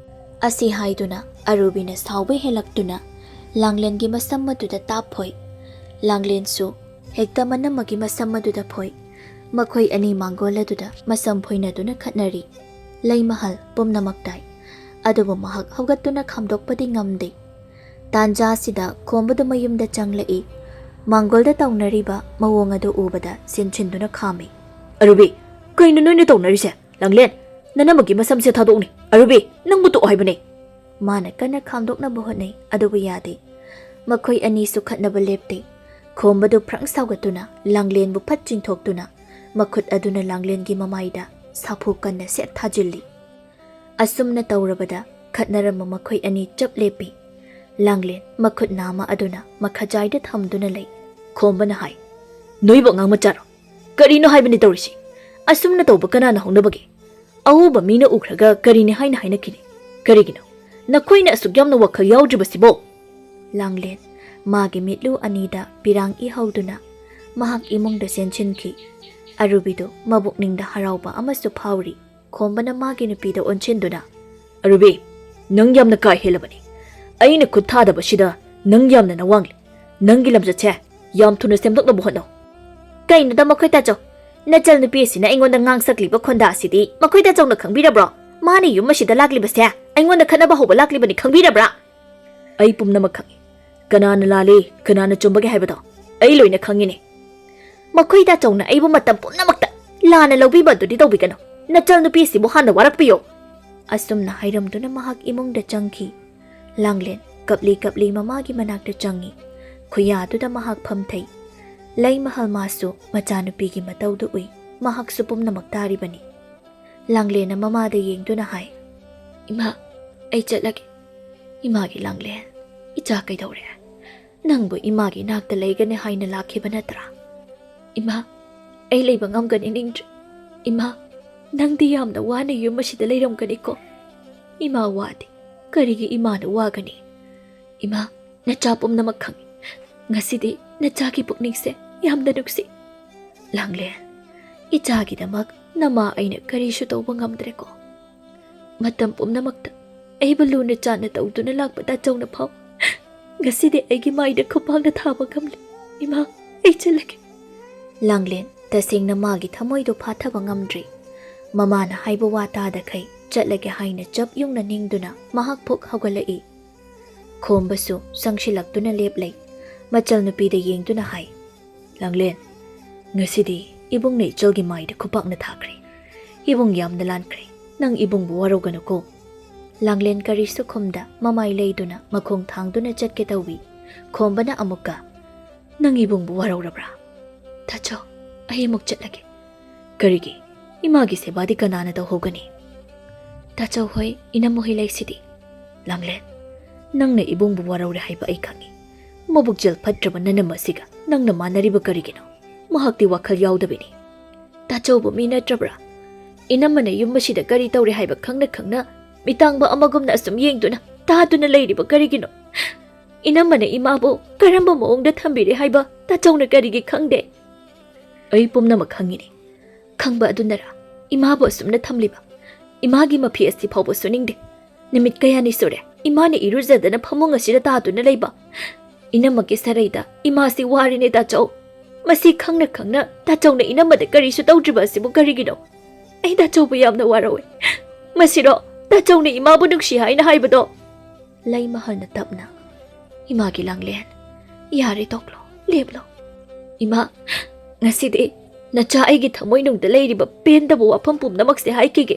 ꯑꯁꯤ ꯍꯥꯏꯗꯨꯅ ꯑꯔꯨꯕꯤꯅ ꯁꯥꯎꯕ ꯍꯦꯜꯂꯛꯇꯨꯅ ꯂꯥꯡꯂꯦꯟꯒꯤ ꯃꯁꯝ ꯑꯗꯨꯗ ꯇꯥꯞ ꯐꯣꯏ꯫ ꯂꯥꯡꯂꯦꯟꯁꯨ ꯍꯦꯛꯇ ꯃꯅꯝꯃꯒꯤ ꯃꯁꯝ ꯑꯗꯨꯗ ꯐꯣꯏ꯫ ꯃꯈꯣꯏ ꯑꯅꯤ ꯃꯥꯡꯒꯣꯜ ꯑꯗꯨꯗ ꯃꯁꯝ ꯐꯣꯏꯅꯗꯨꯅ ꯈꯠꯅꯔꯤ꯫ ꯂꯩꯃꯍꯜ ꯄꯨꯝꯅꯃꯛ ꯇꯥꯏ꯫ ꯑꯗꯨꯕꯨ ꯃꯍꯥꯛ ꯍꯧꯒꯠꯇꯨꯅ ꯈꯥꯝꯗꯣꯛꯄꯗꯤ ꯉꯝꯗꯦ꯫ ꯇꯥꯟꯖꯥ ꯑꯁꯤꯗ ꯈꯣꯝꯕꯗꯨ ꯃꯌꯨꯝꯗ ꯆꯪꯂꯛꯏ꯫ ꯃꯥꯡꯒꯣꯜꯗ ꯇꯧꯅꯔꯤꯕ ꯃꯑꯣꯡ ꯑꯗꯨ ꯎꯕꯗ ꯁꯤꯟꯁꯤꯟꯗꯨꯅ ꯈꯥꯝꯃꯤ꯫ "ꯑꯔꯨꯕꯤ, ꯀꯩꯅꯣ ꯅꯣꯏꯅ ꯇꯧꯅꯔꯤꯁꯦ? ꯂꯥꯡꯂꯦꯟ, ꯅꯅꯝꯃꯒꯤ ꯃꯁꯝꯁꯦ ꯊꯥꯗꯣꯛꯅꯤ꯫ ꯑꯔꯨꯕꯤ, ꯅꯪꯕꯨ ꯇꯣꯛꯑꯣ ꯍꯥꯏꯕꯅꯦ꯫" ꯃꯥꯅ ꯀꯟꯅ ꯈꯥꯝꯗꯣꯛꯅꯕ ꯍꯣꯠꯅꯩ, ꯑꯗꯨꯕꯨ ꯌꯥꯗꯦ꯫ ꯃꯈꯣꯏ ꯑꯅꯤꯁꯨ ꯈꯠꯅꯕ ꯂꯦꯞꯇꯦ꯫ ꯈꯣꯝꯕꯗꯨ ꯐ꯭ꯔꯪ ꯁꯥꯎꯒꯠꯇꯨꯅ ꯂꯥꯡꯂꯦꯟꯕꯨ ꯐꯠ ꯆꯤꯡꯊꯣꯛꯇꯨꯅ ꯃꯈꯨꯠ ꯑꯗꯨꯅ ꯂꯥꯡꯂꯦꯟꯒꯤ ꯃꯃꯥꯏꯗ ꯁꯥꯐꯨ ꯀꯟꯅ ꯁꯦꯠ ꯊꯥꯖꯤꯜꯂꯤ꯫ ꯑꯁꯨꯝꯅ ꯇꯧꯔꯕꯗ ꯈꯠꯅꯔꯝꯕ ꯃꯈꯣꯏ ꯑꯅꯤ ꯆꯞ ꯂꯦꯞꯄꯤ꯫ ꯂꯥꯡꯂꯦꯟ ꯃꯈꯨꯠ ꯅꯥꯝꯃ ꯑꯗꯨꯅ ꯃꯈꯖꯥꯏꯗ ꯊꯝꯗꯨꯅ ꯂꯩ꯫ ꯈꯣꯝꯕꯅ ꯍꯥꯏ, "ꯅꯣꯏꯕꯨ ꯑꯉꯥꯡ ꯃꯆꯥꯔꯣ? ꯀꯔꯤꯅꯣ ꯍꯥꯏꯕꯅꯤ ꯇꯧꯔꯤꯁꯤ? ꯑꯁꯨꯝꯅ ꯇꯧꯕ ꯀꯅꯥꯅ ꯍꯧꯅꯕꯒꯦ? ꯑꯎꯕ ꯃꯤꯅ ꯎꯈ꯭ꯔꯒ ꯀꯔꯤꯅꯤ ꯍꯥꯏꯅ ꯍꯥꯏꯅꯈꯤꯅꯤ? ꯀꯔꯤꯒꯤꯅꯣ? ꯅꯈꯣꯏꯅ ꯑꯁꯨꯛ ꯌꯥꯝꯅ ꯋꯥꯈꯜ ꯌꯥꯎꯗ꯭ꯔꯤꯕꯁꯤꯕꯣ?" ꯂꯥꯡꯂꯦꯟ ꯃꯥꯒꯤ ꯃꯤꯠꯂꯨ ꯑꯅꯤꯗ ꯄꯤꯔꯥꯡ ꯏꯍꯧꯗꯨꯅ ꯃꯍꯥꯛ ꯏꯃꯨꯡꯗ ꯆꯦꯟꯁꯤꯟꯈꯤ꯫ ꯑꯔꯨꯕꯤꯗꯨ ꯃꯕꯨꯛꯅꯤꯡꯗ ꯍꯔꯥꯎꯕ ꯑꯃꯁꯨ ꯐꯥꯎꯔꯤ꯫ ꯈꯣꯝꯕꯅ ꯃꯥꯒꯤ ꯅꯨꯄꯤꯗ ꯑꯣꯟꯁꯤꯟꯗꯨꯅ, "ꯑꯔꯨꯕꯤ, ꯅꯪ ꯌꯥꯝꯅ ꯀꯥ ꯍꯦꯜꯂꯕꯅꯤ꯫ ꯑꯩꯅ ꯈꯨꯠ ꯊꯥꯗꯕꯁꯤꯗ ꯅꯪ ꯌꯥꯝꯅ ꯅꯋꯥꯡꯂꯤ꯫ ꯅꯪꯒꯤ ꯂꯝꯆꯠꯁꯦ ꯌꯥꯝ ꯊꯨꯅ ꯁꯦꯝꯗꯣꯛꯅꯕ ꯍꯣꯠꯅꯧ꯫" "ꯀꯩꯅꯣꯗ ꯃꯈꯣꯏ ꯇꯥꯆꯧ, ꯅꯆꯜ ꯅꯨꯄꯤ ꯑꯁꯤꯅ ꯑꯩꯉꯣꯟꯗ ꯉꯥꯡꯁꯛꯂꯤꯕ ꯈꯣꯟꯗꯥ ꯑꯁꯤꯗꯤ ꯃꯈꯣꯏ ꯇꯥꯆꯧꯅ ꯈꯪꯕꯤꯔꯕ꯭ꯔꯣ? ꯃꯥꯅ ꯌꯨꯝ ꯑꯁꯤꯗ ꯂꯥꯛꯂꯤꯕꯁꯦ ꯑꯩꯉꯣꯟꯗ ꯈꯠꯅꯕ ꯍꯧꯕ ꯂꯥꯛꯂꯤꯕꯅꯤ ꯈꯪꯕꯤꯔꯕ꯭ꯔꯥ?" "ꯑꯩ ꯄꯨꯝꯅꯃꯛ ꯈꯪꯏ꯫ ꯀꯅꯥꯅ ꯂꯥꯜꯂꯤ, ꯀꯅꯥꯅ ꯆꯨꯝꯕꯒꯦ ꯍꯥꯏꯕꯗꯣ ꯑꯩ ꯂꯣꯏꯅ ꯈꯪꯉꯤꯅꯦ꯫" "ꯃꯈꯣꯏ ꯇꯥꯆꯧꯅ ꯑꯩꯕꯨ ꯃꯇꯝ ꯄꯨꯝꯅꯃꯛꯇ ꯂꯥꯟꯅ ꯂꯧꯕꯤꯕ ꯑꯗꯨꯗꯤ ꯇꯧꯕꯤꯒꯅꯨ꯫ ꯅꯆꯜ ꯅꯨꯄꯤ ꯑꯁꯤꯕꯨ ꯍꯥꯟꯅ ꯋꯥꯔꯛꯄꯤꯌꯨ꯫" ꯑꯁꯨꯝꯅ ꯍꯥꯏꯔꯝꯗꯨꯅ ꯃꯍꯥꯛ ꯏꯃꯨꯡꯗ ꯆꯪꯈꯤ꯫ ꯂꯥꯡꯂꯦꯟ ꯀꯞꯂꯤ ꯀꯞꯂꯤ ꯃꯃꯥꯒꯤ ꯃꯅꯥꯛꯇ ꯆꯪꯉꯤ꯫ ꯈꯨꯌꯥꯗꯨꯗ ꯃꯍꯥꯛ ꯐꯝꯊꯩ꯫ ꯂꯩꯃꯍꯜ ꯃꯥꯁꯨ ꯃꯆꯥꯅꯨꯄꯤꯒꯤ ꯃꯇꯧꯗꯨ ꯎꯏ꯫ ꯃꯍꯥꯛꯁꯨ ꯄꯨꯝꯅꯃꯛ ꯇꯥꯔꯤꯕꯅꯤ꯫ ꯂꯥꯡꯂꯦꯟꯅ ꯃꯃꯥꯗ ꯌꯦꯡꯗꯨꯅ ꯍꯥꯏ, "ꯏꯃꯥ, ꯑꯩ ꯆꯠꯂꯒꯦ꯫ ꯏꯃꯥꯒꯤ ꯂꯥꯡꯂꯦꯟ, ꯏꯆꯥ ꯀꯩꯗꯧꯔꯦ? ꯅꯪꯕꯨ ꯏꯃꯥꯒꯤ ꯅꯥꯛꯇ ꯂꯩꯒꯅꯤ ꯍꯥꯏꯅ ꯂꯥꯛꯈꯤꯕ ꯅꯠꯇ꯭ꯔꯥ? ꯏꯃꯥ, ꯑꯩ ꯂꯩꯕ ꯉꯝꯒꯅꯤ ꯅꯤꯡꯗ꯭ꯔꯦ꯫ ꯏꯃꯥ, ꯅꯪꯗꯤ ꯌꯥꯝꯅ ꯋꯥꯅ ꯌꯨꯝ ꯑꯁꯤꯗ ꯂꯩꯔꯝꯒꯅꯤꯀꯣ꯫ ꯏꯃꯥ ꯋꯥꯗꯦ꯫ ꯀꯔꯤꯒꯤ ꯏꯃꯥꯅ ꯋꯥꯒꯅꯤ? ꯏꯃꯥ, ꯅꯆꯥ ꯄꯨꯝꯅꯃꯛ ꯈꯪꯏ꯫ ꯉꯁꯤꯗꯤ ꯅꯆꯥꯒꯤ ꯄꯨꯛꯅꯤꯡꯁꯦ ꯌꯥꯝꯅ ꯅꯨꯡꯁꯤ꯫ ꯂꯥꯡꯂꯦꯟ, ꯏꯆꯥꯒꯤꯗꯃꯛ ꯅꯃꯥ ꯑꯩꯅ ꯀꯔꯤꯁꯨ ꯇꯧꯕ ꯉꯝꯗ꯭ꯔꯦꯀꯣ꯫ ꯃꯇꯝ ꯄꯨꯝꯅꯃꯛꯇ ꯑꯩꯕꯨ ꯂꯨꯅ ꯆꯥꯟꯅ ꯇꯧꯗꯨꯅ ꯂꯥꯛꯄ ꯇꯥꯆꯧꯅ ꯐꯥꯎ ꯉꯁꯤꯗꯤ ꯑꯩꯒꯤ ꯃꯥꯏꯗ ꯈꯨꯄꯥꯛꯅ ꯊꯥꯕ ꯉꯝꯂꯦ꯫ ꯏꯃꯥ, ꯑꯩ ꯆꯠꯂꯒꯦ꯫" ꯂꯥꯡꯂꯦꯟ ꯇꯁꯦꯡꯅ ꯃꯥꯒꯤ ꯊꯃꯣꯏꯗꯨ ꯐꯥꯊꯕ ꯉꯝꯗ꯭ꯔꯤ꯫ ꯃꯃꯥꯅ ꯍꯥꯏꯕ ꯋꯥ ꯇꯥꯗꯈꯩ ꯆꯠꯂꯒꯦ ꯍꯥꯏꯅ ꯆꯞ ꯌꯨꯡꯅ ꯅꯤꯡꯗꯨꯅ ꯃꯍꯥꯛ ꯐꯨꯛ ꯍꯧꯒꯠꯂꯛꯏ꯫ ꯈꯣꯝꯕꯁꯨ ꯆꯪꯁꯤꯜꯂꯛꯇꯨꯅ ꯂꯦꯞꯂꯩ꯫ ꯃꯆꯜ ꯅꯨꯄꯤꯗ ꯌꯦꯡꯗꯨꯅ ꯍꯥꯏ, "ꯂꯥꯡꯂꯦꯟ, ꯉꯁꯤꯗꯤ ꯏꯕꯨꯡꯅ ꯏꯆꯜꯒꯤ ꯃꯥꯏꯗ ꯈꯨꯄꯥꯛꯅ ꯊꯥꯈ꯭ꯔꯦ꯫ ꯏꯕꯨꯡ ꯌꯥꯝꯅ ꯂꯥꯟꯈ꯭ꯔꯦ꯫ ꯅꯪ ꯏꯕꯨꯡꯕꯨ ꯋꯥꯔꯧꯒꯅꯨꯀꯣ꯫" ꯂꯥꯡꯂꯦꯟ ꯀꯔꯤꯁꯨ ꯈꯨꯝꯗ ꯃꯃꯥꯏ ꯂꯩꯗꯨꯅ ꯃꯈꯣꯡ ꯊꯥꯡꯗꯨꯅ ꯆꯠꯀꯦ ꯇꯧꯏ꯫ ꯈꯣꯝꯕꯅ ꯑꯃꯨꯛꯀ, "ꯅꯪ ꯏꯕꯨꯡꯕꯨ ꯋꯥꯔꯧꯔꯕ꯭ꯔꯥ?" "ꯇꯥꯆꯧ, ꯑꯩ ꯑꯃꯨꯛ ꯆꯠꯂꯒꯦ꯫" "ꯀꯔꯤꯒꯤ? ꯏꯃꯥꯒꯤ ꯁꯦꯕꯥꯗꯤ ꯀꯅꯥꯅ ꯇꯧꯍꯧꯒꯅꯤ?" "ꯇꯥꯆꯧ ꯍꯣꯏ, ꯏꯅꯝꯃ ꯍꯣꯏ ꯂꯩꯁꯤꯗꯤ꯫" "ꯂꯥꯡꯂꯦꯟ, ꯅꯪꯅ ꯏꯕꯨꯡꯕꯨ ꯋꯥꯔꯧꯔꯦ ꯍꯥꯏꯕ ꯑꯩ ꯈꯪꯏ꯫ ꯃꯕꯨꯛꯆꯦꯜ ꯐꯠꯇ꯭ꯔꯕ ꯅꯅꯝ ꯑꯁꯤꯒ ꯅꯪꯅ ꯃꯥꯟꯅꯔꯤꯕ ꯀꯔꯤꯒꯤꯅꯣ? ꯃꯍꯥꯛꯇꯤ ꯋꯥꯈꯜ ꯌꯥꯎꯗꯕꯤꯅꯤ꯫ ꯇꯥꯆꯧꯕ ꯃꯤ ꯅꯠꯇ꯭ꯔꯕ꯭ꯔꯥ? ꯏꯅꯝꯃꯅ ꯌꯨꯝ ꯑꯁꯤꯗ ꯀꯔꯤ ꯇꯧꯔꯦ ꯍꯥꯏꯕ ꯈꯪꯅ ꯈꯪꯅ ꯃꯤꯇꯥꯡꯕ ꯑꯃꯒꯨꯝꯅ ꯑꯁꯨꯝ ꯌꯦꯡꯗꯨꯅ ꯇꯥꯗꯨꯅ ꯂꯩꯔꯤꯕ ꯀꯔꯤꯒꯤꯅꯣ? ꯏꯅꯝꯃꯅ ꯏꯃꯥꯕꯨ ꯀꯔꯝꯕ ꯃꯑꯣꯡꯗ ꯊꯝꯕꯤꯔꯦ ꯍꯥꯏꯕ ꯇꯥꯆꯧꯅ ꯀꯔꯤꯒꯤ ꯈꯪꯗꯦ? ꯑꯩ ꯄꯨꯝꯅꯃꯛ ꯈꯪꯉꯤꯅꯦ꯫ ꯈꯪꯕ ꯑꯗꯨꯅꯔ ꯏꯃꯥꯕꯨ ꯑꯁꯨꯝꯅ ꯊꯝꯂꯤꯕ? ꯏꯃꯥꯒꯤ ꯃꯐꯤ ꯑꯁꯤ ꯐꯥꯎꯕ ꯁꯨꯅꯤꯡꯗꯦ꯫ ꯅꯨꯃꯤꯠ ꯀꯌꯥꯅꯤ ꯁꯨꯔꯦ ꯏꯃꯥꯅ ꯏꯔꯨꯖꯗꯅ ꯐꯃꯨꯡ ꯑꯁꯤꯗ ꯇꯥꯗꯨꯅ ꯂꯩꯕ꯫ ꯏꯅꯝꯃꯒꯤ ꯁꯔꯩꯗ ꯏꯃꯥꯁꯤ ꯋꯥꯔꯦꯅꯦ ꯇꯥꯆꯧ꯫ ꯃꯁꯤ ꯈꯪꯅ ꯈꯪꯅ ꯇꯥꯆꯧꯅ ꯏꯅꯝꯃꯗ ꯀꯔꯤꯁꯨ ꯇꯧꯗ꯭ꯔꯤꯕ ꯑꯁꯤꯕꯨ ꯀꯔꯤꯒꯤꯅꯣ? ꯑꯩ ꯇꯥꯆꯧꯕꯨ ꯌꯥꯝꯅ ꯋꯥꯔꯧꯋꯦ꯫ ꯃꯁꯤꯔꯣ ꯇꯥꯆꯧꯅ ꯏꯃꯥꯕꯨ ꯅꯨꯡꯁꯤ ꯍꯥꯏꯅ ꯍꯥꯏꯕꯗꯣ? ꯂꯩꯃꯍꯜꯅ ꯇꯞꯅ, "ꯏꯃꯥꯒꯤ ꯂꯥꯡꯂꯦꯟ, ꯌꯥꯔꯦ, ꯇꯣꯛꯂꯣ, ꯂꯦꯞꯂꯣ꯫ ꯏꯃꯥ, ꯉꯁꯤꯗꯤ ꯅꯆꯥ ꯑꯩꯒꯤ ꯊꯃꯣꯏꯅꯨꯡꯗ ꯂꯩꯔꯤꯕ ꯄꯦꯟꯗꯕ ꯋꯥꯐꯝ ꯄꯨꯝꯅꯃꯛꯁꯦ ꯍꯥꯏꯈꯤꯒꯦ꯫"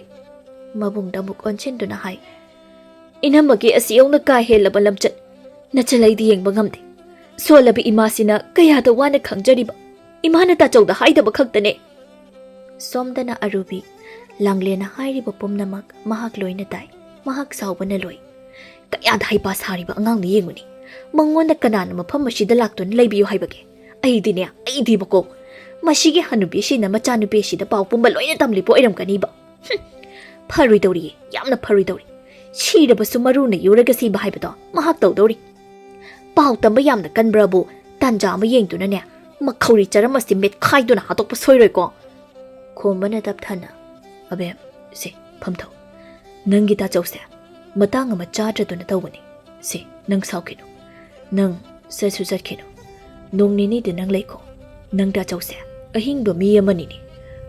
ꯃꯕꯨꯡꯗ ꯑꯃꯨꯛ ꯑꯣꯟꯁꯤꯟꯗꯨꯅ ꯍꯥꯏ, "ꯏꯅꯝꯃꯒꯤ ꯑꯁꯤ ꯌꯧꯅ ꯀꯥ ꯍꯦꯜꯂꯕ ꯂꯝꯆꯠ ꯅꯆꯜ ꯑꯩꯗꯤ ꯌꯦꯡꯕ ꯉꯝꯗꯦ꯫ ꯁꯣꯜꯂꯕ ꯏꯃꯥꯁꯤꯅ ꯀꯌꯥꯗ ꯋꯥꯅ ꯈꯪꯖꯔꯤꯕ꯫ ꯏꯃꯥꯅ ꯇꯥꯆꯧꯗ ꯍꯥꯏꯗꯕ ꯈꯛꯇꯅꯦ꯫" ꯁꯣꯝꯗꯅ ꯑꯔꯨꯕꯤ, ꯂꯥꯡꯂꯦꯟꯅ ꯍꯥꯏꯔꯤꯕ ꯄꯨꯝꯅꯃꯛ ꯃꯍꯥꯛ ꯂꯣꯏꯅ ꯇꯥꯏ꯫ ꯃꯍꯥꯛ ꯁꯥꯎꯕꯅ ꯂꯣꯏ꯫ "ꯀꯌꯥꯗ ꯍꯩꯄꯥ ꯁꯥꯔꯤꯕ ꯑꯉꯥꯡꯅꯣ ꯌꯦꯡꯉꯨꯅꯦ꯫ ꯃꯉꯣꯟꯗ ꯀꯅꯥꯅ ꯃꯐꯝ ꯑꯁꯤꯗ ꯂꯥꯛꯇꯨꯅ ꯂꯩꯕꯤꯌꯨ ꯍꯥꯏꯕꯒꯦ? ꯑꯩꯗꯤꯅꯦ, ꯑꯩꯗꯤꯕꯀꯣ, ꯃꯁꯤꯒꯤ ꯍꯅꯨꯕꯤꯁꯤꯅ ꯃꯆꯥꯅꯨꯄꯤ ꯑꯁꯤꯗ ꯄꯥꯎ ꯄꯨꯝꯕ ꯂꯣꯏꯅ ꯇꯝꯂꯤꯕ ꯑꯣꯏꯔꯝꯒꯅꯤꯕ꯫ ꯍꯨꯝ, ꯐꯔꯣꯏꯗꯧꯔꯤꯌꯦ, ꯌꯥꯝꯅ ꯐꯔꯣꯏꯗꯧꯔꯤ꯫ ꯁꯤꯔꯕꯁꯨ ꯃꯔꯨꯅ ꯌꯨꯔꯒ ꯁꯤꯕ ꯍꯥꯏꯕꯗꯣ ꯃꯍꯥꯛ ꯇꯧꯗꯧꯔꯤ꯫ ꯄꯥꯎ ꯇꯝꯕ ꯌꯥꯝꯅ ꯀꯟꯕ꯭ꯔꯕꯨ ꯇꯥꯟꯖꯥ ꯑꯃ ꯌꯦꯡꯗꯨꯅꯅꯦ, ꯃꯈꯧꯔꯤ ꯆꯔꯝ ꯑꯁꯤ ꯃꯦꯠꯈꯥꯏꯗꯨꯅ ꯍꯥꯠꯇꯣꯛꯄ ꯁꯣꯏꯔꯣꯏꯀꯣ꯫" ꯈꯣꯝꯕꯅ ꯇꯞꯊꯅ, "ꯑꯕꯦꯝ, ꯁꯦ, ꯐꯝꯊꯧ꯫ ꯅꯪꯒꯤ ꯇꯥꯆꯧꯁꯦ ꯃꯇꯥꯡ ꯑꯃ ꯆꯥꯗ꯭ꯔꯗꯨꯅ ꯇꯧꯕꯅꯤ꯫ ꯁꯦ, ꯅꯪ ꯁꯥꯎꯈꯤꯅꯨ꯫ ꯅꯪ ꯆꯠꯁꯨ ꯆꯠꯈꯤꯅꯨ꯫ ꯅꯣꯡ ꯅꯤꯅꯤꯗꯤ ꯅꯪ ꯂꯩꯈꯣ꯫ ꯅꯪ ꯇꯥꯆꯧꯁꯦ ꯑꯍꯤꯡꯕ ꯃꯤ ꯑꯃꯅꯤꯅꯦ꯫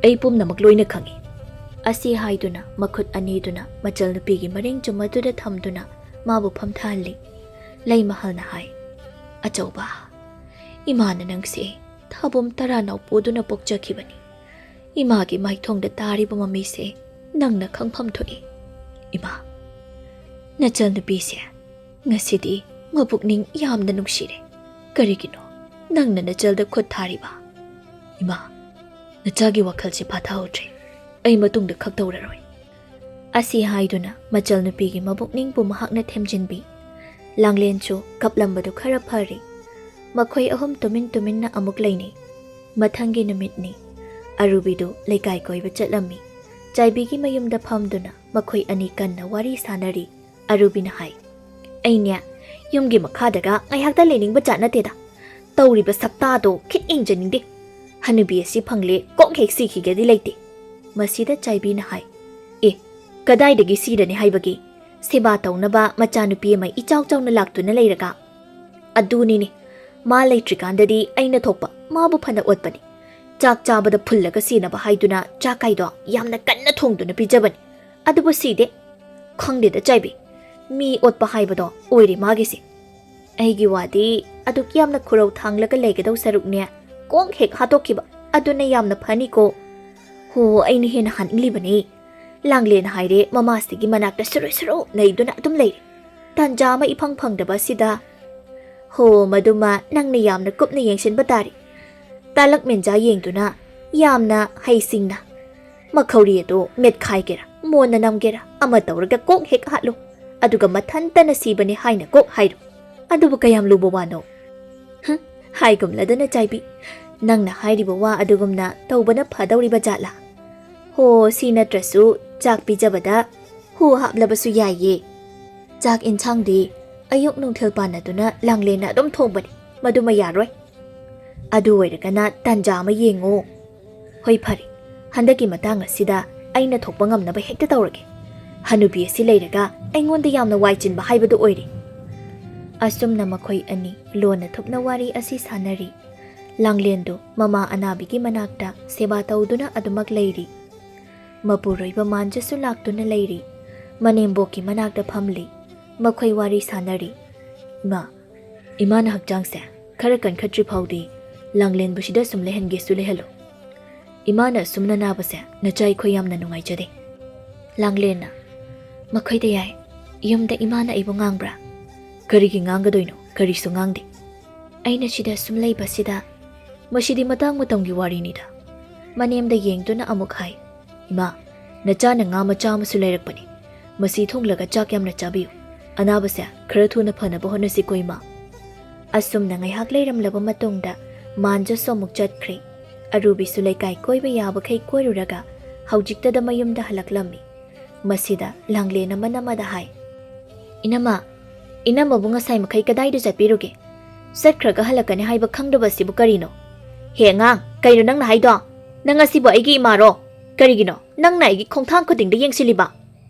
ꯑꯩ ꯄꯨꯝꯅꯃꯛ ꯂꯣꯏꯅ ꯈꯪꯏ꯫" ꯑꯁꯤ ꯍꯥꯏꯗꯨꯅ ꯃꯈꯨꯠ ꯑꯅꯤꯗꯨꯅ ꯃꯆꯜꯅꯨꯄꯤꯒꯤ ꯃꯔꯦꯡ ꯆꯨꯝꯃꯗꯨꯗ ꯊꯝꯗꯨꯅ ꯃꯥꯕꯨ ꯐꯝꯊꯍꯜꯂꯤ꯫ ꯂꯩꯃꯍꯜꯅ ꯍꯥꯏ, "ꯑꯆꯧꯕ, ꯏꯃꯥꯅ ꯅꯪꯁꯦ ꯊꯥꯕꯨꯝ ꯇꯔꯥꯅꯥꯎ ꯄꯨꯗꯨꯅ ꯄꯣꯛꯆꯈꯤꯕꯅꯤ꯫ ꯏꯃꯥꯒꯤ ꯃꯥꯏꯊꯣꯡꯗ ꯇꯥꯔꯤꯕ ꯃꯃꯤꯁꯦ ꯅꯪꯅ ꯈꯪꯐꯝ ꯊꯣꯛꯏ꯫ ꯏꯃꯥ, ꯅꯆꯜꯅꯨꯄꯤꯁꯦ ꯉꯁꯤꯗꯤ ꯃꯄꯨꯛꯅꯤꯡ ꯌꯥꯝꯅ ꯅꯨꯡꯁꯤꯔꯦ꯫ ꯀꯔꯤꯒꯤꯅꯣ ꯅꯪꯅ ꯅꯆꯜꯗ ꯈꯨꯠ ꯊꯥꯔꯤꯕ? ꯏꯃꯥ, ꯅꯆꯥꯒꯤ ꯋꯥꯈꯜꯁꯦ ꯐꯥꯊꯍꯧꯗ꯭ꯔꯦ꯫ ꯑꯩ ꯃꯇꯨꯡꯗ ꯈꯛ ꯇꯧꯔꯔꯣꯏ꯫" ꯑꯁꯤ ꯍꯥꯏꯗꯨꯅ ꯃꯆꯜꯅꯨꯄꯤꯒꯤ ꯃꯕꯨꯛꯅꯤꯡꯕꯨ ꯃꯍꯥꯛꯅ ꯊꯦꯝꯖꯤꯟꯕꯤ꯫ ꯂꯥꯡꯂꯦꯟꯁꯨ ꯀꯞꯂꯝꯕꯗꯨ ꯈꯔ ꯐꯔꯤ꯫ ꯃꯈꯣꯏ ꯑꯍꯨꯝ ꯇꯨꯃꯤꯟ ꯇꯨꯃꯤꯟꯅ ꯑꯃꯨꯛ ꯂꯩꯅꯩ꯫ ꯃꯊꯪꯒꯤ ꯅꯨꯃꯤꯠꯅꯤ꯫ ꯑꯔꯨꯕꯤꯗꯨ ꯂꯩꯀꯥꯏ ꯀꯣꯏꯕ ꯆꯠꯂꯝꯃꯤ꯫ ꯆꯥꯏꯕꯤꯒꯤ ꯃꯌꯨꯝꯗ ꯐꯝꯗꯨꯅ ꯃꯈꯣꯏ ꯑꯅꯤ ꯀꯟꯅ ꯋꯥꯔꯤ ꯁꯥꯟꯅꯔꯤ꯫ ꯑꯔꯨꯕꯤꯅ ꯍꯥꯏ, "ꯑꯩꯅꯦ, ꯌꯨꯝꯒꯤ ꯃꯈꯥꯗꯒ ꯉꯥꯏꯍꯥꯛꯇ ꯂꯩꯅꯤꯡꯕ ꯖꯥꯠ ꯅꯠꯇꯦꯗ꯫ ꯇꯧꯔꯤꯕ ꯁꯛꯇꯥꯗꯣ ꯈꯤꯠ ꯌꯦꯡꯖꯅꯤꯡꯗꯦ꯫ ꯍꯅꯨꯕꯤ ꯑꯁꯤ ꯐꯪꯂꯦ ꯀꯣꯛ ꯍꯦꯛ ꯁꯤꯈꯤꯒꯗꯤ ꯂꯩꯇꯦ꯫" ꯃꯁꯤꯗ ꯆꯥꯏꯕꯤꯅ ꯍꯥꯏ, "ꯑꯦ, ꯀꯗꯥꯏꯗꯒꯤ ꯁꯤꯔꯅꯤ ꯍꯥꯏꯕꯒꯤ? ꯁꯦꯕꯥ ꯇꯧꯅꯕ ꯃꯆꯥꯅꯨꯄꯤ ꯑꯃ ꯏꯆꯥꯎ ꯆꯥꯎꯅ ꯂꯥꯛꯇꯨꯅ ꯂꯩꯔꯒ?" "ꯑꯗꯨꯅꯤꯅꯦ, ꯃꯥ ꯂꯩꯇ꯭ꯔꯤꯀꯥꯟꯗꯗꯤ ꯑꯩꯅ ꯊꯣꯛꯄ ꯃꯥꯕꯨ ꯐꯅ ꯑꯣꯠꯄꯅꯤ꯫ ꯆꯥꯛ ꯆꯥꯕꯗ ꯐꯨꯜꯂꯒ ꯁꯤꯅꯕ ꯍꯥꯏꯗꯨꯅ ꯆꯥꯛ ꯀꯥꯏꯗꯣ ꯌꯥꯝꯅ ꯀꯟꯅ ꯊꯣꯡꯗꯨꯅ ꯄꯤꯖꯕꯅꯤ꯫ ꯑꯗꯨꯕꯨ ꯁꯤꯗꯦ꯫ ꯈꯪꯗꯦꯗ ꯆꯥꯏꯕꯤ, ꯃꯤ ꯑꯣꯠꯄ ꯍꯥꯏꯕꯗꯣ ꯑꯣꯏꯔꯦ ꯃꯥꯒꯤꯁꯦ꯫ ꯑꯩꯒꯤ ꯋꯥꯗꯤ ꯑꯗꯨꯛ ꯌꯥꯝꯅ ꯈꯨꯔꯧ ꯊꯥꯡꯂꯒ ꯂꯩꯒꯗꯧ ꯁꯔꯨꯛꯅꯦ, ꯀꯣꯛ ꯍꯦꯛ ꯍꯥꯠꯇꯣꯛꯈꯤꯕ ꯑꯗꯨꯅ ꯌꯥꯝꯅ ꯐꯅꯤꯀꯣ꯫ ꯍꯣ, ꯑꯩꯅ ꯍꯦꯟꯅ ꯍꯥꯠꯅꯤꯡꯂꯤꯕꯅꯦ꯫" ꯂꯥꯡꯂꯦꯟ ꯍꯥꯏꯔꯦ ꯃꯃꯥꯁꯤꯒꯤ ꯃꯅꯥꯛꯇ ꯁꯨꯔꯨ ꯁꯨꯔꯨ ꯅꯩꯗꯨꯅ ꯑꯗꯨꯝ ꯂꯩꯔꯦ꯫ ꯇꯥꯟꯖꯥ ꯑꯃ ꯏꯐꯪ ꯐꯪꯗꯕ ꯑꯁꯤꯗ, "ꯍꯣ, ꯃꯗꯨꯃ ꯅꯪꯅ ꯌꯥꯝꯅ ꯀꯨꯞꯅ ꯌꯦꯡꯁꯤꯟꯕ ꯇꯥꯔꯦ꯫ ꯇꯥꯂꯛ ꯃꯦꯟꯖꯥ ꯌꯦꯡꯗꯨꯅ ꯌꯥꯝꯅ ꯍꯩꯁꯤꯡꯅ ꯃꯈꯧꯔꯤ ꯑꯗꯨ ꯃꯦꯠꯈꯥꯏꯒꯦꯔꯥ, ꯃꯣꯟꯅ ꯅꯝꯒꯦꯔꯥ, ꯑꯃ ꯇꯧꯔꯒ ꯀꯣꯛ ꯍꯦꯛ ꯍꯥꯠꯂꯨ꯫ ꯑꯗꯨꯒ ꯃꯊꯟꯇꯅ ꯁꯤꯕꯅꯤ ꯍꯥꯏꯅ ꯀꯣꯛ ꯍꯥꯏꯔꯨ꯫ ꯑꯗꯨꯕꯨ ꯀꯌꯥꯝ ꯂꯨꯕ ꯋꯥꯅꯣ?" "ꯍꯨꯝ, ꯍꯥꯏꯒꯨꯝꯂꯗꯅ ꯆꯥꯏꯕꯤ, ꯅꯪꯅ ꯍꯥꯏꯔꯤꯕ ꯋꯥ ꯑꯗꯨꯒꯨꯝꯅ ꯇꯧꯕꯅ ꯐꯗꯧꯔꯤꯕ ꯖꯥꯠꯂꯥ? ꯍꯣ, ꯁꯤ ꯅꯠꯇ꯭ꯔꯁꯨ ꯆꯥꯛ ꯄꯤꯖꯕꯗ ꯍꯨ ꯍꯥꯞꯂꯕꯁꯨ ꯌꯥꯏꯌꯦ꯫ ꯆꯥꯛ ꯏꯟꯁꯥꯡꯗꯤ ꯑꯌꯨꯛ ꯅꯨꯡꯊꯤꯜ ꯄꯥꯟꯅꯗꯨꯅ ꯂꯥꯡꯂꯦꯟꯅ ꯑꯗꯨꯝ ꯊꯣꯡꯕꯅꯤ, ꯃꯗꯨꯃ ꯌꯥꯔꯣꯏ꯫ ꯑꯗꯨ ꯑꯣꯏꯔꯒꯅ ꯇꯥꯟꯖꯥ ꯑꯃ ꯌꯦꯡꯉꯣ꯫" "ꯍꯣꯏ, ꯐꯔꯦ, ꯍꯟꯗꯛꯀꯤ ꯃꯇꯥꯡ ꯑꯁꯤꯗ ꯑꯩꯅ ꯊꯣꯛꯄ ꯉꯝꯅꯕ ꯍꯦꯛꯇ ꯇꯧꯔꯒꯦ꯫ ꯍꯅꯨꯕꯤ ꯑꯁꯤ ꯂꯩꯔꯒ ꯑꯩꯉꯣꯟꯗ ꯌꯥꯝꯅ ꯋꯥꯏ ꯆꯤꯟꯕ ꯍꯥꯏꯕꯗꯨ ꯑꯣꯏꯔꯦ꯫" ꯑꯁꯨꯝꯅ ꯃꯈꯣꯏ ꯑꯅꯤ ꯂꯣꯟꯅ ꯊꯨꯞꯅ ꯋꯥꯔꯤ ꯑꯁꯤ ꯁꯥꯟꯅꯔꯤ꯫ ꯂꯥꯡꯂꯦꯟꯗꯨ ꯃꯃꯥ ꯑꯅꯥꯕꯤꯒꯤ ꯃꯅꯥꯛꯇ ꯁꯦꯕꯥ ꯇꯧꯗꯨꯅ ꯑꯗꯨꯃꯛ ꯂꯩꯔꯤ꯫ ꯃꯄꯨꯔꯣꯏꯕ ꯃꯥꯟꯖꯁꯨ ꯂꯥꯛꯇꯨꯅ ꯂꯩꯔꯤ꯫ ꯃꯅꯦꯝꯕꯣꯛꯀꯤ ꯃꯅꯥꯛꯇ ꯐꯝꯂꯤ꯫ ꯃꯈꯣꯏ ꯋꯥꯔꯤ ꯁꯥꯟꯅꯔꯤ꯫ "ꯏꯃꯥ, ꯏꯃꯥꯅ ꯍꯛꯆꯥꯡꯁꯦ ꯈꯔ ꯀꯟꯈꯠꯇ꯭ꯔꯤ ꯐꯥꯎꯗꯤ ꯂꯥꯡꯂꯦꯟꯕꯨ ꯁꯤꯗ ꯁꯨꯝ ꯂꯩꯍꯟꯒꯦꯁꯨ ꯂꯩꯍꯜꯂꯨ꯫ ꯏꯃꯥꯅ ꯑꯁꯨꯝꯅ ꯅꯥꯕꯁꯦ ꯅꯆꯥ ꯑꯩꯈꯣꯏ ꯌꯥꯝꯅ ꯅꯨꯡꯉꯥꯏꯖꯗꯦ꯫" ꯂꯥꯡꯂꯦꯟꯅ, "ꯃꯈꯣꯏꯗ ꯌꯥꯏ꯫ ꯌꯨꯝꯗ ꯏꯃꯥꯅ ꯑꯩꯕꯨ ꯉꯥꯡꯕ꯭ꯔꯥ?" "ꯀꯔꯤꯒꯤ ꯉꯥꯡꯒꯗꯣꯏꯅꯣ? ꯀꯔꯤꯁꯨ ꯉꯥꯡꯗꯦ꯫" "ꯑꯩꯅ ꯁꯤꯗ ꯁꯨꯝ ꯂꯩꯕꯁꯤꯗ꯫" "ꯃꯁꯤꯗꯤ ꯃꯇꯥꯡ ꯃꯇꯝꯒꯤ ꯋꯥꯔꯤꯅꯤꯗ꯫" ꯃꯅꯦꯝꯗ ꯌꯦꯡꯗꯨꯅ ꯑꯃꯨꯛ ꯍꯥꯏ, "ꯏꯃꯥ, ꯅꯆꯥꯅ ꯉꯥ ꯃꯆꯥ ꯑꯃꯁꯨ ꯂꯩꯔꯛꯄꯅꯤ꯫ ꯃꯁꯤ ꯊꯣꯡꯂꯒ ꯆꯥꯛ ꯌꯥꯝꯅ ꯆꯥꯕꯤꯌꯨ꯫ ꯑꯅꯥꯕꯁꯦ ꯈꯔ ꯊꯨꯅ ꯐꯅꯕ ꯍꯣꯠꯅꯁꯤꯀꯣ, ꯏꯃꯥ꯫" ꯑꯁꯨꯝꯅ ꯉꯥꯏꯍꯥꯛ ꯂꯩꯔꯝꯂꯕ ꯃꯇꯨꯡꯗ ꯃꯥꯟꯖꯁꯨ ꯑꯃꯨꯛ ꯆꯠꯈ꯭ꯔꯦ꯫ ꯑꯔꯨꯕꯤꯁꯨ ꯂꯩꯀꯥꯏ ꯀꯣꯏꯕ ꯌꯥꯕꯈꯩ ꯀꯣꯏꯔꯨꯔꯒ ꯍꯧꯖꯤꯛꯇꯗ ꯃꯌꯨꯝꯗ ꯍꯜꯂꯛꯂꯝꯃꯤ꯫ ꯃꯁꯤꯗ ꯂꯥꯡꯂꯦꯟ ꯑꯃꯅ ꯑꯃꯗ ꯍꯥꯏ, "ꯏꯅꯝꯃ, ꯏꯅꯝꯃꯕꯨ ꯉꯁꯥꯏ ꯃꯈꯩ ꯀꯗꯥꯏꯗ ꯆꯠꯄꯤꯔꯨꯒꯦ? ꯆꯠꯈ꯭ꯔꯒ ꯍꯜꯂꯛꯀꯅꯤ ꯍꯥꯏꯕ ꯈꯪꯗꯕ ꯑꯁꯤꯕꯨ ꯀꯔꯤꯅꯣ? ꯍꯦ ꯑꯉꯥꯡ, ꯀꯩꯅꯣ ꯅꯪꯅ ꯍꯥꯏꯗꯣ? ꯅꯪ ꯑꯁꯤꯕꯨ ꯑꯩꯒꯤ ꯏꯃꯥꯔꯣ? ꯀꯔꯤꯒꯤꯅꯣ ꯅꯪꯅ ꯑꯩꯒꯤ ꯈꯣꯡꯊꯥꯡ ꯈꯨꯗꯤꯡꯗ ꯌꯦꯡꯁꯤꯜꯂꯤꯕ?"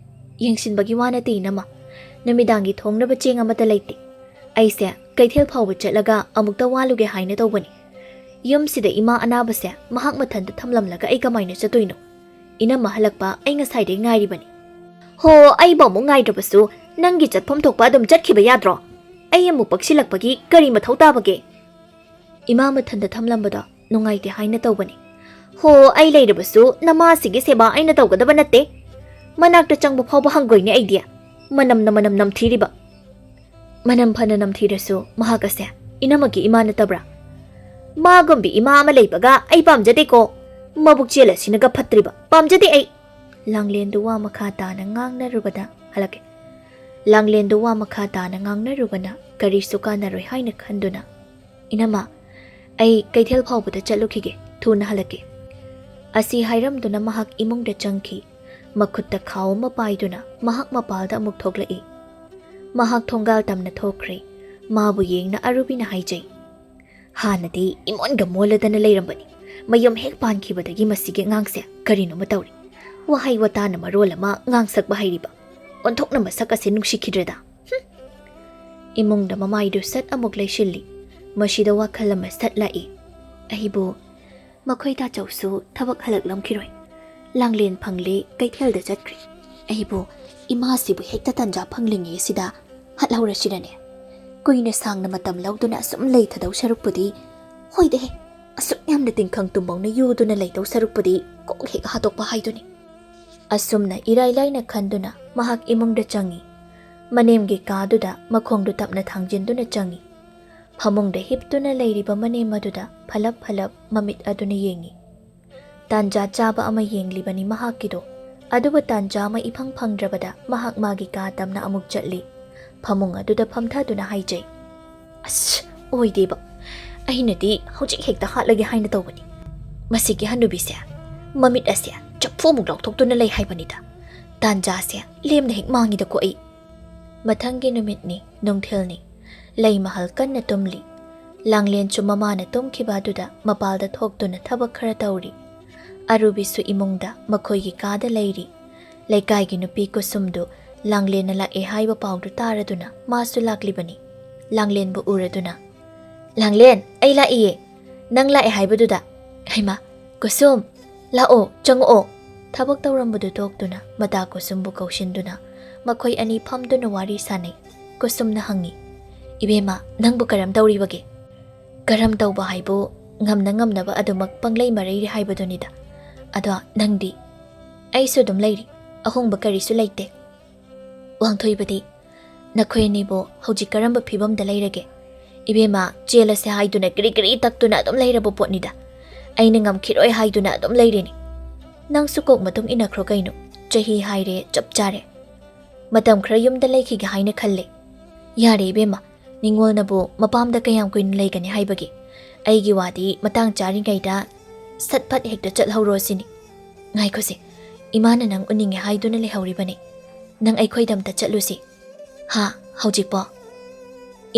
"ꯌꯦꯡꯁꯤꯟꯕꯒꯤ ꯋꯥ ꯅꯠꯇꯦ ꯏꯅꯝꯃ, ꯅꯨꯃꯤꯗꯥꯡꯒꯤ ꯊꯣꯡꯅꯕ ꯆꯦꯡ ꯑꯃꯠꯇ ꯂꯩꯇꯦ꯫ ꯑꯩꯁꯦ ꯀꯩꯊꯦꯜ ꯐꯥꯎꯕ ꯆꯠꯂꯒ ꯑꯃꯨꯛꯇ ꯋꯥꯂꯨꯒꯦ ꯍꯥꯏꯅ ꯇꯧꯕꯅꯤ꯫ ꯌꯨꯝꯁꯤꯗ ꯏꯃꯥ ꯑꯅꯥꯕꯁꯦ ꯃꯍꯥꯛ ꯃꯊꯟꯇ ꯊꯝꯂꯝꯂꯒ ꯑꯩ ꯀꯃꯥꯏꯅ ꯆꯠꯇꯣꯏꯅꯣ? ꯏꯅꯝꯃ ꯍꯜꯂꯛꯄ ꯑꯩ ꯉꯁꯥꯏꯗꯒꯤ ꯉꯥꯏꯔꯤꯕꯅꯤ꯫" "ꯍꯣ, ꯑꯩꯕꯨ ꯑꯃꯨꯛ ꯉꯥꯏꯗ꯭ꯔꯕꯁꯨ ꯅꯪꯒꯤ ꯆꯠꯐꯝ ꯊꯣꯛꯄ ꯑꯗꯨꯝ ꯆꯠꯈꯤꯕ ꯌꯥꯗ꯭ꯔꯣ? ꯑꯩ ꯑꯃꯨꯛ ꯄꯛꯁꯤꯜꯂꯛꯄꯒꯤ ꯀꯔꯤ ꯃꯊꯧ ꯇꯥꯕꯒꯦ?" "ꯏꯃꯥ ꯃꯊꯟꯇ ꯊꯝꯂꯝꯕꯗꯣ ꯅꯨꯡꯉꯥꯏꯇꯦ ꯍꯥꯏꯅ ꯇꯧꯕꯅꯤ꯫" "ꯍꯣ, ꯑꯩ ꯂꯩꯔꯕꯁꯨ ꯅꯃꯥꯁꯤꯒꯤ ꯁꯦꯕꯥ ꯑꯩꯅ ꯇꯧꯒꯗꯕ ꯅꯠꯇꯦ꯫ ꯃꯅꯥꯛꯇ ꯆꯪꯕ ꯐꯥꯎꯕ ꯍꯪꯒꯣꯏꯅꯦ ꯑꯩꯗꯤ꯫ ꯃꯅꯝꯅ ꯃꯅꯝ ꯅꯝꯊꯤꯔꯤꯕ꯫" "ꯃꯅꯝ ꯐꯅ ꯅꯝꯊꯤꯔꯁꯨ ꯃꯍꯥꯛ ꯑꯁꯦ ꯏꯅꯝꯃꯒꯤ ꯏꯃꯥ ꯅꯠꯇꯕ꯭ꯔꯥ? ꯃꯥꯒꯨꯝꯕꯤ ꯏꯃꯥ ꯑꯃ ꯂꯩꯕꯒ ꯑꯩ ꯄꯥꯝꯖꯗꯦꯀꯣ꯫ ꯃꯕꯨꯛ ꯆꯦꯜ ꯑꯁꯤꯅꯒ ꯐꯠꯇ꯭ꯔꯤꯕ꯫ ꯄꯥꯝꯖꯗꯦ ꯑꯩ꯫" ꯂꯥꯡꯂꯦꯟꯗꯨ ꯋꯥ ꯃꯈꯥ ꯇꯥꯅ ꯉꯥꯡꯅꯔꯨꯕꯗ ꯍꯜꯂꯛꯀꯦ꯫ ꯂꯥꯡꯂꯦꯟꯗꯨ ꯋꯥ ꯃꯈꯥ ꯇꯥꯅ ꯉꯥꯡꯅꯔꯨꯕꯅ ꯀꯔꯤꯁꯨ ꯀꯥꯟꯅꯔꯣꯏ ꯍꯥꯏꯅ ꯈꯟꯗꯨꯅ, "ꯏꯅꯝꯃ, ꯑꯩ ꯀꯩꯊꯦꯜ ꯐꯥꯎꯕꯗ ꯆꯠꯂꯨꯈꯤꯒꯦ, ꯊꯨꯅ ꯍꯜꯂꯛꯀꯦ꯫" ꯑꯁꯤ ꯍꯥꯏꯔꯝꯗꯨꯅ ꯃꯍꯥꯛ ꯏꯃꯨꯡꯗ ꯆꯪꯈꯤ꯫ ꯃꯈꯨꯠꯇ ꯈꯥꯎ ꯑꯃ ꯄꯥꯏꯗꯨꯅ ꯃꯍꯥꯛ ꯃꯄꯥꯜꯗ ꯑꯃꯨꯛ ꯊꯣꯛꯂꯛꯏ꯫ ꯃꯍꯥꯛ ꯊꯣꯡꯒꯥꯜ ꯇꯝꯅ ꯊꯣꯛꯈ꯭ꯔꯦ꯫ ꯃꯥꯕꯨ ꯌꯦꯡꯅ ꯑꯔꯨꯕꯤꯅ ꯍꯥꯏꯖꯩ, "ꯍꯥꯟꯅꯗꯤ ꯏꯃꯣꯟꯒ ꯃꯣꯜꯂꯗꯅ ꯂꯩꯔꯝꯕꯅꯤ꯫ ꯃꯌꯨꯝ ꯍꯦꯛ ꯄꯥꯟꯈꯤꯕꯗꯒꯤ ꯃꯁꯤꯒꯤ ꯑꯉꯥꯡꯁꯦ ꯀꯔꯤꯅꯣꯃ ꯇꯧꯔꯦ꯫ ꯋꯥꯍꯩ ꯋꯥꯇꯥꯅ ꯃꯔꯣꯜ ꯑꯃ ꯉꯥꯡꯁꯛꯄ ꯍꯩꯔꯤꯕ꯫ ꯑꯣꯟꯊꯣꯛꯅ ꯃꯁꯛ ꯑꯁꯦ ꯅꯨꯡꯁꯤꯈꯤꯗ꯭ꯔꯦꯗ꯫ ꯍꯨꯝ!" ꯏꯃꯨꯡꯗ ꯃꯃꯥꯏꯗꯨ ꯁꯠ ꯑꯃꯨꯛ ꯂꯩꯁꯤꯜꯂꯤ꯫ ꯃꯁꯤꯗ ꯋꯥꯈꯜ ꯑꯃ ꯁꯠ ꯂꯥꯛꯏ꯫ ꯑꯩꯕꯨ ꯃꯈꯣꯏ ꯇꯥꯆꯧꯁꯨ ꯊꯕꯛ ꯍꯜꯂꯛꯂꯝꯈꯤꯔꯣꯏ꯫ ꯂꯥꯡꯂꯦꯟ ꯐꯪꯂꯦ, ꯀꯩꯊꯦꯜꯗ ꯆꯠꯈ꯭ꯔꯦ꯫ ꯑꯩꯕꯨ ꯏꯃꯥꯁꯤꯕꯨ ꯍꯦꯛꯇ ꯇꯟꯖꯥ ꯐꯪꯂꯤꯉꯩꯁꯤꯗ ꯍꯠꯍꯧꯔꯁꯤꯔꯅꯦ? ꯀꯨꯏꯅ ꯁꯥꯡꯅ ꯃꯇꯝ ꯂꯧꯗꯨꯅ ꯑꯁꯨꯝ ꯂꯩꯊꯗꯧ ꯁꯔꯨꯛꯄꯨꯗꯤ, ꯍꯣꯏꯗꯍꯦ, ꯑꯁꯨꯛ ꯌꯥꯝꯅ ꯇꯤꯡꯈꯪ ꯇꯨꯝꯕꯧꯅ ꯌꯨꯗꯨꯅ ꯂꯩꯗꯧ ꯁꯔꯨꯛꯄꯨꯗꯤ ꯀꯣꯛ ꯍꯦꯛ ꯍꯥꯠꯇꯣꯛꯄ ꯍꯥꯏꯗꯨꯅꯤ꯫ ꯑꯁꯨꯝꯅ ꯏꯔꯥꯏ ꯂꯥꯏꯅ ꯈꯟꯗꯨꯅ ꯃꯍꯥꯛ ꯏꯃꯨꯡꯗ ꯆꯪꯉꯤ꯫ ꯃꯅꯦꯝꯒꯤ ꯀꯥꯗꯨꯗ ꯃꯈꯣꯡꯗꯨ ꯇꯞꯅ ꯊꯥꯡꯖꯤꯟꯗꯨꯅ ꯆꯪꯉꯤ꯫ ꯐꯃꯨꯡꯗ ꯍꯤꯞꯇꯨꯅ ꯂꯩꯔꯤꯕ ꯃꯅꯦꯝ ꯑꯗꯨꯗ ꯐꯂꯞ ꯐꯂꯞ ꯃꯃꯤꯠ ꯑꯗꯨꯅ ꯌꯦꯡꯉꯤ꯫ ꯇꯥꯟꯖꯥ ꯆꯥꯕ ꯑꯃ ꯌꯦꯡꯂꯤꯕꯅꯤ ꯃꯍꯥꯛꯀꯤꯗꯣ꯫ ꯑꯗꯨꯕꯨ ꯇꯥꯟꯖꯥ ꯑꯃ ꯏꯐꯪ ꯐꯪꯗ꯭ꯔꯕꯗ ꯃꯍꯥꯛ ꯃꯥꯒꯤ ꯀꯥ ꯇꯝꯅ ꯑꯃꯨꯛ ꯆꯠꯂꯤ꯫ ꯐꯃꯨꯡ ꯑꯗꯨꯗ ꯐꯝꯊꯗꯨꯅ ꯍꯥꯏꯖꯩ, "ꯑꯁ, ꯑꯣꯏꯗꯦꯕ꯫ ꯑꯩꯅꯗꯤ ꯍꯧꯖꯤꯛ ꯍꯦꯛꯇ ꯍꯥꯠꯂꯒꯦ ꯍꯥꯏꯅ ꯇꯧꯕꯅꯤ꯫ ꯃꯁꯤꯒꯤ ꯍꯅꯨꯕꯤꯁꯦ ꯃꯃꯤꯠ ꯑꯁꯦ ꯆꯐꯨꯃꯨꯛ ꯂꯥꯎꯊꯣꯛꯇꯨꯅ ꯂꯩ ꯍꯥꯏꯕꯅꯤꯗ꯫ ꯇꯥꯟꯖꯥꯁꯦ ꯂꯦꯝꯅ ꯍꯦꯛ ꯃꯥꯡꯉꯤꯗꯀꯣ ꯑꯩ꯫ ꯃꯊꯪꯒꯤ ꯅꯨꯃꯤꯠꯅꯤ, ꯅꯨꯡꯊꯤꯜꯅꯤ꯫ ꯂꯩ ꯃꯍꯜ ꯀꯟꯅ ꯇꯨꯝꯂꯤ꯫ ꯂꯥꯡꯂꯦꯟꯁꯨ ꯃꯃꯥꯅ ꯇꯨꯝꯈꯤꯕ ꯑꯗꯨꯗ ꯃꯄꯥꯜꯗ ꯊꯣꯛꯇꯨꯅ ꯊꯕꯛ ꯈꯔ ꯇꯧꯔꯤ꯫ ꯑꯔꯨꯕꯤꯁꯨ ꯏꯃꯨꯡꯗ ꯃꯈꯣꯏꯒꯤ ꯀꯥꯗ ꯂꯩꯔꯤ꯫ ꯂꯩꯀꯥꯏꯒꯤ ꯅꯨꯄꯤ ꯀꯨꯁꯨꯝꯗꯨ ꯂꯥꯡꯂꯦꯟꯅ ꯂꯥꯛꯑꯦ ꯍꯥꯏꯕ ꯄꯥꯎꯗꯨ ꯇꯥꯔꯗꯨꯅ ꯃꯥꯁꯨ ꯂꯥꯛꯂꯤꯕꯅꯤ꯫ ꯂꯥꯡꯂꯦꯟꯕꯨ ꯎꯔꯗꯨꯅ, "ꯂꯥꯡꯂꯦꯟ, ꯑꯩ ꯂꯥꯛꯏꯌꯦ꯫ ꯅꯪ ꯂꯥꯛꯑꯦ ꯍꯥꯏꯕꯗꯨꯗ꯫ ꯍꯩꯃꯥ, ꯀꯨꯁꯨꯝ, ꯂꯥꯛꯑꯣ, ꯆꯪꯉꯛꯑꯣ꯫" ꯊꯕꯛ ꯇꯧꯔꯝꯕꯗꯨ ꯇꯣꯛꯇꯨꯅ ꯃꯇꯥ ꯀꯨꯁꯨꯝꯕꯨ ꯀꯧꯁꯤꯟꯗꯨꯅ ꯃꯈꯣꯏ ꯑꯅꯤ ꯐꯝꯗꯨꯅ ꯋꯥꯔꯤ ꯁꯥꯅꯩ꯫ ꯀꯨꯁꯨꯝꯅ ꯍꯪꯉꯤ, "ꯏꯕꯦꯝꯃ, ꯅꯪꯕꯨ ꯀꯔꯝ ꯇꯧꯔꯤꯕꯒꯦ?" "ꯀꯔꯝ ꯇꯧꯕ ꯍꯥꯏꯕꯨ ꯉꯝꯅ ꯉꯝꯅꯕ ꯑꯗꯨꯃꯛ ꯄꯪꯂꯩ ꯃꯔꯩꯔꯤ ꯍꯥꯏꯕꯗꯨꯅꯤꯗ꯫ ꯑꯗꯣ ꯅꯪꯗꯤ?" "ꯑꯩꯁꯨ ꯑꯗꯨꯝ ꯂꯩꯔꯤ꯫ ꯑꯍꯣꯡꯕ ꯀꯔꯤꯁꯨ ꯂꯩꯇꯦ꯫" "ꯋꯥꯡꯊꯣꯏꯕꯗꯤ? ꯅꯈꯣꯏ ꯑꯅꯤꯕꯨ ꯍꯧꯖꯤꯛ ꯀꯔꯝꯕ ꯐꯤꯕꯝꯗ ꯂꯩꯔꯒꯦ?" "ꯏꯕꯦꯝꯃ, ꯆꯦꯜꯂꯁꯦ ꯍꯥꯏꯗꯨꯅ ꯀ꯭ꯔꯤ ꯀ꯭ꯔꯤ ꯇꯛꯇꯨꯅ ꯑꯗꯨꯝ ꯂꯩꯔꯕ ꯄꯣꯠꯅꯤꯗ꯫ ꯑꯩꯅ ꯉꯝꯈꯤꯔꯣꯏ ꯍꯥꯏꯗꯨꯅ ꯑꯗꯨꯝ ꯂꯩꯔꯤꯅꯤ꯫" "ꯅꯪꯁꯨ ꯀꯣꯛ ꯃꯇꯨꯡ ꯏꯟꯅꯈ꯭ꯔꯣ ꯀꯩꯅꯣ꯫ ꯆꯍꯤ ꯍꯥꯏꯔꯦ ꯆꯞ ꯆꯥꯔꯦ꯫ ꯃꯇꯝ ꯈꯔ ꯌꯨꯝꯗ ꯂꯩꯈꯤꯒꯦ ꯍꯥꯏꯅ ꯈꯜꯂꯦ꯫" "ꯌꯥꯔꯦ ꯏꯕꯦꯝꯃ, ꯅꯤꯉꯣꯜꯅꯕꯨ ꯃꯄꯥꯝꯗ ꯀꯌꯥꯝ ꯀꯨꯏꯅ ꯂꯩꯒꯅꯤ ꯍꯥꯏꯕꯒꯦ? ꯑꯩꯒꯤ ꯋꯥꯗꯤ ꯃꯇꯥꯡ ꯆꯥꯔꯤꯉꯩꯗ ꯁꯠ ꯐꯠ ꯍꯦꯛꯇ ꯆꯠꯍꯧꯔꯣ ꯁꯤꯅꯤ꯫" "ꯉꯥꯏꯈꯣꯁꯦ, ꯏꯃꯥꯅ ꯅꯪ ꯎꯅꯤꯡꯉꯦ ꯍꯥꯏꯗꯨꯅ ꯂꯩꯍꯧꯔꯤꯕꯅꯤ꯫ ꯅꯪ ꯑꯩꯈꯣꯏꯗ ꯑꯝꯇ ꯆꯠꯂꯨꯁꯤ꯫" "ꯍꯥ? ꯍꯧꯖꯤꯛꯄꯣ?"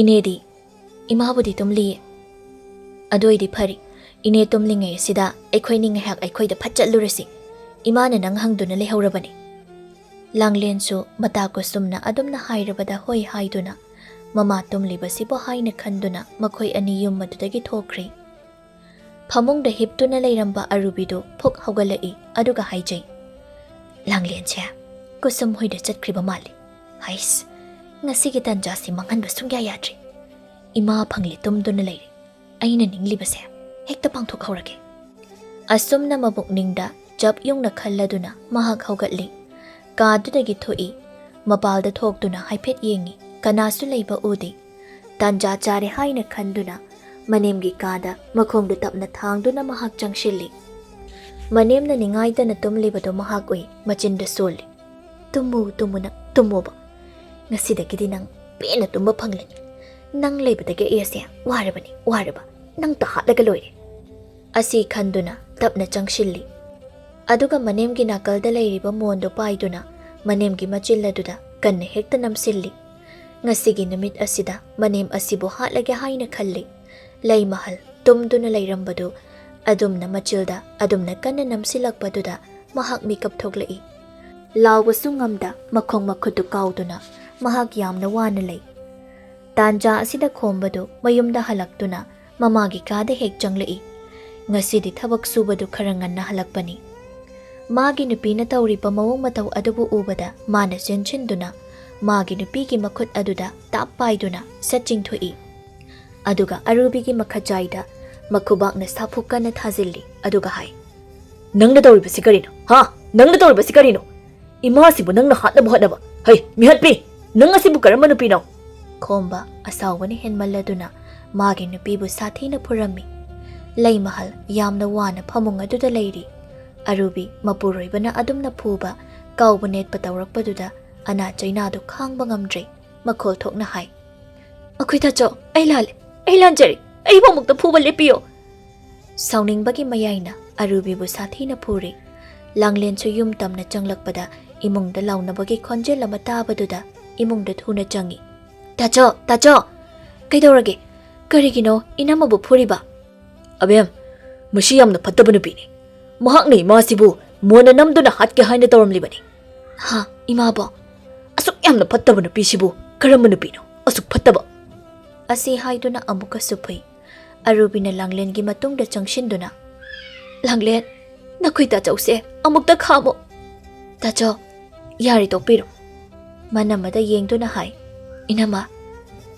"ꯏꯅꯦꯗꯤ?" "ꯏꯃꯥꯕꯨꯗꯤ ꯇꯨꯝꯂꯤꯌꯦ꯫" "ꯑꯗꯨ ꯑꯣꯏꯗꯤ ꯐꯔꯤ꯫ ꯏꯅꯦ ꯇꯨꯝꯂꯤꯉꯩ ꯑꯁꯤꯗ ꯑꯩꯈꯣꯏꯅꯤ ꯉꯥꯏꯍꯥꯛ ꯑꯩꯈꯣꯏꯗ ꯐꯠ ꯆꯠꯂꯨꯔꯁꯤ꯫ ꯏꯃꯥꯅ ꯅꯪ ꯍꯪꯗꯨꯅ ꯂꯩꯍꯧꯔꯕꯅꯤ꯫" ꯂꯥꯡꯂꯦꯟꯁꯨ ꯃꯇꯥ ꯀꯨꯁꯨꯝꯅ ꯑꯗꯨꯝꯅ ꯍꯥꯏꯔꯕꯗ ꯍꯣꯏ ꯍꯥꯏꯗꯨꯅ, ꯃꯃꯥ ꯇꯨꯝꯂꯤꯕꯁꯤꯕꯨ ꯍꯥꯏꯅ ꯈꯟꯗꯨꯅ ꯃꯈꯣꯏ ꯑꯅꯤ ꯌꯨꯝ ꯑꯗꯨꯗꯒꯤ ꯊꯣꯛꯈ꯭ꯔꯦ꯫ ꯐꯃꯨꯡꯗ ꯍꯤꯞꯇꯨꯅ ꯂꯩꯔꯝꯕ ꯑꯔꯨꯕꯤꯗꯨ ꯐꯨꯛ ꯍꯧꯒꯠꯂꯛꯏ, ꯑꯗꯨꯒ ꯍꯥꯏꯖꯩ, "ꯂꯥꯡꯂꯦꯟꯁꯦ ꯀꯨꯁꯨꯝ ꯍꯣꯏꯗ ꯆꯠꯈ꯭ꯔꯤꯕ ꯃꯥꯜꯂꯤ꯫ ꯍꯩꯁ, ꯉꯁꯤꯒꯤ ꯇꯟꯖꯥꯁꯤ ꯃꯥꯡꯍꯟꯕ ꯁꯨꯡꯌꯥ ꯌꯥꯗ꯭ꯔꯦ꯫ ꯏꯃꯥ ꯐꯪꯂꯦ ꯇꯨꯝꯗꯨꯅ ꯂꯩꯔꯦ꯫ ꯑꯩꯅ ꯅꯤꯡꯂꯤꯕꯁꯦ ꯍꯦꯛꯇ ꯄꯥꯡꯊꯣꯛꯍꯧꯔꯒꯦ꯫" ꯑꯁꯨꯝꯅ ꯃꯕꯨꯛꯅꯤꯡꯗ ꯆꯞ ꯌꯨꯡꯅ ꯈꯜꯂꯗꯨꯅ ꯃꯍꯥꯛ ꯍꯧꯒꯠꯂꯤ꯫ ꯀꯥꯗꯨꯗꯒꯤ ꯊꯣꯛꯏ꯫ ꯃꯄꯥꯜꯗ ꯊꯣꯛꯇꯨꯅ ꯍꯥꯏꯐꯦꯠ ꯌꯦꯡꯉꯤ꯫ ꯀꯅꯥꯁꯨ ꯂꯩꯕ ꯎꯗꯦ꯫ ꯇꯥꯟꯖꯥ ꯆꯥꯔꯦ ꯍꯥꯏꯅ ꯈꯟꯗꯨꯅ ꯃꯅꯦꯝꯒꯤ ꯀꯥꯗ ꯃꯈꯣꯡꯗꯨ ꯇꯞꯅ ꯊꯥꯡꯗꯨꯅ ꯃꯍꯥꯛ ꯆꯪꯁꯤꯜꯂꯤ꯫ ꯃꯅꯦꯝꯅ ꯅꯤꯡꯉꯥꯏꯗꯅ ꯇꯨꯝꯂꯤꯕꯗꯨ ꯃꯍꯥꯛ ꯎꯏ꯫ ꯃꯆꯤꯟꯗ ꯁꯣꯜꯂꯤ꯫ "ꯇꯨꯝꯃꯨ, ꯇꯨꯝꯃꯨ ꯅꯪ, ꯇꯨꯝꯃꯣꯕ꯫ ꯉꯁꯤꯗꯒꯤꯗꯤ ꯅꯪ ꯄꯦꯟꯅ ꯇꯨꯝꯕ ꯐꯪꯂꯅꯤ꯫ "ꯅꯪ ꯂꯩꯕꯗꯒꯤ ꯑꯩ ꯑꯁꯦ ꯋꯥꯔꯕꯅꯤ, ꯋꯥꯔꯕ꯫ ꯅꯪꯇ ꯍꯥꯠꯂꯒ ꯂꯣꯏꯔꯦ"꯫ ꯑꯁꯤ ꯈꯟꯗꯨꯅ ꯇꯞꯅ ꯆꯪꯁꯤꯜꯂꯤ꯫ ꯑꯗꯨꯒ ꯃꯅꯦꯝꯒꯤ ꯅꯥꯀꯜꯗ ꯂꯩꯔꯤꯕ ꯃꯣꯟꯗꯨ ꯄꯥꯏꯗꯨꯅ ꯃꯅꯦꯝꯒꯤ ꯃꯆꯤꯜ ꯑꯗꯨꯗ ꯀꯟꯅ ꯍꯦꯛꯇ ꯅꯝꯁꯤꯜꯂꯤ꯫ ꯉꯁꯤꯒꯤ ꯅꯨꯃꯤꯠ ꯑꯁꯤꯗ ꯃꯅꯦꯝ ꯑꯁꯤꯕꯨ ꯍꯥꯠꯂꯒꯦ ꯍꯥꯏꯅ ꯈꯜꯂꯤ꯫ ꯂꯩꯃꯍꯜ ꯇꯨꯝꯗꯨꯅ ꯂꯩꯔꯝꯕꯗꯨ ꯑꯗꯨꯝꯅ ꯃꯆꯤꯜꯗ ꯑꯗꯨꯝꯅ ꯀꯟꯅ ꯅꯝꯁꯤꯜꯂꯛꯄꯗꯨꯗ ꯃꯍꯥꯛ ꯃꯤꯀꯞ ꯊꯣꯛꯂꯛꯏ꯫ ꯂꯥꯎꯕꯁꯨ ꯉꯝꯗ ꯃꯈꯣꯡ ꯃꯈꯨꯠꯇꯨ ꯀꯥꯎꯗꯨꯅ ꯃꯍꯥꯛ ꯌꯥꯝꯅ ꯋꯥꯅ ꯂꯩ꯫ ꯇꯥꯟꯖꯥ ꯑꯁꯤꯗ ꯈꯣꯝꯕꯗꯨ ꯃꯌꯨꯝꯗ ꯍꯜꯂꯛꯇꯨꯅ ꯃꯃꯥꯒꯤ ꯀꯥꯗ ꯍꯦꯛ ꯆꯪꯂꯛꯏ꯫ ꯉꯁꯤꯗꯤ ꯊꯕꯛ ꯁꯨꯕꯗꯨ ꯈꯔ ꯉꯟꯅ ꯍꯜꯂꯛꯄꯅꯤ꯫ ꯃꯥꯒꯤ ꯅꯨꯄꯤꯅ ꯇꯧꯔꯤꯕ ꯃꯑꯣꯡ ꯃꯇꯧ ꯑꯗꯨꯕꯨ ꯎꯕꯗ ꯃꯥꯅ ꯆꯦꯟꯁꯤꯟꯗꯨꯅ ꯃꯥꯒꯤ ꯅꯨꯄꯤꯒꯤ ꯃꯈꯨꯠ ꯑꯗꯨꯗ ꯇꯥꯞ ꯄꯥꯏꯗꯨꯅ ꯁꯠ ꯆꯤꯡꯊꯣꯛꯏ꯫ ꯑꯗꯨꯒ ꯑꯔꯨꯕꯤꯒꯤ ꯃꯈꯖꯥꯏꯗ ꯃꯈꯨꯕꯥꯛꯅ ꯁꯥꯐꯨ ꯀꯟꯅ ꯊꯥꯖꯤꯜꯂꯤ꯫ ꯑꯗꯨꯒ ꯍꯥꯏ, "ꯅꯪꯅ ꯇꯧꯔꯤꯕꯁꯤ ꯀꯔꯤꯅꯣ? ꯍꯥ? ꯅꯪꯅ ꯇꯧꯔꯤꯕꯁꯤ ꯀꯔꯤꯅꯣ? ꯏꯃꯥꯁꯤꯕꯨ ꯅꯪꯅ ꯍꯥꯠꯅꯕ ꯍꯣꯠꯅꯕ? ꯍꯩ, ꯃꯤꯍꯠꯄꯤ! ꯅꯪ ꯑꯁꯤꯕꯨ ꯀꯔꯝꯕ ꯅꯨꯄꯤꯅꯣ?" ꯈꯣꯝꯕ ꯑꯁꯥꯎꯕꯅ ꯍꯦꯟꯃꯜꯂꯗꯨꯅ ꯃꯥꯒꯤ ꯅꯨꯄꯤꯕꯨ ꯁꯥꯊꯤꯅ ꯐꯨꯔꯝꯃꯤ꯫ ꯂꯩꯃꯍꯜ ꯌꯥꯝꯅ ꯋꯥꯅ ꯐꯃꯨꯡ ꯑꯗꯨꯗ ꯂꯩꯔꯤ꯫ ꯑꯔꯨꯕꯤ ꯃꯄꯨꯔꯣꯏꯕꯅ ꯑꯗꯨꯝꯅ ꯐꯨꯕ, ꯀꯥꯎꯕ ꯅꯦꯠꯄ ꯇꯧꯔꯛꯄꯗꯨꯗ ꯑꯅꯥ ꯆꯩꯅꯥꯗꯨ ꯈꯥꯡꯕ ꯉꯝꯗ꯭ꯔꯦ꯫ ꯃꯈꯣꯜ ꯊꯣꯛꯅ ꯍꯥꯏ, "ꯑꯩꯈꯣꯏ ꯇꯥꯆꯧ, ꯑꯩ ꯂꯥꯜꯂꯦ, ꯑꯩ ꯂꯥꯟꯖꯔꯦ, ꯑꯩꯕꯨ ꯑꯃꯨꯛꯇ ꯐꯨꯕ ꯂꯦꯞꯄꯤꯌꯣ"꯫ ꯁꯥꯎꯅꯤꯡꯕꯒꯤ ꯃꯌꯥꯏꯅ ꯑꯔꯨꯕꯤꯕꯨ ꯁꯥꯊꯤꯅ ꯐꯨꯔꯤ꯫ ꯂꯥꯡꯂꯦꯟꯁꯨ ꯌꯨꯝ ꯇꯝꯅ ꯆꯪꯂꯛꯄꯗ ꯏꯃꯨꯡꯗ ꯂꯥꯎꯅꯕꯒꯤ ꯈꯣꯟꯖꯦꯜ ꯑꯃ ꯇꯥꯕꯗꯨꯗ ꯏꯃꯨꯡꯗ ꯊꯨꯅ ꯆꯪꯏ꯫ "ꯇꯥꯆꯧ, ꯇꯥꯆꯧ! ꯀꯩꯗꯧꯔꯒꯦ? ꯀꯔꯤꯒꯤꯅꯣ ꯏꯅꯝꯃꯕꯨ ꯐꯨꯔꯤꯕ?" "ꯑꯕꯦꯝ, ꯃꯁꯤ ꯌꯥꯝꯅ ꯐꯠꯇꯕ ꯅꯨꯄꯤꯅꯤ꯫ ꯃꯍꯥꯛꯅ ꯏꯃꯥꯁꯤꯕꯨ ꯃꯣꯟꯅ ꯅꯝꯗꯨꯅ ꯍꯥꯠꯀꯦ ꯍꯥꯏꯅ ꯇꯧꯔꯝꯂꯤꯕꯅꯤ"꯫ "ꯍꯥ, ꯏꯃꯥꯕꯣ? ꯑꯁꯨꯛ ꯌꯥꯝꯅ ꯐꯠꯇꯕ ꯅꯨꯄꯤꯁꯤꯕꯨ ꯀꯔꯝꯕ ꯅꯨꯄꯤꯅꯣ ꯑꯁꯨꯛ ꯐꯠꯇꯕ?" ꯑꯁꯤ ꯍꯥꯏꯗꯨꯅ ꯑꯃꯨꯛꯀꯁꯨ ꯐꯨꯏ꯫ ꯑꯔꯨꯕꯤꯅ ꯂꯥꯡꯂꯦꯟꯒꯤ ꯃꯇꯨꯡꯗ ꯆꯪꯁꯤꯟꯗꯨꯅ, "ꯂꯥꯡꯂꯦꯟ, ꯅꯈꯣꯏ ꯇꯥꯆꯧꯁꯦ ꯑꯃꯨꯛꯇ ꯈꯥꯝꯃꯣ"꯫ "ꯇꯥꯆꯧ, ꯌꯥꯔꯦ, ꯇꯣꯛꯄꯤꯔꯣ"꯫ ꯃꯅꯝꯃꯗ ꯌꯦꯡꯗꯨꯅ ꯍꯥꯏ, "ꯏꯅꯝꯃ,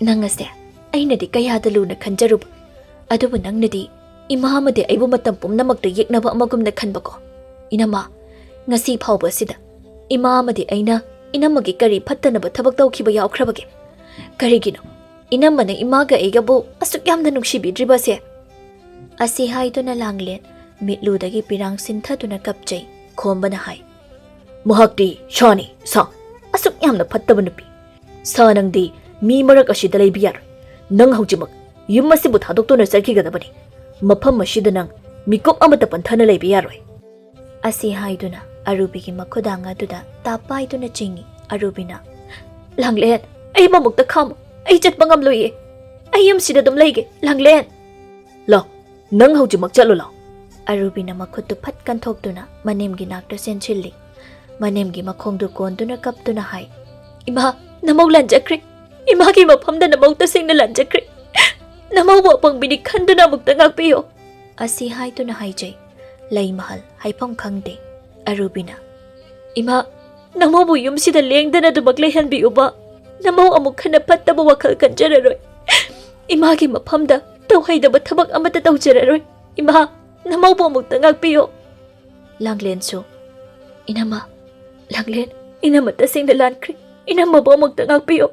ꯅꯪ ꯑꯁꯦ ꯑꯩꯅꯗꯤ ꯀꯌꯥꯗ ꯂꯨꯅ ꯈꯟꯖꯔꯨꯕ, ꯑꯗꯨꯕꯨ ꯅꯪꯅꯗꯤ ꯏꯃꯥ ꯑꯃꯗꯤ ꯑꯩꯕꯨ ꯃꯇꯝ ꯄꯨꯝꯅꯃꯛꯇ ꯌꯦꯛꯅꯕ ꯑꯃꯒꯨꯝꯅ ꯈꯟꯕꯀꯣ꯫ ꯏꯅꯝꯃ, ꯉꯁꯤ ꯐꯥꯎꯕ ꯑꯁꯤꯗ ꯏꯃꯥ ꯑꯃꯗꯤ ꯑꯩꯅ ꯏꯅꯝꯃꯒꯤ ꯀꯔꯤ ꯐꯠꯇꯅꯕ ꯊꯕꯛ ꯇꯧꯈꯤꯕ ꯌꯥꯎꯈ꯭ꯔꯕꯒꯦ? ꯀꯔꯤꯒꯤꯅꯣ ꯏꯅꯝꯃꯅ ꯏꯃꯥꯒ ꯑꯩꯒꯕꯨ ꯑꯁꯨꯛ ꯌꯥꯝꯅ ꯅꯨꯡꯁꯤꯕꯤꯗ꯭ꯔꯤꯕꯁꯦ?" ꯑꯁꯤ ꯍꯥꯏꯗꯨꯅ ꯂꯥꯡꯂꯦꯟ ꯃꯤꯠꯂꯨꯗꯒꯤ ꯄꯤꯔꯥꯡ ꯁꯤꯟꯊꯗꯨꯅ ꯀꯞꯆꯩ꯫ ꯈꯣꯝꯕꯅ ꯍꯥꯏ, "ꯃꯍꯥꯛꯇꯤ ꯁꯥꯅꯤ, ꯁꯥ꯫ ꯑꯁꯨꯛ ꯌꯥꯝꯅ ꯐꯠꯇꯕ ꯅꯨꯄꯤ꯫ ꯁꯥ, ꯅꯪꯗꯤ ꯃꯤ ꯃꯔꯛ ꯑꯁꯤꯗ ꯂꯩꯕ ꯌꯥꯔꯣꯏ꯫ "ꯅꯪ ꯍꯧꯖꯤꯛꯃꯛ ꯌꯨꯝ ꯑꯁꯤꯕꯨ ꯊꯥꯗꯣꯛꯇꯨꯅ ꯆꯠꯈꯤꯒꯗꯕꯅꯤ꯫ ꯃꯐꯝ ꯑꯁꯤꯗ ꯅꯪ ꯃꯤꯀꯨꯞ ꯑꯃꯠꯇ ꯄꯟꯊꯅ ꯂꯩꯕ ꯌꯥꯔꯣꯏ"꯫ ꯑꯁꯤ ꯍꯥꯏꯗꯨꯅ ꯑꯔꯨꯕꯤꯒꯤ ꯃꯈꯨꯗꯥꯡ ꯑꯗꯨꯗ ꯇꯥꯞ ꯄꯥꯏꯗꯨꯅ ꯆꯤꯡꯏ꯫ ꯑꯔꯨꯕꯤꯅ, "ꯂꯥꯡꯂꯦꯟ, ꯑꯩ ꯃꯃꯨꯛꯇ ꯈꯥꯝꯃꯨ꯫ ꯑꯩ ꯆꯠꯄ ꯉꯝꯂꯣꯏꯌꯦ꯫ ꯑꯩ ꯌꯨꯝꯁꯤꯗ ꯑꯗꯨꯝ ꯂꯩꯒꯦ, ꯂꯥꯡꯂꯦꯟ"꯫ "ꯂꯥꯎ, ꯅꯪ ꯍꯧꯖꯤꯛꯃꯛ ꯆꯠꯂꯨ ꯂꯥꯎ"꯫ ꯑꯔꯨꯕꯤꯅ ꯃꯈꯨꯠꯇꯨ ꯐꯠ ꯀꯟꯊꯣꯛꯇꯨꯅ ꯃꯅꯦꯝꯒꯤ ꯅꯥꯛꯇ ꯆꯦꯟꯁꯤꯜꯂꯤ꯫ ꯃꯅꯦꯝꯒꯤ ꯃꯈꯣꯡꯗꯨ ꯀꯣꯟꯗꯨꯅ ꯀꯞꯇꯨꯅ ꯍꯥꯏ, "ꯏꯃꯥ, ꯅꯃꯧ ꯂꯥꯟꯖꯈ꯭ꯔꯦ꯫ ꯏꯃꯥꯒꯤ ꯃꯐꯝꯗ ꯅꯃꯧ ꯇꯁꯦꯡꯅ ꯂꯥꯟꯖꯈ꯭ꯔꯦ꯫ ꯅꯃꯧꯕꯨ ꯑꯄꯪꯕꯤꯅꯤ ꯈꯟꯗꯨꯅ ꯑꯃꯨꯛꯇ ꯉꯥꯛꯄꯤꯌꯨ"꯫ ꯑꯁꯤ ꯍꯥꯏꯗꯨꯅ ꯍꯥꯏꯖꯩ꯫ ꯂꯩꯃꯍꯜ ꯍꯥꯏꯐꯝ ꯈꯪꯗꯦ꯫ ꯑꯔꯨꯕꯤꯅ, "ꯏꯃꯥ, ꯅꯃꯧꯕꯨ ꯌꯨꯝꯁꯤꯗ ꯂꯦꯡꯗꯅ ꯑꯗꯨꯃꯛ ꯂꯩꯍꯟꯕꯤꯌꯨꯕ꯫ ꯅꯃꯧ ꯑꯃꯨꯛ ꯍꯟꯅ ꯐꯠꯇꯕ ꯋꯥꯈꯜ ꯈꯟꯖꯔꯔꯣꯏ꯫ ꯏꯃꯥꯒꯤ ꯃꯐꯝꯗ ꯇꯧꯍꯩꯗꯕ ꯊꯕꯛ ꯑꯃꯠꯇ ꯇꯧꯖꯔꯔꯣꯏ꯫ ꯏꯃꯥ, ꯅꯃꯧꯕꯨ ꯑꯃꯨꯛꯇ ꯉꯥꯛꯄꯤꯌꯨ"꯫ ꯂꯥꯡꯂꯦꯟꯁꯨ, "ꯏꯅꯝꯃ, ꯂꯥꯡꯂꯦꯟ, ꯏꯅꯝꯃ ꯇꯁꯦꯡꯅ ꯂꯥꯟꯈ꯭ꯔꯦ꯫ ꯏꯅꯝꯃꯕꯨ ꯑꯃꯨꯛꯇ ꯉꯥꯛꯄꯤꯌꯨ,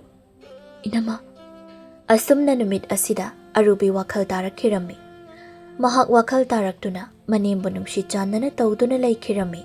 ꯏꯅꯝꯃ"꯫ ꯑꯁꯨꯝꯅ ꯅꯨꯃꯤꯠ ꯑꯁꯤꯗ ꯑꯔꯨꯕꯤ ꯋꯥꯈꯜ ꯇꯥꯔꯛꯈꯤꯔꯝꯃꯤ꯫ ꯃꯍꯥꯛ ꯋꯥꯈꯜ ꯇꯥꯔꯛꯇꯨꯅ ꯃꯅꯦꯝꯕꯨ ꯅꯨꯡꯁꯤ ꯆꯥꯟꯅꯅ ꯇꯧꯗꯨꯅ ꯂꯩꯈꯤꯔꯝꯃꯤ꯫